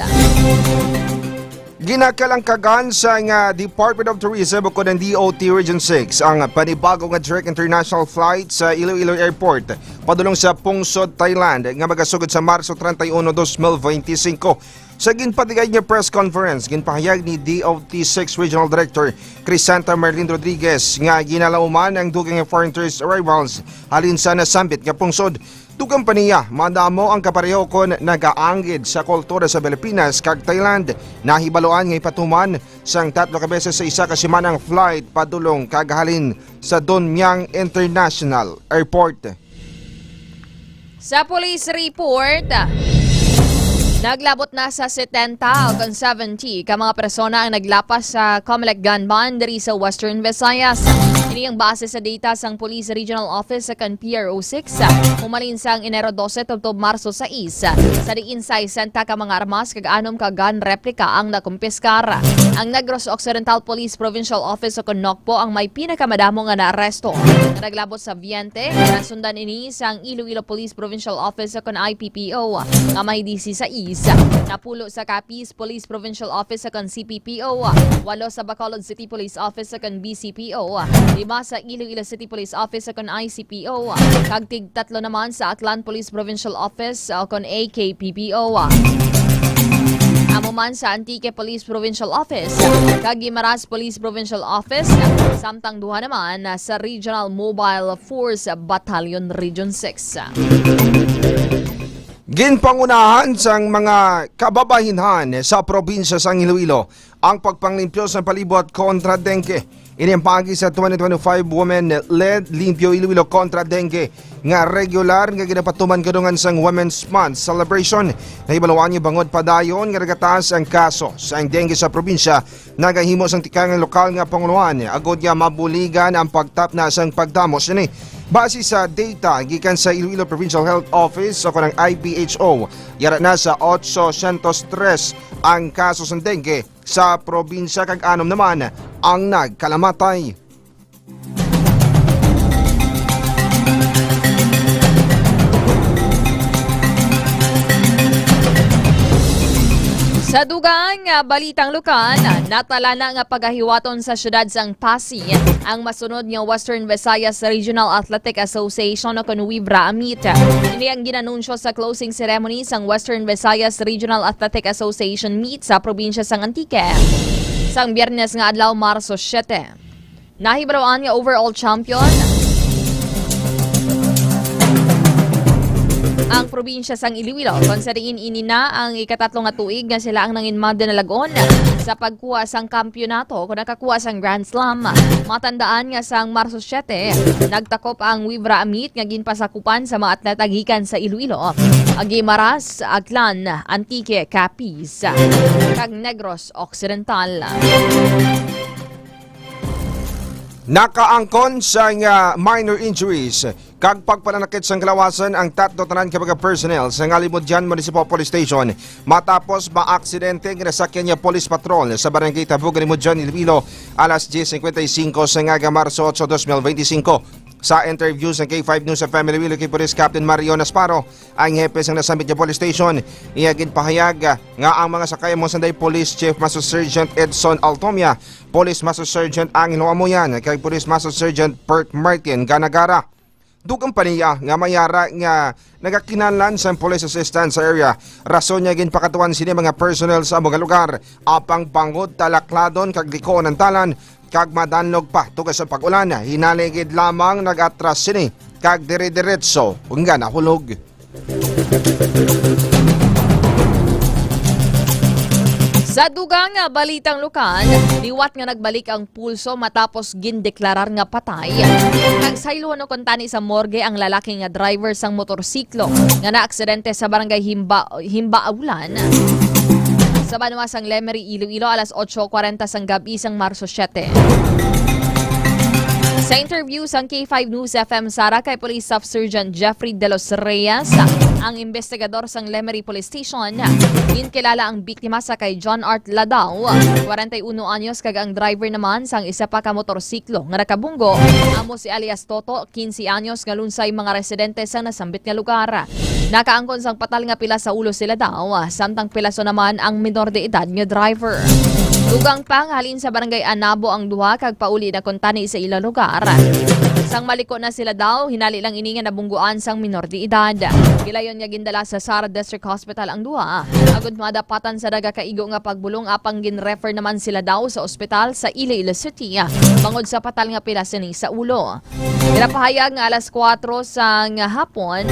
Ginakalangkagan sa nga Department of Tourism o kon ang D O T Region six ang panibago nga direct international flight sa Iloilo Airport padulong sa pungsod Thailand nga magasugod sa Marso treinta y uno, dos mil veinticinco. Sa ginpatigay nga press conference, ginpahayag ni D O T six Regional Director Crisanta Merlin Rodriguez nga ginalauman ang dugang nga foreign tourist arrivals halin sa nasambit nga pungsod. Dugang pa niya, madamo ang kapareho kon nagaanggid sa kultura sa Pilipinas kag Thailand. Nahibaluan nga ipatuman sang tatlo ka beses sa isa ka semana ang flight padulong kag halin sa Dongmyo International Airport. Sa police report, naglabot na sa setenta o kon seventy ka mga persona ang naglapas sa Comelec gun ban diri sa Western Visayas. Ini ang base sa data sang Police Regional Office sa kan P R O six, humalin sang Enero dose tubtob Marso sais, sa diin sesenta ka mga armas kag anom ka gun replica ang nakumpiskar. Ang Negros Occidental Police Provincial Office o kon NOCPO ang may pinakamadamo nga naaresto. Naglabot sa Viente, nasundan ini sang Iloilo Police Provincial Office o kon I P P O, nga may disisais. Napulo sa Capiz Police Provincial Office o kon C P P O, walo sa Bacolod City Police Office o kon B C P O, lima sa Iloilo City Police Office o kon I C P O, kag tig tatlo naman sa Aklan Police Provincial Office o kon A K P P O. Amo man sa Antique Police Provincial Office kag Guimaras Police Provincial Office, samtang duha naman sa Regional Mobile Force Battalion Region six. Ginpangunahan sang mga kababahinhan sa probinsya sang Iloilo ang pagpanglimpyo sa palibot kontra dengue. Ini ang paagi sa twenty twenty-five women-led Limpyo Iloilo kontra Dengue nga regular nga ginapatuman kadungan sang Women's Month celebration. Nahibaluan nga bangod padayon nga nagataas ang kaso sang dengue sa probinsya, nagahimo sang tikang ang lokal nga pangulohan agod nga mabuligan ang pagtapna sang pagdamo sini. Base sa data gikan sa Iloilo Provincial Health Office o kon ang I P H O, yara na sa otsosyentos tres ang kaso sang dengue sa probinsya kag anom naman ang nagkalamatay. Sa dugang nga balitang lokal, natalana nga pagahiwaton sa siyudad sang Passi ang masunod nga Western Visayas Regional Athletic Association o kon WIVRA Meet. Ini ang ginanunsyo sa closing ceremony sang Western Visayas Regional Athletic Association Meet sa probinsya sang Antique sang Biyernes nga adlaw, Marso siete. Nahibaluan nga overall champion ang probinsya sang Iloilo, kon sa diin ini na ang ikatatlo nga tuig nga sila ang nanginmad na lag-on sa pagkuha sang kampyonato kon nakakuha sang Grand Slam. Matandaan nga sang Marso siete, nagtakop ang WIVRA Meet nga ginpasakupan sa mga atleta gikan sa Iloilo, Guimaras, Aklan, Antique, Capiz, kag Negros Occidental. Nakaangkon sang minor injuries kag pagpananakit sang kalawasan ang tatlo tanan ka mga personnel sa Ngalimudyan Municipal Police Station matapos maaksidente ang ginasakyan nga police patrol sa Barangay Tabugan, Ngalimudyan, Iloilo, alas diez cincuenta y cinco sa ngaga, Marso ocho, dos mil veinticinco. Sa interview sa K five News F M Iloilo kay Police Captain Mario Nasparo, ang hepe sang nasambit nga police station, iya ginpahayag, ah, nga ang mga sakay amo sanday Police Chief Master Sergeant Edson Altomia, Police Master Sergeant Angelo Amoyan, kag Police Master Sergeant Perk Martin Ganagara. Dugang pa niya nga may ara nga nagakinahanglan sang police assistance sa area, rason nga ginpakatuan sini mga personnel sa amo nga lugar, apang bangod talakladon kag likoon ang dalan, kag madanlog pa tungod sa pag-ulan, hinali gid lamang nag-atras sini kag dire-diretso nga nahulog. Sa dugang nga balitang lokal, liwat nga nagbalik ang pulso matapos gindeklarar nga patay. Nagsaylo kuno kuntani sa morgue ang lalaki nga driver sang motorsiklo nga naaksidente sa barangay Himba, Himba Aulan, sa banwa sang Lemery, Iloilo, alas otso kwarenta sang gab-i sang Marso siete. Sa interview sang K five News F M Sara kay Police Staff Sergeant Jeffrey De Los Reyes, ang investigador sang Lemery Police Station, ginkilala ang biktima sa kay John Art Ladao, kwarenta y uno anyos, kag ang driver naman sang isa pa ka motorsiklo nga nakabunggo amo si alias Toto, quince anyos, nga lunsay mga residente sang nasambit nga lugar. Nakaangkon sang patal nga pilas sa ulo si Ladao, samtang pilaso naman ang menor de edad nga driver. Dugang pa nga halin sa Barangay Anabo ang duha kag pauli na kuntani sa ila lugar. Sang maliko na sila daw, hinali lang ini nga nabungguan sang minor de edad. Gilayon nga gindala sa Sara District Hospital ang duha, agud madapatan sa nagakaigo nga pagbulong, apang gin-refer naman sila daw sa ospital sa Iloilo City, bangod sa patal nga pilas sini sa ulo. Ginapahayag nga alas kuwatro sang hapon,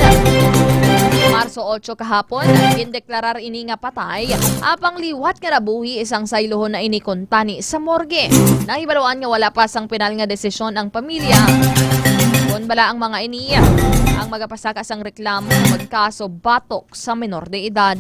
Marso otso kahapon, gindeklarar ini nga patay, apang liwat nga nabuhi sang saylohon na ini kuntani sa morgue. Nahibaluan nga wala pa sang pinal nga desisyon ang pamilya kon bala ang mga ini ang magapasaka sang reklamo o kaso batok sa menor de edad.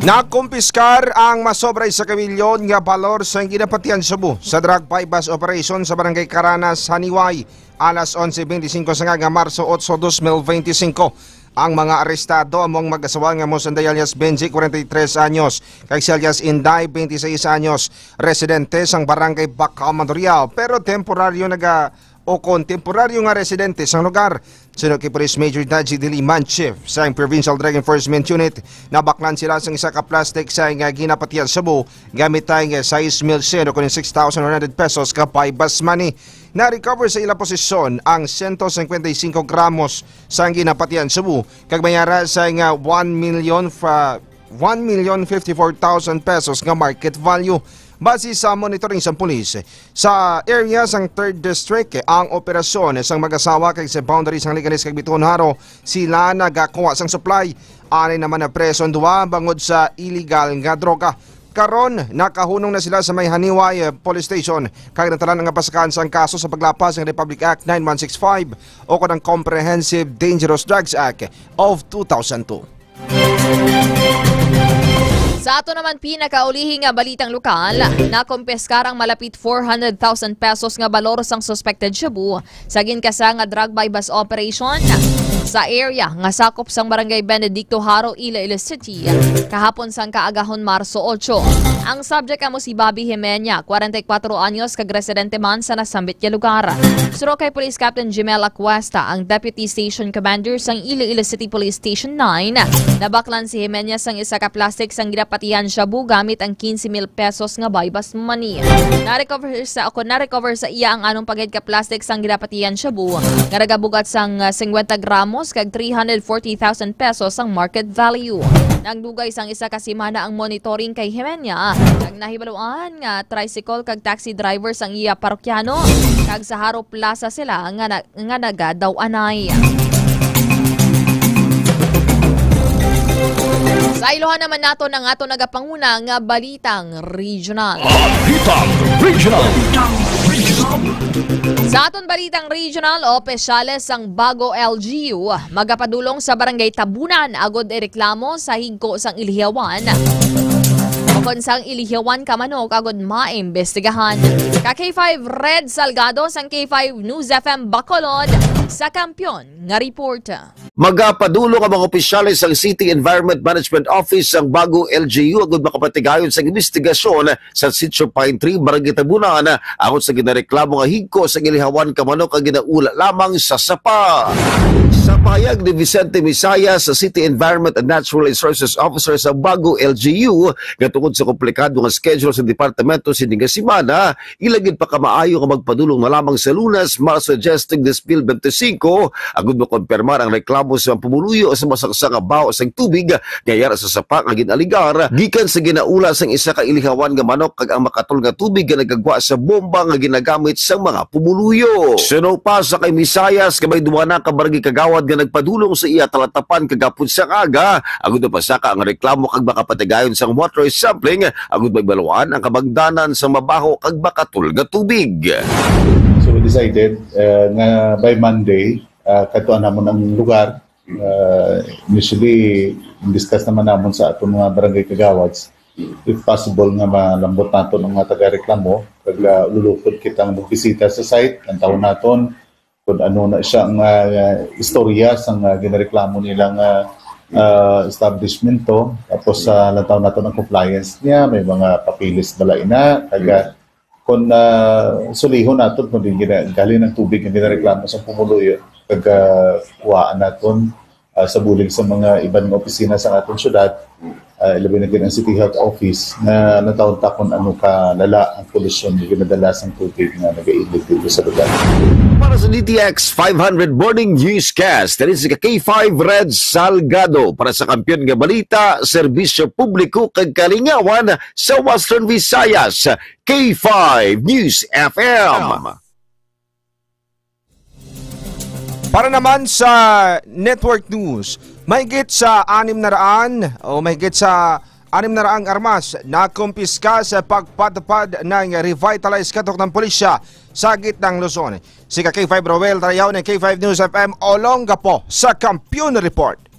Nakumpiskar ang masobra sa kamilyon nga balor sang ginapatihan shabu sa drug buy-bust operation sa Barangay Caranas, Janiuay, alas onse beintisinko sa nga, nga Marso otso, dos mil beintisinko. Ang mga arestado amo ang mag-asawa nga mo Sanday alias Benji, kwarenta y tres anyos, kag si alias Inday, beintiseis anyos, residente sang Barangay Bacau, Mandurriao, pero temporaryo naga o kon temporaryo nga residente sang lugar. Suno kay Police Major Daji Dilimanche sang Provincial Drug Enforcement Unit, nabaklan sila sang isa ka plastic sa nga ginapatihan shabu gamit ang sais mil syen o kon six thousand one hundred pesos ka buy-bust money. Na-recover sa ila posisyon ang sento singkwenta y singko gramos sang ginapatihan shabu kag may ara sa nga one million fa-, one million fifty-four thousand pesos nga market value. Base sa monitoring sang pulis, sa area sang Third District ang operasyon sang mag-asawa kag sa boundary sang Leganes kag Bitoon Jaro sila nagakuha sang supply. Anay naman napreso ang duha bangod sa iligal nga droga. Karon, nakahunong na sila sa may Janiuay Police Station kag natalan ang pasakaan sang kaso sa paglapas sang Republic Act nine one six five o kon ang Comprehensive Dangerous Drugs Act of two thousand two. Sa ato naman pinakaulihi nga balitang lokal, nakumpiskar ang malapit four hundred thousand pesos nga balor sang suspected shabu sa ginkasa nga drug buy-bust operation sa area nga sakop sang Barangay Benedicto Jaro, Iloilo City, kahapon sang kaagahon, Marso otso. Ang subject amo si Bobby Jimena, kwarenta y kuwatro anyos, kag residente man sa nasambit nga lugar. Suno kay Police Captain Jimel Acuesta, ang Deputy Station Commander sang Iloilo City Police Station nine, nabaklan si Jimena sang isa ka plastic sang ginapatihan shabu gamit ang quince mil pesos nga buy-bust money. Na-recover sa, ako, na-recover sa iya ang anong pagid ka plastic sang ginapatihan shabu nga nagabugat sang, ah, singkwenta gramos kag three hundred forty thousand pesos ang market value. Nagdugay sang isa ka semana ang monitoring kay Jimena, kag nahibaluan nga tricycle kag taxi driver sang iya parokyano kag sa Jaro Plaza sila nga na-, nga nagadaw-anay. Sa ilohan naman nato ang ato nagapanguna nga balitang regional. Balitang regional. Sa aton balitang regional, opisyales sang Bago L G U magapadulong sa Barangay Tabunan agud ireklamo sa higko sang ilihiawan o kon sang ilihiawan ka manok agud maimbestigahan. Ka K five Red Salgado sang K five News F M Bacolod sa Kampiyon nga report. Magapadulong ang mga opisyales sang City Environment Management Office sang Bago L G U agud makapatigayon sang imbestigasyon sa Sitio Pine Tree, Barangay Tabunan, agud sa ginareklamo nga higko sa ilihiawan ka manok ang ginaula lamang sa sapa. Sa pahayag ni Vicente Misaya sa City Environment and Natural Resources Officer sa Bago L G U, nga tungod sa komplikado nga schedule sa departamento sini nga semana, ila gid pakamaayo nga magpadulong na lamang sa Lunes, Marso diyes, twenty twenty-five, agud makonpirmar ang reklamo sa mga pumuluyo sa masaksa nga baho sang tubig nga yara sa sapa nga gin-aligar gikan sa ginaula sang isa ka ilihiawan nga manok kag ang makatol nga tubig nga nagagwa sa bomba nga ginagamit sang mga pumuluyo. Suno pa sa kay Misayas, may duha na ka barangay kagawad nga nagpadulong sa iya talatapan kagapon sa aga, agud mapasaka ang reklamo kag makapatigayon sang water sampling agud maibaluan ang kabangdanan sa mabaho kag makatol nga tubig. So we decided, uh, nga by Monday, uh, kadtuan namon ang lugar. Uh, initially, discuss naman namon sa aton mga barangay kagawads, if possible nga malambot naton ang mga taga-reklamo, kag, uh, lulukod kitang magbisita sa site, ang taon naton, kung ano na siya nga, ah, istorya sang, ah, ginareklamo nila nga, ah, establishmento. Tapos, ah, lantaw naton ang compliance niya, may mga papeles bala ina, taga, kung, ah, sulihon naton kung di gina-, galing ang tubig nga ginareklamo sa pumuluyo, taga kuhaan naton, ah, sa bulig sa mga iban nga opisina sa aton syudad, Ah, labi na gid ang City Health Office nga natawag ta kung ano ka lala ang polusyon nga ginadala sang tubig nga nagainit dito sa lugar. Para sa D T X five hundred Morning Newscast, diri si K five Red Salgado para sa Kampiyon nga Balita, Serbisyo Publiko kag Kalingawan sa Western Visayas, K five News F M. Para naman sa network news, mahigit sa anim na raan o mahigit sa anim na raang armas na kumpiska sa pagpatupad ng revitalized katok ng pulisya sa Gitnang Luzon. Si ka K five Roel Tarayaw ng K five News F M Olongapo sa Kampiyon Report.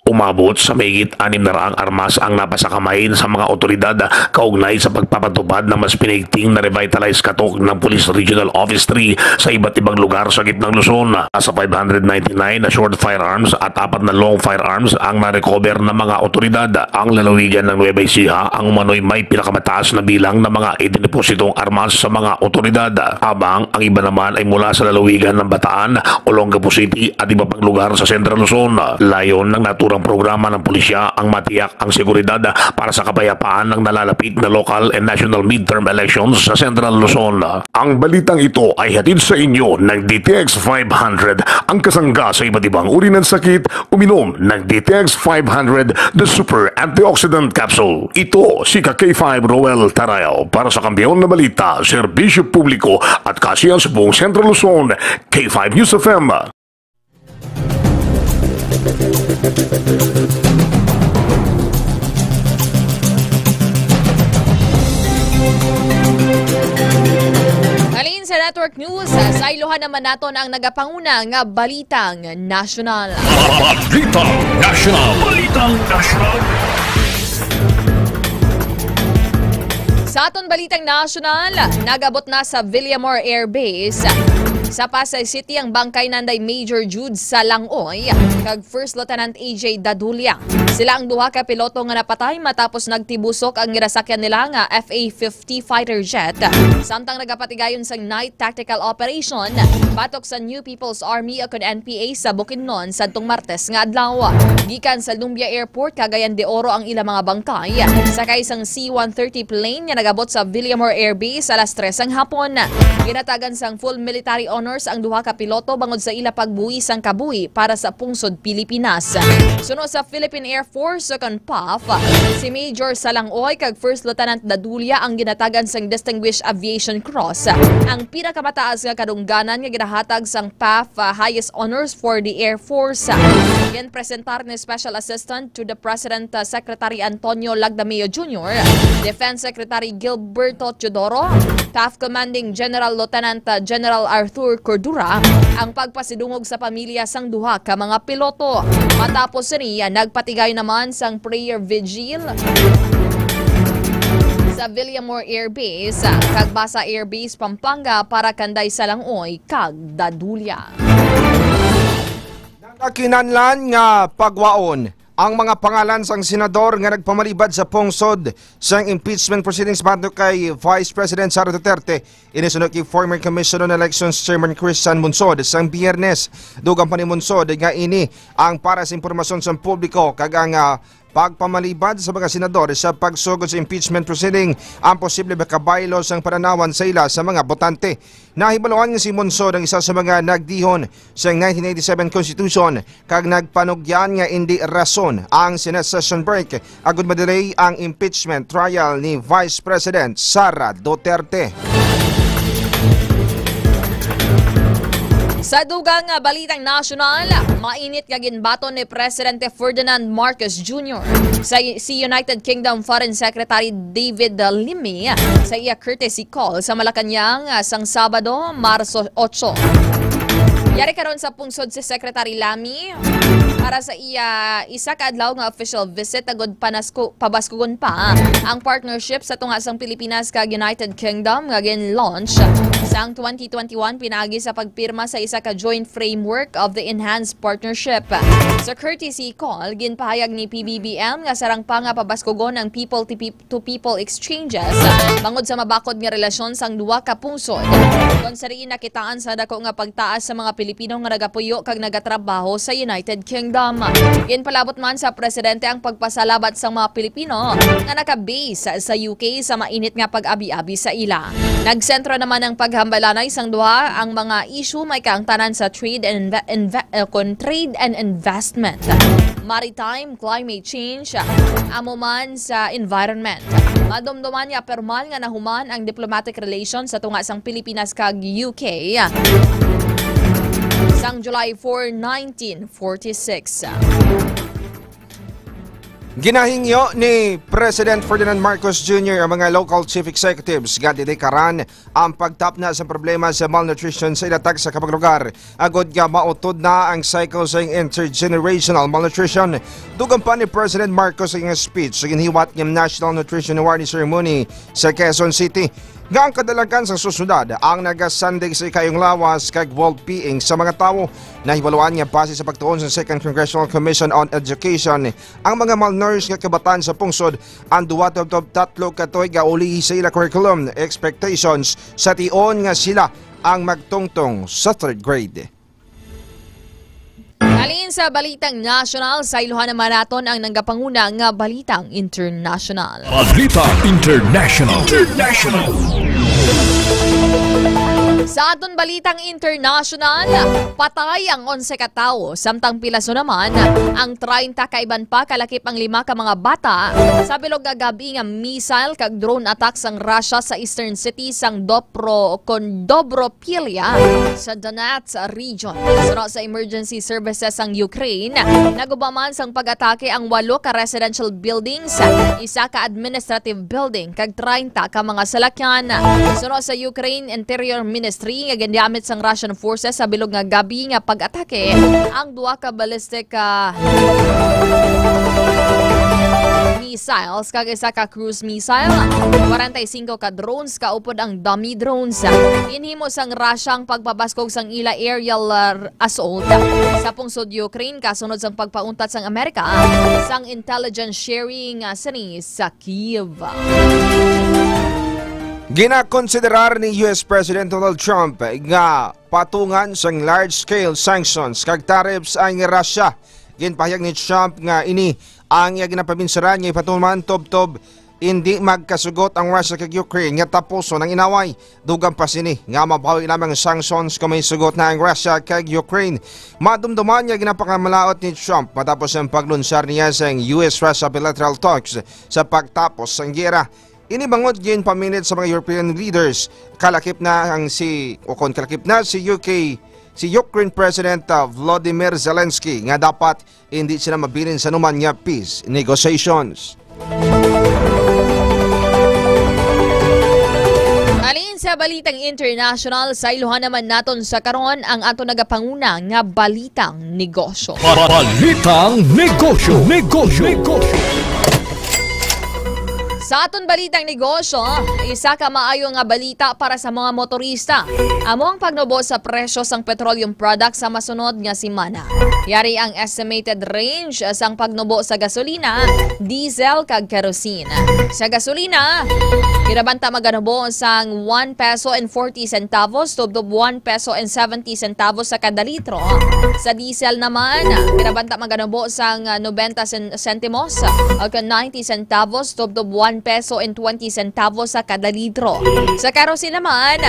Umabot sa mahigit anim na raang armas ang napasakamay sa mga otoridad kaugnay sa pagpapatupad ng mas pinigting na revitalized katok ng Police Regional Office three sa iba't ibang lugar sa Gitnang Luzon. Sa five hundred ninety-nine na short firearms at apat na long firearms ang na-recover ng mga otoridad. Ang lalawigan ng Nueva Ecija ang umano'y may pinakamataas na bilang ng mga idinipositong armas sa mga otoridad, habang ang iba naman ay mula sa lalawigan ng Bataan, Olongapo City at iba pang lugar sa Central Luzon. Layon ng naturang programa ng pulisya ang matiyak ang seguridad para sa kapayapaan ng nalalapit na local and national midterm elections sa Central Luzon. Ang balitang ito ay hatid sa inyo ng D T X five hundred, ang kasangga sa iba't ibang uri ng sakit. Uminom ng D T X five hundred, the super antioxidant capsule. Ito si ka K five Roel Tarayaw para sa Kampiyon na Balita, Serbisyo Publiko at Kasiyahan sa buong Central Luzon, K five News F M. Halin sa Network News, sayluhan naman naton ang nagapanguna nga balitang nasyonal. Balitang nasyonal. Balitang nasyonal. Sa aton balitang nasyonal, nagabot na sa Villamor Air Base sa Pasay City ang bangkay nanday Major Jude Salangoy kag First Lieutenant A J Dadulia. Sila ang duha ka piloto nga napatay matapos nagtibusok ang ginasakyan nila nga F A fifty fighter jet samtang nagapatigayon sang night tactical operation batok sa New People's Army o kon N P A sa Bukidnon sadtong Martes nga adlaw. Gikan sa Lumbia Airport, Cagayan de Oro ang ila mga bangkay, sakay sang C one thirty plane nga nagabot sa Villamor Air Base alas tres sang hapon. Ginatagan sang full military honors ang duha ka piloto bangod sa ila pagbuhi sang kabuhi para sa pungsod Pilipinas. Suno sa Philippine Air Force o kon P A F, si Major Salangoy kag First Lieutenant Dadulia ang ginatagan sang Distinguished Aviation Cross, ang pinakamataas nga kadungganan nga ginahatag sang P A F Highest Honors for the Air Force. Ginpresentar ni Special Assistant to the President, uh, Secretary Antonio Lagdameo Junior, Defense Secretary Gilberto Teodoro, P A F Commanding General Lieutenant, uh, General Arthur Cordura, ang pagpasidungog sa pamilya sang duha ka mga piloto. Matapos sini, nagpatigay naman sang prayer vigil sa Villamor Air Base, uh, kag Basa Air Base, Pampanga para kanday Salangoy kag Dadulia. Nagakinahanglan nga pagwaon ang mga pangalan sang senador nga nagpamalibad sa pungsod sang impeachment proceedings batok kay Vice President Sara Duterte, ini suno kay former Commission on Elections Chairman Christian Monsod sang Biyernes. Dugang pa ni Monsod nga ini ang para sa impormasyon sang publiko kag ang, ah, pagpamalibad sa mga senador sa pagsugod sa impeachment proceeding ang posible makabaylo sang pananawan sa ila sa mga botante. Nahibaluan nga si Monsod ang isa sa mga nagdihon sa nineteen eighty-seven Constitution kag nagpanugyan nga indi rason ang Senate session break agud madelay ang impeachment trial ni Vice President Sara Duterte. Sa dugang nga balitang nasyonal, mainit nga ginbaton ni Presidente Ferdinand Marcos Junior sa, si United Kingdom Foreign Secretary David Lammy sa iya courtesy call sa Malacañang, ah, sang Sabado, Marso otso. Yari karon sa pungsod si Secretary Lammy para sa iya isa ka adlaw nga official visit agud panasku-, pabaskugon pa ang partnership sa tunga sang Pilipinas kag United Kingdom nga gin-launch sang twenty twenty-one pinaagi sa pagpirma sa isa ka joint framework of the enhanced partnership. Sa courtesy call, ginpahayag ni P B B M nga sarang pa nga pabaskugon ang people to peop-, to people exchanges bangod sa mabakod nga relasyon sang duha ka pungsod, kon sa diin nakitaan sa dako nga pagtaas sa mga Pilipino nga nagapuyo kag nagatrabaho sa United Kingdom. Tom. Ginpalabot man sa presidente ang pagpasalamat sang mga Pilipino nga naka-base sa U K sa mainit nga pag-abi-abi sa ila. Nagsentro naman ang paghambalanay sang duha ang mga issue may kaangtanan sa trade and inve-, inve-, eh, kon trade and investment, maritime, climate change, amo man sa environment. Madumduman nga pormal nga nahuman ang diplomatic relations sa tunga sang Pilipinas kag U K sang July four, nineteen forty-six. Ginahingyo ni President Ferdinand Marcos Junior ang mga local chief executives nga dedikaran ang pagtapna sa problema sa malnutrition sa ilatag sa kabang lugar, agod nga mautod na ang cycle sa intergenerational malnutrition. Dugang pa ni President Marcos sa iyang speech sa ginhiwat nga National Nutrition Awareness Ceremony sa Quezon City, nga ang kadalagan sa susunod ang nagasandig sa ikayong lawas kag well-being sa mga tawo. Nahibaluan nga base sa pagtuon sa Second Congressional Commission on Education, ang mga malnourished nga kabataan sa pungsod ang duwa tubtob tatlo ka tuig nga uli sa ila curriculum expectations sa tion nga sila ang magtungtong sa third grade. Halin sa balitang nasyonal, sa iluhan naman naton ang nagapanguna nga balitang international. Balita International. International. Sa aton balitang international, patay ang onse ka tawo, samtang pilaso naman ang treinta ka iban pa, kalakip ang lima ka mga bata, sa bilog nga gab-i nga missile kag drone attack sang Russia sa eastern city sang Dopro, kon Dobropilya, sa Donetsk region. Suno sa emergency services sang Ukraine, naguba man sang pag-atake ang walo ka residential buildings, isa ka administrative building, kag treinta ka mga salakyan. Suno sa Ukraine Interior Ministry, nga gingamit sang Russian forces sa bilog nga gab-i nga pag-atake ang duha ka ballistic, ah, missiles kag isa ka cruise missile, kwarenta y singko ka drones, kaupod ang dummy drones, ginhimo sang Russia ang pagpabaskog sang ila aerial, ah, assault sa pungsod Ukraine, kasunod sang pagpauntat sang Amerika sang intelligence sharing, ah, sini sa Kyiv. Ginakonsiderar ni U S President Donald Trump nga patungan sang large-scale sanctions kag tariffs ang Russia. Ginpahayag ni Trump nga ini ang iya ginapabinsaran nga ipatuman tubtob indi magkasugot ang Russia kag Ukraine nga tapuson ang inaway. Dugang pa sini nga mabawi lamang ang sanctions kung may sugot na ang Russia kag Ukraine. Madumduman nga ginapakamalaot ni Trump matapos ang paglunsar niya sang U S Russia bilateral talks sa pagtapos sang giyera. Ini bangod ginpaminit sa mga European leaders, kalakip na ang si, o kon kalakip na si U K, si Ukraine President, ah, Volodymyr Zelensky, nga dapat hindi sila mabilin sa numan nga peace negotiations. Halin sa balitang international, sa iluhan naman naton sa karon ang ato nagapanguna nga balitang negosyo. Balitang negosyo, negosyo, negosyo. Sa aton balitang negosyo, isa ka maayo nga balita para sa mga motorista. Amo ang pagnubo sa presyo sang petroleum products sa masunod nga semana. Yari ang estimated range sang pagnubo sa gasolina, diesel, kag kerosene. Sa gasolina, kinabanta maganubo sang one peso and forty centavos tubtob one peso and seventy centavos sa kada litro. Sa diesel naman, kinabanta maganubo sang, ah, nobenta sen-, sentimos o kon ninety centavos tubtob one peso and twenty centavos sa kada litro. Sa kerosene naman,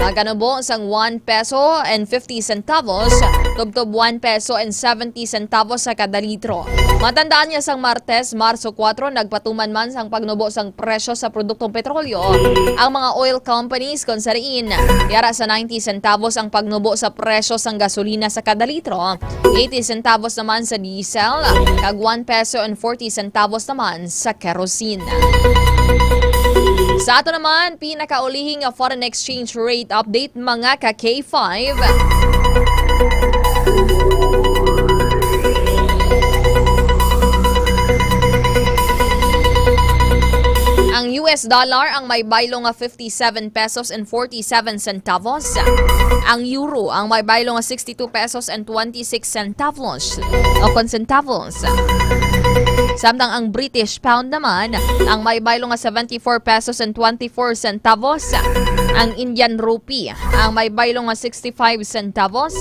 maganubo sang one peso and fifty centavos tubtob one peso and seventy centavos sa kada litro. Matandaan nga sang Martes, Marso kuwatro, nagpatuman man sang pagnubo sang presyo sa produktong petrolyo ang mga oil companies, kon sa diin yara sa ninety centavos ang pagnubo sa presyo sang gasolina sa kada litro, eighty centavos naman sa diesel, kag one peso and forty centavos naman sa kerosene. Sa ato naman, pinakaulihi nga foreign exchange rate update, mga ka K five. Ang U S dollar ang may baylo nga fifty-seven pesos and forty-seven centavos. Ang euro ang may baylo nga sixty-two pesos and twenty-six centavos, o kon centavos. Samtang ang British pound naman ang may baylo nga seventy-four pesos and twenty-four centavos. Ang Indian rupee ang may baylo nga sixty-five centavos.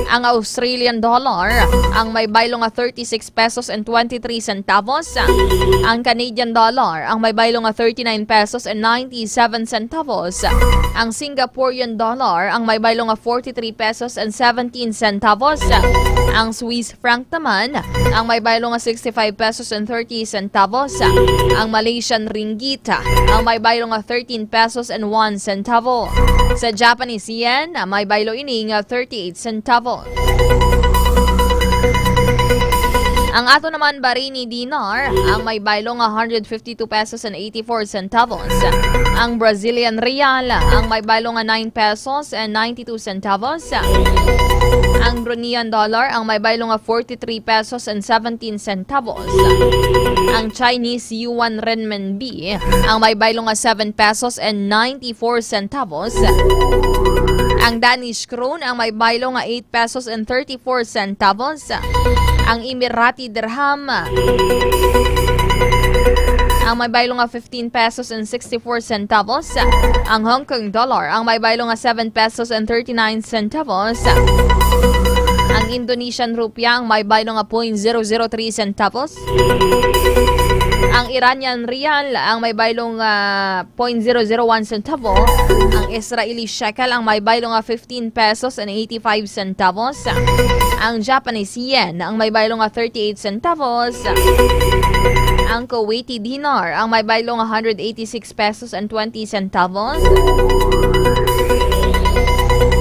Ang Australian dollar, ang may baylo nga thirty-six pesos and twenty-three centavos. Ang Canadian dollar, ang may baylo nga thirty-nine pesos and ninety-seven centavos. Ang Singaporean dollar, ang may baylo nga forty-three pesos and seventeen centavos. Ang Swiss franc naman, ang may baylo nga sixty-five pesos and thirty centavos. Ang Malaysian ringgit, ang may baylo nga thirteen pesos and one centavo. Sa Japanese yen, may baylo ini nga thirty-eight centavo. Ang ato naman Bahraini dinar, ang may baylo nga hundred fifty-two pesos and eighty-four centavos. Ang Brazilian real, ang may baylo nga nine pesos and ninety-two centavos. Ang Bruneian dollar, ang may baylo nga forty-three pesos and seventeen centavos. Ang Chinese yuan renminbi, ang may baylo nga seven pesos and ninety-four centavos. Ang Danish krone, ang may baylo nga eight pesos and thirty-four centavos. Ang Emirati dirham, ang may baylo nga fifteen pesos and sixty-four centavos. Ang Hong Kong dollar, ang may baylo nga seven pesos and thirty-nine centavos. Ang Indonesian rupiah, ang may baylo nga point zero zero three centavos. Ang Iranian rial, ang may baylo nga point zero zero one centavo. Ang Israeli shekel, ang may baylo nga fifteen pesos and eighty-five centavos. Ang Japanese yen, ang may baylo nga thirty-eight centavos. Ang Kuwaiti dinar, ang may baylo nga hundred eighty-six pesos and twenty centavos.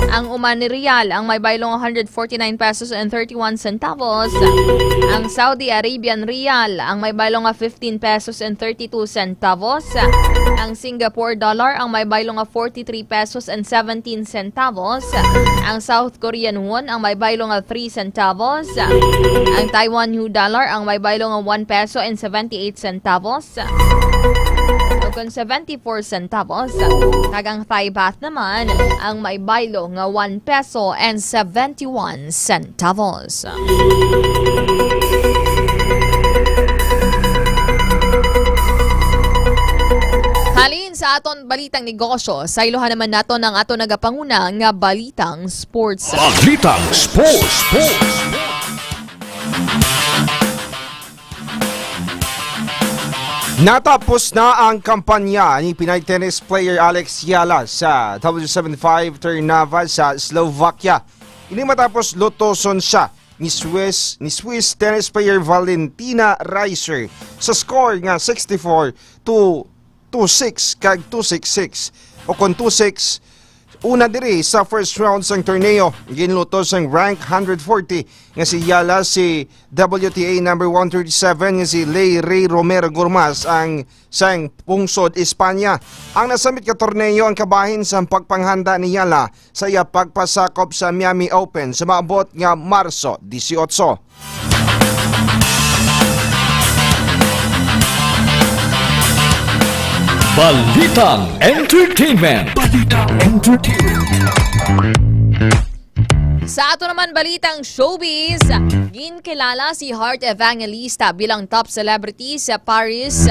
Ang Omani riyal, ang may baylo nga hundred forty-nine pesos and thirty-one centavos. Ang Saudi Arabian riyal, ang may baylo nga fifteen pesos and thirty-two centavos. Ang Singapore dollar, ang may baylo nga forty-three pesos and seventeen centavos. Ang South Korean won, ang may baylo nga three centavos. Ang Taiwan New Dollar, ang may baylo nga one peso and seventy-eight centavos. O kon seventy-four centavos. Kag ang Thai baht naman, ang may baylo nga one peso and seventy-one centavos. Halin sa aton balitang negosyo, saylohan naman naton ang aton nagapanguna nga balitang sports. Balitang sports, sports. Natapos na ang kampanya ni Pinay tennis player Alex Yala sa W seventy-five Trnava sa Slovakia. Ini matapos lutoson siya ni Swiss, ni Swiss tennis player Valentina Reiser sa score nga sixty-four to two six kag two six six, o kon two six. Una diri sa first round sang torneo, ginlutos sang rank hundred forty nga si Yala si W T A number one thirty-seven nga si Ley Rey Romero Gormas ang sang pungsod Espanya. Ang nasamit ka torneo ang kabahin sang pagpanghanda ni Yala sa iya pagpasakop sa Miami Open sa maabot nga Marso dieciocho. Balitang Entertainment. Balitang Entertainment. Sa ato naman balitang showbiz, ginkilala si Heart Evangelista bilang top celebrity sa Paris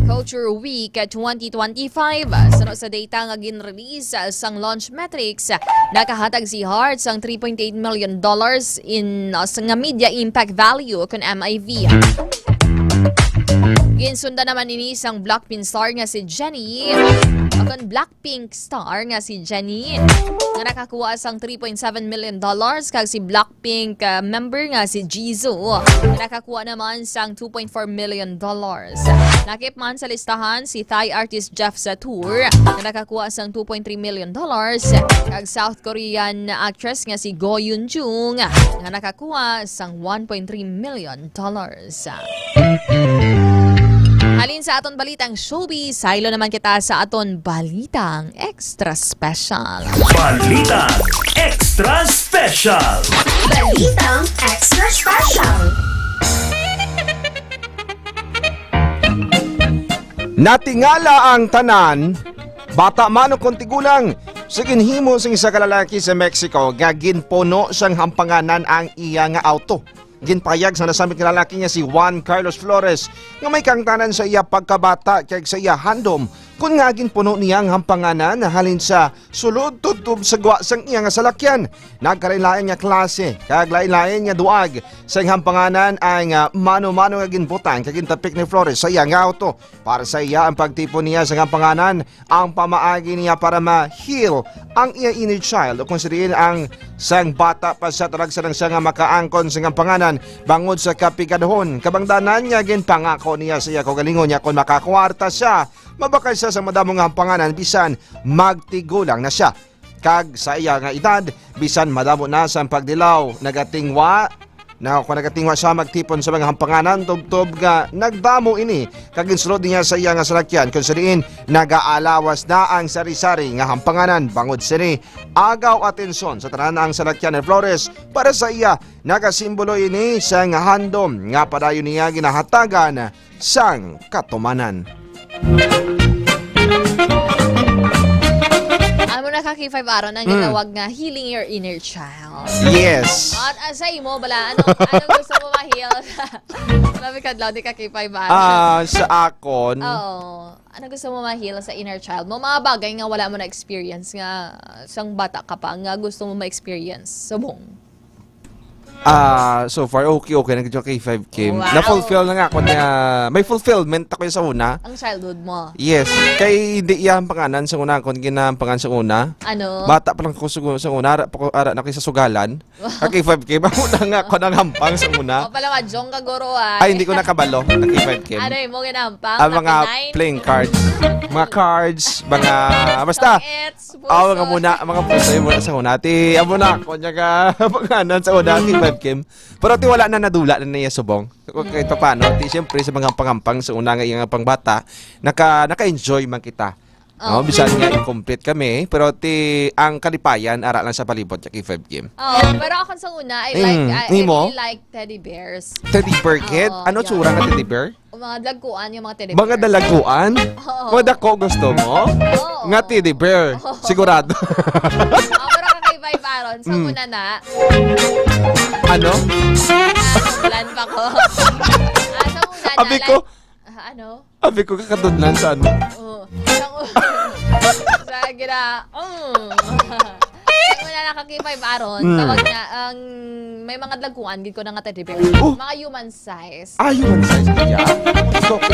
Culture Week twenty twenty-five. Suno sa data nga gin-release sang Launch Metrics, nakahatag si Heart sang three point eight million dollars in, uh, sa nga media impact value, kon M I V. Ginsundan naman ini sang Blackpink star nga si Jennie, o kon Blackpink star nga si Jennie, nga nakakuha sang three point seven million dollars, kag si Blackpink, uh, member nga si Jisoo, nga nakakuha naman sang two point four million dollars. Lakip man sa listahan si Thai artist Jeff Satur, nga nakakuha sang two point three million dollars, kag South Korean actress nga si Go Yoon Jung, nga nakakuha sang one point three million dollars. Halin sa aton balitang showbiz, saylo naman kita sa aton balitang extra special. Balitang extra special. Balitang extra special. Natingala ang tanan, bata man o kon tigulang, sa ginhimo sing isa ka lalaki sa Mexico nga ginpuno sang hampanganan ang iya nga auto. Ginpahayag sa nasamit nga lalaki nga si Juan Carlos Flores nga may kahangtanan sa iya pagkabata kag sa iya handom kon ngaa ginpuno niya ang hampanganan halin sa sulod tubtob sa gwa sang iya nga salakyan. Nagkalainlain nga klase kag lainlain nga duag sang hampanganan ang, ah, mano-mano nga ginbutang kag gintapik ni Flores sa iya nga auto. Para sa iya, ang pagtipon niya sa hampanganan ang pamaagi niya para ma-heal ang iya inner child, o kung sa diin ang sang bata pa siya, talagsa lang siya nga makaangkon sa hampanganan bangod sa kapigadhon. Kabangdanan nga ginpangako niya sa iya kaugalingon niya, kon makakwarta siya, mabakal siya sa madamo nga hampanganan bisan magtigulang na siya. Kag sa iya nga edad, bisan madamo na sang pagdilaw, nagatingwa na, kung nagatingwa siya magtipon sa mga hampanganan, tubtob nga nagdamo ini, kag ginsulod niya sa iya nga salakyan, kung sa diin nagaalawas na ang sari-sari nga hampanganan. Bangod sini, agaw atensyon sa tanan ang salakyan ni Flores. Para sa iya, nagasimbolo ini sang handom nga padayon niya ginahatagan sang katumanan. Amo na ka, K five Aaron, ang Mm. ginawag nga healing your inner child. Yes. At, ah, sa imo, bala, ano, anong gusto mo ma-heal? Grabe ka, Cloud, di ka, K five Aaron. Ah, sa akon, Oo. Ano gusto mo ma-heal sa inner child mo? Mga bagay nga wala mo na-experience nga sang bata ka pa, nga gusto mo ma-experience. Subong. Ah, so far, okay, okay na gid yung K five, Kim. Wow. Na-fulfill na nga ako niya. May fulfillment ako sa una. Ang childhood mo. Yes. Kay hindi iya ang panganan sa una, kung ginahampangan sa una. Ano? Bata pa lang ko sa, sa una, ara, pa ko, ara na ko sa sugalan. Wow. Ka K five, Kim. Ako na nga, ako nang hampang sa una. O, pala, Jong Kagoro, ah. Ay, hindi ko nakabalo, ka K five, Kim. Ano yung mo ginahampang? Ang mga Kapinay? Playing cards. Mga cards, mga, basta, Tong-its. Ah, mga Puso. Muna, mga puso yung muna sa una. Ti, amo na ako niya ka panganan sa una, K five Kim. Pero ti wala na, nadula na niya subong. Kung kahit paano, ti siyempre sa mga pangampang sa una nga iyang pangbata, naka, naka-enjoy man kita. No? Oo. Bisan nga incomplete kami, pero ti ang kalipayan, ara lang sa palibot niya, K five Kim. Oo, pero ako sa una, I Mm, like, I, I nimo? Really like teddy bears. Teddy bear kit? Oo, Ano yeah. Tsura nga teddy bear? O, mga dalaguan yung mga teddy Mga bear. Dalaguan? Oo. Mga dako gusto mo? Oo. Nga teddy bear? Oo. Sigurado? Ah, pero kakaiba yung Baron. Sa Mm. Una na. Ano? Plan pa ko. Ah, sa una na, Abi ko, like, ah, ano? Abi ko, kakadudlan sa ano? Oo. Sa u-, sa gina-, mm. Sa una na kakaiba yung Baron. Mm. Tawag na, ang may mga dalaguan, gid ko na nga teddy bear. Oh. Mga human size. Ah, human size kaya? Gusto ko.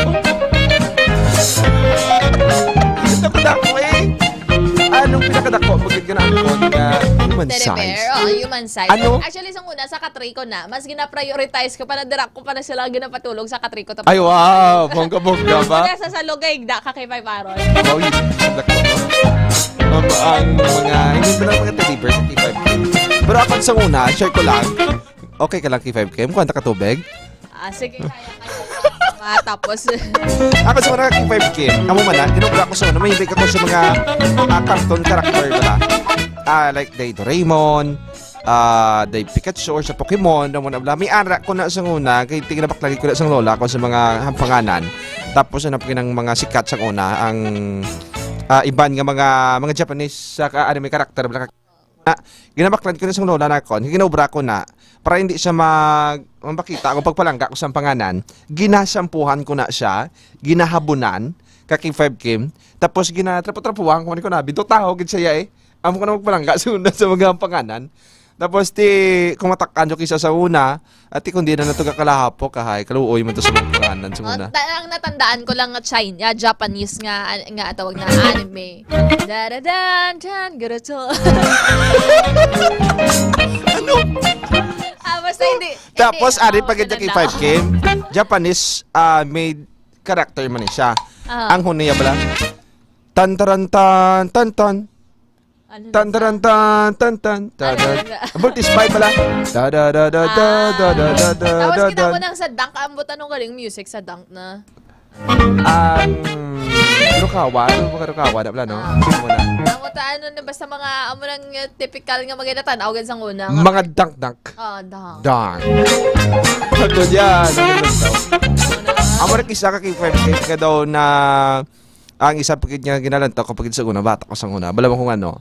Gusto ko dako eh. Anong pinakadako? Bakit ka na ang code nga human Teddy size? Bear, oh, human size. Ano? Actually, sa una, sa katriko na, mas gina-prioritize ko pa na dira ko pa na sila ginapatulog sa katriko. Tapos Ay, wow! Bongga-bongga ba? Wala sa salugay, da ka kay Five Aaron. Wow, yun. Ang dako, no? Um, ang mga, hindi ba lang mga teddy bear sa K five K? Pero ako sa una, share ko lang, Okay ka lang, K five K? Mukuha ka tubig? Ah, sige, kaya, kaya. Matapos. Ako sa mga K five K, amo man na, ginobra ko sa una, mahilig ako sa mga, ah, cartoon character, diba? Ah, like, day Doraemon, ah, day Pikachu, or sa Pokemon, amo na, bla. May ara ko na sa una, kay tingin na baklagi ko na sa lola ko sa mga hampanganan. Tapos, ano pa ng mga sikat sa una, ang, ah, iban nga mga, mga Japanese sa ka-, anime character, bla, Na, ginabaklan ko na sa lola nakon, ginobra ko na, para hindi siya mag-, mabakita akong pagpalangga ko sa panganan. Ginasampuhan ko na siya, ginahabunan, ka K five Kim, tapos ginatrapo-trapuhan ko, ko na, bitaw tawo gid siya eh. Amo ko na magpalangga sa una sa mga panganan. Tapos ti, kumatakan yung kisa sa una, Ati, kung di na nato kakalahapok, kahay, kaluoy man to sa mga panganan sa Oh, una. Ta-, ang natandaan ko lang nga China, ah, Japanese nga, nga tawag na anime. Da-da-dan-dan, garoto. Ano? Ah, basta hindi, Tapos, hindi, ari oo, pa gid ganun yung lang. K five Kim, Japanese, ah, made character man siya. Ah. Ang huniya pala, tan taran tan tan tan. Ano na Tan, sa taran, tan, tan, tan, ta, Ano da. na sa Voltes five pala. Ta, da, da, da, da, Ah. da, da, da, da, Tapos da, kita da. mo nang sa Dunk, ang buta nung galing music sa Dunk na. Ang Rukawa, ano ba Rukawa? Wala, no? Ah. Ano mo na? Ang buta, ano na, basta mga, amo nang, uh, typical nga mga natanaw, gan sa una nga Mga part. Dunk, Dunk. Oh, Dunk. Dunk. Ako dyan, ano na daw? Ano na? Amo na kisa ka kay Fred Kate nga daw na Ang isa pa gid nga ginalantaw ko pa gid sa una, bata ko sa una. Bala mo kung ano.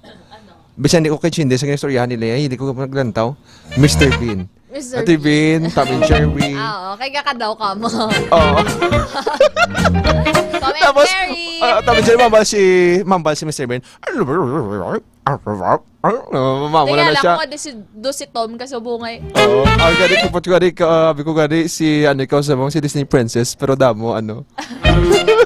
Bisan di ko kay Chinde sa istoryahan nila, eh, hindi ko naglantaw. Mister Bean. Mister Ate Bean, Tom and Jerry. Ah, oo. Kay kakadaw ka mo. Oo. Tom and Tapos, Jerry. Ah, tapos dyan, mambal si, mambal si Mister Bean. Ano, mamo na Tingala na siya. Ko nga, di si, do si Tom kasubungay. Oo. Ang gani ko, pati gani ka, abi ko gani, si, ano, ikaw sa mong, si Disney Princess, pero damo, ano.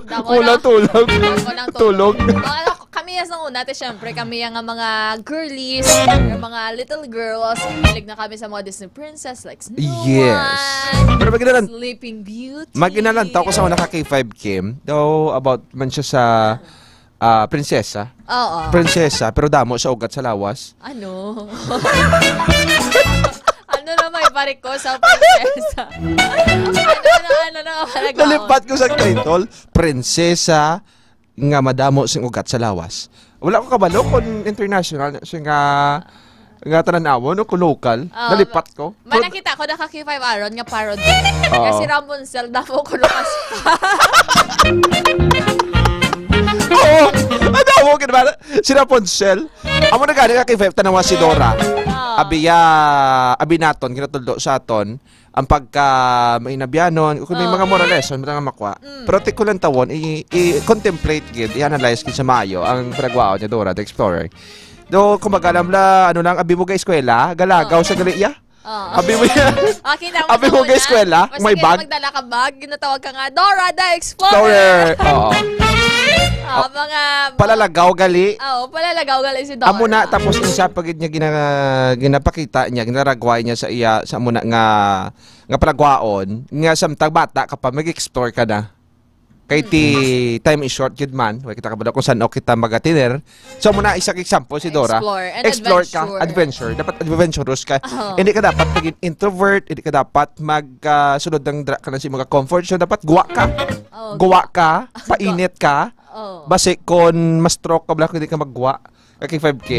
Damo Wala na. Tulog. Damo ng Tulog. Tulog. Baka ako, kami yan sa una, te, syempre, kami yung mga girlies, yung mga little girls, hilig na kami sa mga Disney princess, like Snow Yes. White, Pero maginalan, Sleeping Beauty. Maginalan tao ko sa una ka K five Kim. Daw about man siya sa ah, prinsesa. Oo. Prinsesa, pero damo sa ugat sa lawas. Ano? Ano na may balik ko sa prinsesa? Ano, ano, ano na ang malagaon? Nalipat ko sa title, prinsesa nga madamo sing ugat sa lawas. Wala ko kabalo kung international na siya nga, nga tanan-awon o kung local. Oo. Nalipat ko. May nakita ko, naka K five Aaron nga parody. Oo. Kasi Rapunzel, damo ko lumas. Oo. Ano mo, kinabala? Si Rapunzel. Amo na gani ka K five, tanawa si Dora. Oo. Abiya, abi naton, kinatuldo sa aton, ang pagka mainabyanon, kung may Oo. mga moral lesson, mga makwa. Mm. Pero ti ko lang tawon, i-, i-contemplate gid, i-analyze gid sa maayo ang pinagwaon ni Dora the Explorer. Do, kumbaga, alam la, ano lang, abi mo ga eskwela, galagaw Oo. sa gali, iya? Oo. Abi mo yan. Okay na, Abi mo una. Kay eskwela, Mas may hindi bag? Magdala ka bag, ginatawag ka nga, Dora the Explorer. Explorer. Oo. Ah, mga, mga Palalagaw gali. Oo, palalagaw gali si Dora. Amo na, tapos isa pa gid niya gina-, ginapakita niya, ginaragway niya sa iya, sa amo na nga, nga palagwaon, nga samtang bata ka pa, mag-explore ka na. Kay ti time is short gid man, wa kita kabalo kung san-o kita magatiner. So, muna isa ka example si Dora. Explore and Explore ka, adventure. Adventure. Dapat adventurous ka. Oo. Hindi ka dapat maging introvert, hindi ka dapat mag, ah, sulod ng dra-, ka na sa imong comfort zone. Dapat guwa ka. Oo. Guwa ka, painit ka. Oo. Basi kon ma-stroke ka, bala, hindi ka magguwa. Kay five K.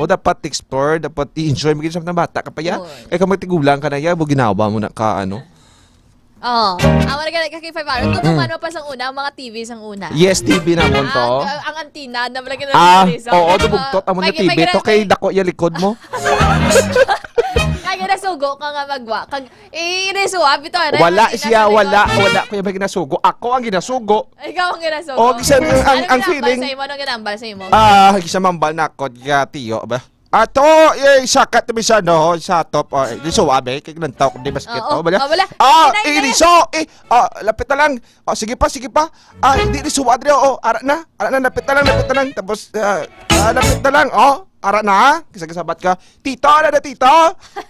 O dapat explore, dapat i-enjoy mo gid sa mga bata ka pa ya. Oo. Kay ka magtigulang ka na ya, mo ginawa mo na ka, ano. Oh, ang mga nagkakakay five hours. Kung Mm. ano pa sang una, ang mga T V sang una. Yes, T V namon to. Ah, ang antenna na wala ka na Ah, nalisa. Oo, dumugtot amo na May- may T V to. Kay dako ya likod mo. Kaya nasugo ka nga magwa. Kag, eh, nasuwa, bitaw, ano, Wala ang siya, antenna sa wala, likod? Wala ko yung may ginasugo. Ako ang ginasugo. Ikaw ang ginasugo. Oh, gisa ang, ang, Anong ang ginambal feeling. Sa imo? Anong ginambal sa imo? Ah, gisa mambal na ako, ya, tiyo, ba? Ato, eh, sakat mi sa, no, sa top, oh, eh, di suwabe, kay nang tawag di basket, Oo. Oh, wala. Oh, wala. Ah, Hinay, eh, hinay. Di so, eh, ah, lapit na lang. Oh, sige pa, sige pa. Ah, hindi, di suwa diri, oh, ara na, ara na, lapit na lang, lapit na lang. Tapos, ah, ah, lapit na lang, oh, ara na, ha? Kasi kasabat ka, "Tito, ara na, tito.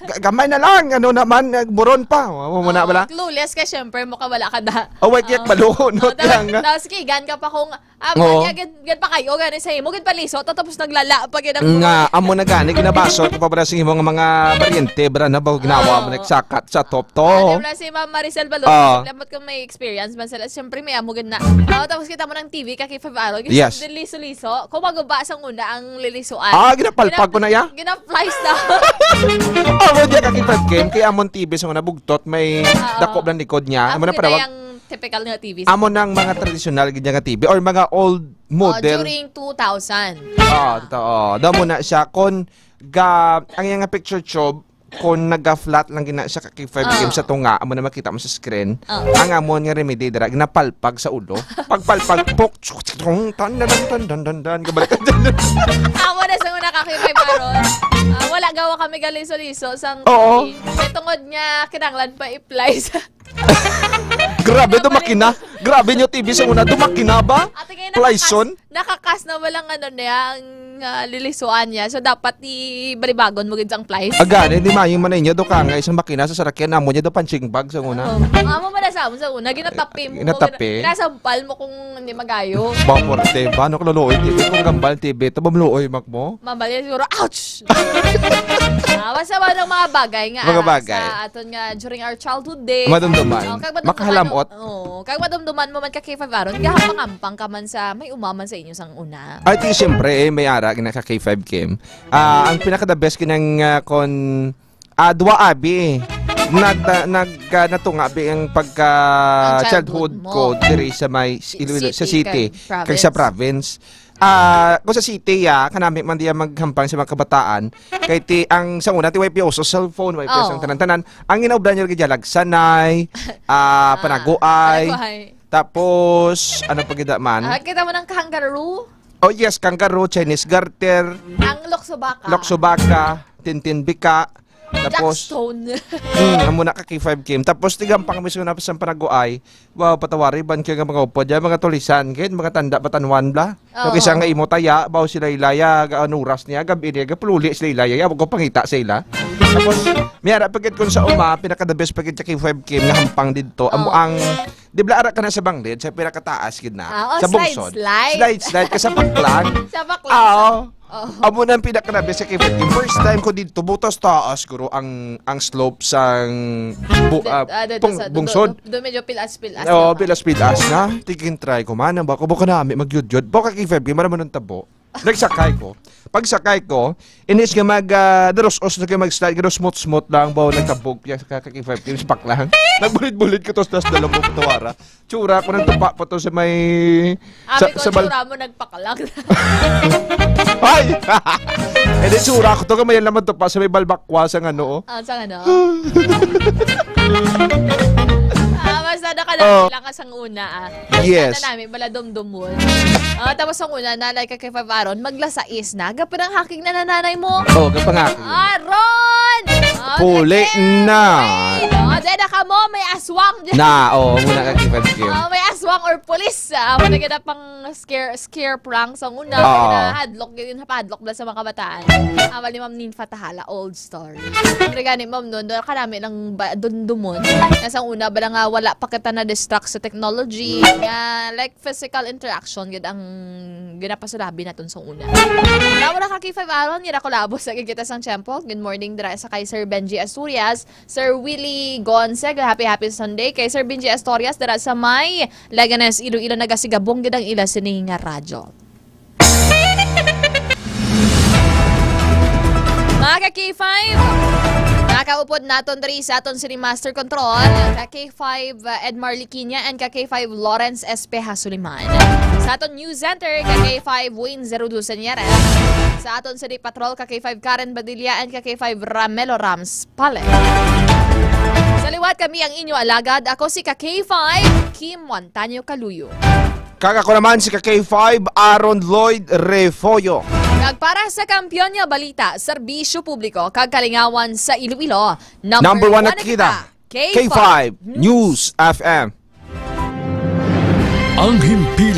Ga-, gamay na lang, ano naman, nagburon pa." Oh, muna, Oo, wala. Clueless ka, syempre, mukha wala ka da. Oh, wait, yak, Oo. Maluhunot Oo, lang, tapos, ah. Tapos, kigan ka pa kung Ah, Oo. Kaya gid, gid pa kayo, gani sa imo, gid paliso, tapos naglala pa gid ang Nga, buhay. Amo na gani, ginabasol ko pa ba sa imo nga mga paryente, bra, na ba ginawa mo Oo. Nagsakat sa top to? Ano na si Ma'am Maricel Balon, Oo. Lamot kung may experience man sila, siyempre may amo gid na. Oh, tapos kita mo ng T V, kaki five araw, Yes. Liso-liso. Kung maguba sang una ang lilisuan. Ah, ginapalpag Gina-, ko na ya? Gina-flies na. Amo diya kaki five Kim, kay amon T V sa una bugtot, may Oo. Dako lang likod niya. Amo Amo na gid parang na yung Typical nga T V. Amo nang mga tradisyonal gid nga T V or mga old Oh, model. During two thousand. Ah, totoo. Daw mo na siya kon ga-, ang iyang picture tube, kon naga-flat lang gina siya kaki five Ah. Kim sa tunga, amo na makita mo sa screen. Ah. Ang amon nga remedy dira, ginapalpag sa ulo. Pagpalpag, pok, tsuk, tsuk, tung, tan, dan, dan, dan, dan, dan, kabalik. Amo na sa una kaki five aron. Ah, wala gawa kami galiso-liso sang Oo. T V. Kaya tungod nga kinahanglan pa i-fly sa Grabe, Kaya dumaki na. Grabe nyo T V sa una. Dumaki na ba? Ate, kaya Plyson? Nakakas, nakakas na walang ano niya, ang, ah, lilisuan niya. So, dapat ibalibagon mo gid ang plies. Aga, hindi mayo man ninyo. Do ka nga isang makina sa sarakyan. Amo niya do punching bag sa una. Oo. Amo man na sa amon sa una. Ginatapi mo. Ginatapi? Gina-, ginasampal mo kung hindi magayo. Ba, porte. Ba, ano ka luluoy T V? Kung gambal T V, ito ba maluoy mak mo? Mabali siguro. Ouch! Ah, basta ba ng mga bagay nga, Mga ah, bagay. Sa aton nga during our childhood days. Madumduman. Oh, kag madumduman, Makahalamot. Oh, kag madumduman mo man ka K five aron, gahampang-hampang ka man sa may umaman sa inyo sang una. Ay, ti, siyempre, eh, may ara, ginaka K five Kim. Ah, ang pinaka the best kinang, ah, kon, ah, dua abi. Nag-, ah, nag-, ah, natunga abi ang pagka Ang childhood childhood mo. Ko diri sa may Iloilo, sa city, city, kag kag sa province. Ah, kung sa city, ah, kanami man diya maghampang sa mga kabataan, kay ti, ang sa una, ti way piyoso cellphone, way piyoso Oo. Ang tanan-tanan. Ang ginaubdan niya, gidya, lagsanay, ah, Ah, panaguay, panaguay. Tapos, ano pa gid man? Ah, kita mo ng kangaroo? Oh yes, kangaroo, Chinese garter, Ang lokso baka. Lokso baka, tintin bika. Tapos, Jackstone. Hmm, amo na ka K five Kim. Tapos, tigampang mismo na sa panaguay. Wow, patawari, ban kaya nga mga upod yan, mga tulisan, kaya mga tanda, batanwan, bla. Oo. Kasi nga imo taya, baw sila ilaya, ga-, ano, oras niya, gabi niya, gapululi sila ilaya, ya, ko pangita sa ila. Tapos, may ara pagit kung sa uma, pinaka the best pagit sa K five Kim, nga hampang dito. Amo Oo. ang, di bla ara ka na sa banglid, sa pinakataas, gid na. Ah, oh, sa slide, bungsod. Slide. Slide, slide, ka sa paklang. Sa paklang. Ah, oo. Oh. Amo na ang pinakalabi sa K five Kim. First time ko dito, butas taas, guro, ang, ang slope sang bu-, Do-, ah, ah, do-, do-, pung-, sa, do-, bungsod. Do-, do-, medyo pilas-pilas Oo, na pa. pilas-pilas na. Tigin try ko man, ang bako, bako na, may magyudyod. Baka K five Kim, maraman ng tabo. Nagsakay ko. Pagsakay ko, inis nga mag, ah, daros-os na kayo mag-slide, garo smooth-smooth lang, bawa nagtabog, kaya sa K five Kim, spak lang. Nagbulit-bulit ko, tos, tas dalawang tawara. Tsura ko ng tupa pa to sa may Abi sa, ko, sa bal- tsura mo nagpakalak. Ay! Eh, di tsura ko to, kamayan naman tupa sa may balbakwa sa ano, oh. Ah, sa ano? Ah, basta nakalaki Oh. lang ka sang una, ah. Yes. Sa namin, bala dumdumon. Ah, tapos ang una, na like kay Five Aaron, maglasais na. Gapin ang hacking na nananay mo. Oh, gapangaki. Aaron! Ah, Puli dali. na. Ay, no, dali na ka mo, may aswang dyan. Na, oh, muna ka, K five Kim. Ah, may aswang or pulis. Ah, wala kita pang scare, scare prank sa una. Oo. Kaya hadlok, yun, hadlok na sa mga kabataan. Ah, wala ni Ma'am Ninfa Tahala, old story. Pero gani, Ma'am, no, doon ka namin ng ba, dundumon. Na sa una, bala nga wala pa kita na-distract sa technology. Nga, like, physical interaction, yun ang ginapasulabi natin sa una. Wala, wala ka, K five Aaron, yun ako labos sa kita sang tiyempo. Good morning, dira sa kay Sir Benji Asturias. Sir Willie Gonzaga, happy, happy Sunday. Kay Sir Benji Astorias, dira sa may Leganes, Iloilo, nagasigabong gid ang ila sini nga radyo. Mga ka K five, nakaupod naton diri sa aton sini Master Control, ka K five, uh, Edmar Liquiña and ka K five Lawrence Espeja Suliman. Sa aton News Center, ka K five Wayne Zerudo Señeres. Sa aton sini Patrol, ka K five Karen Badilla and ka K five Ramelo Rams Pale. Sa liwat kami ang inyo alagad. Ako si ka K five, Kim Montaño Caluyo. Kag ako naman si ka K five, Aaron Lloyd Refollo. Kag para sa Kampiyon nga Balita, Serbisyo Publiko, kag Kalingawan sa Iloilo, number Number one one na na kita, kita, K five K five News News F M. Ang himpilan.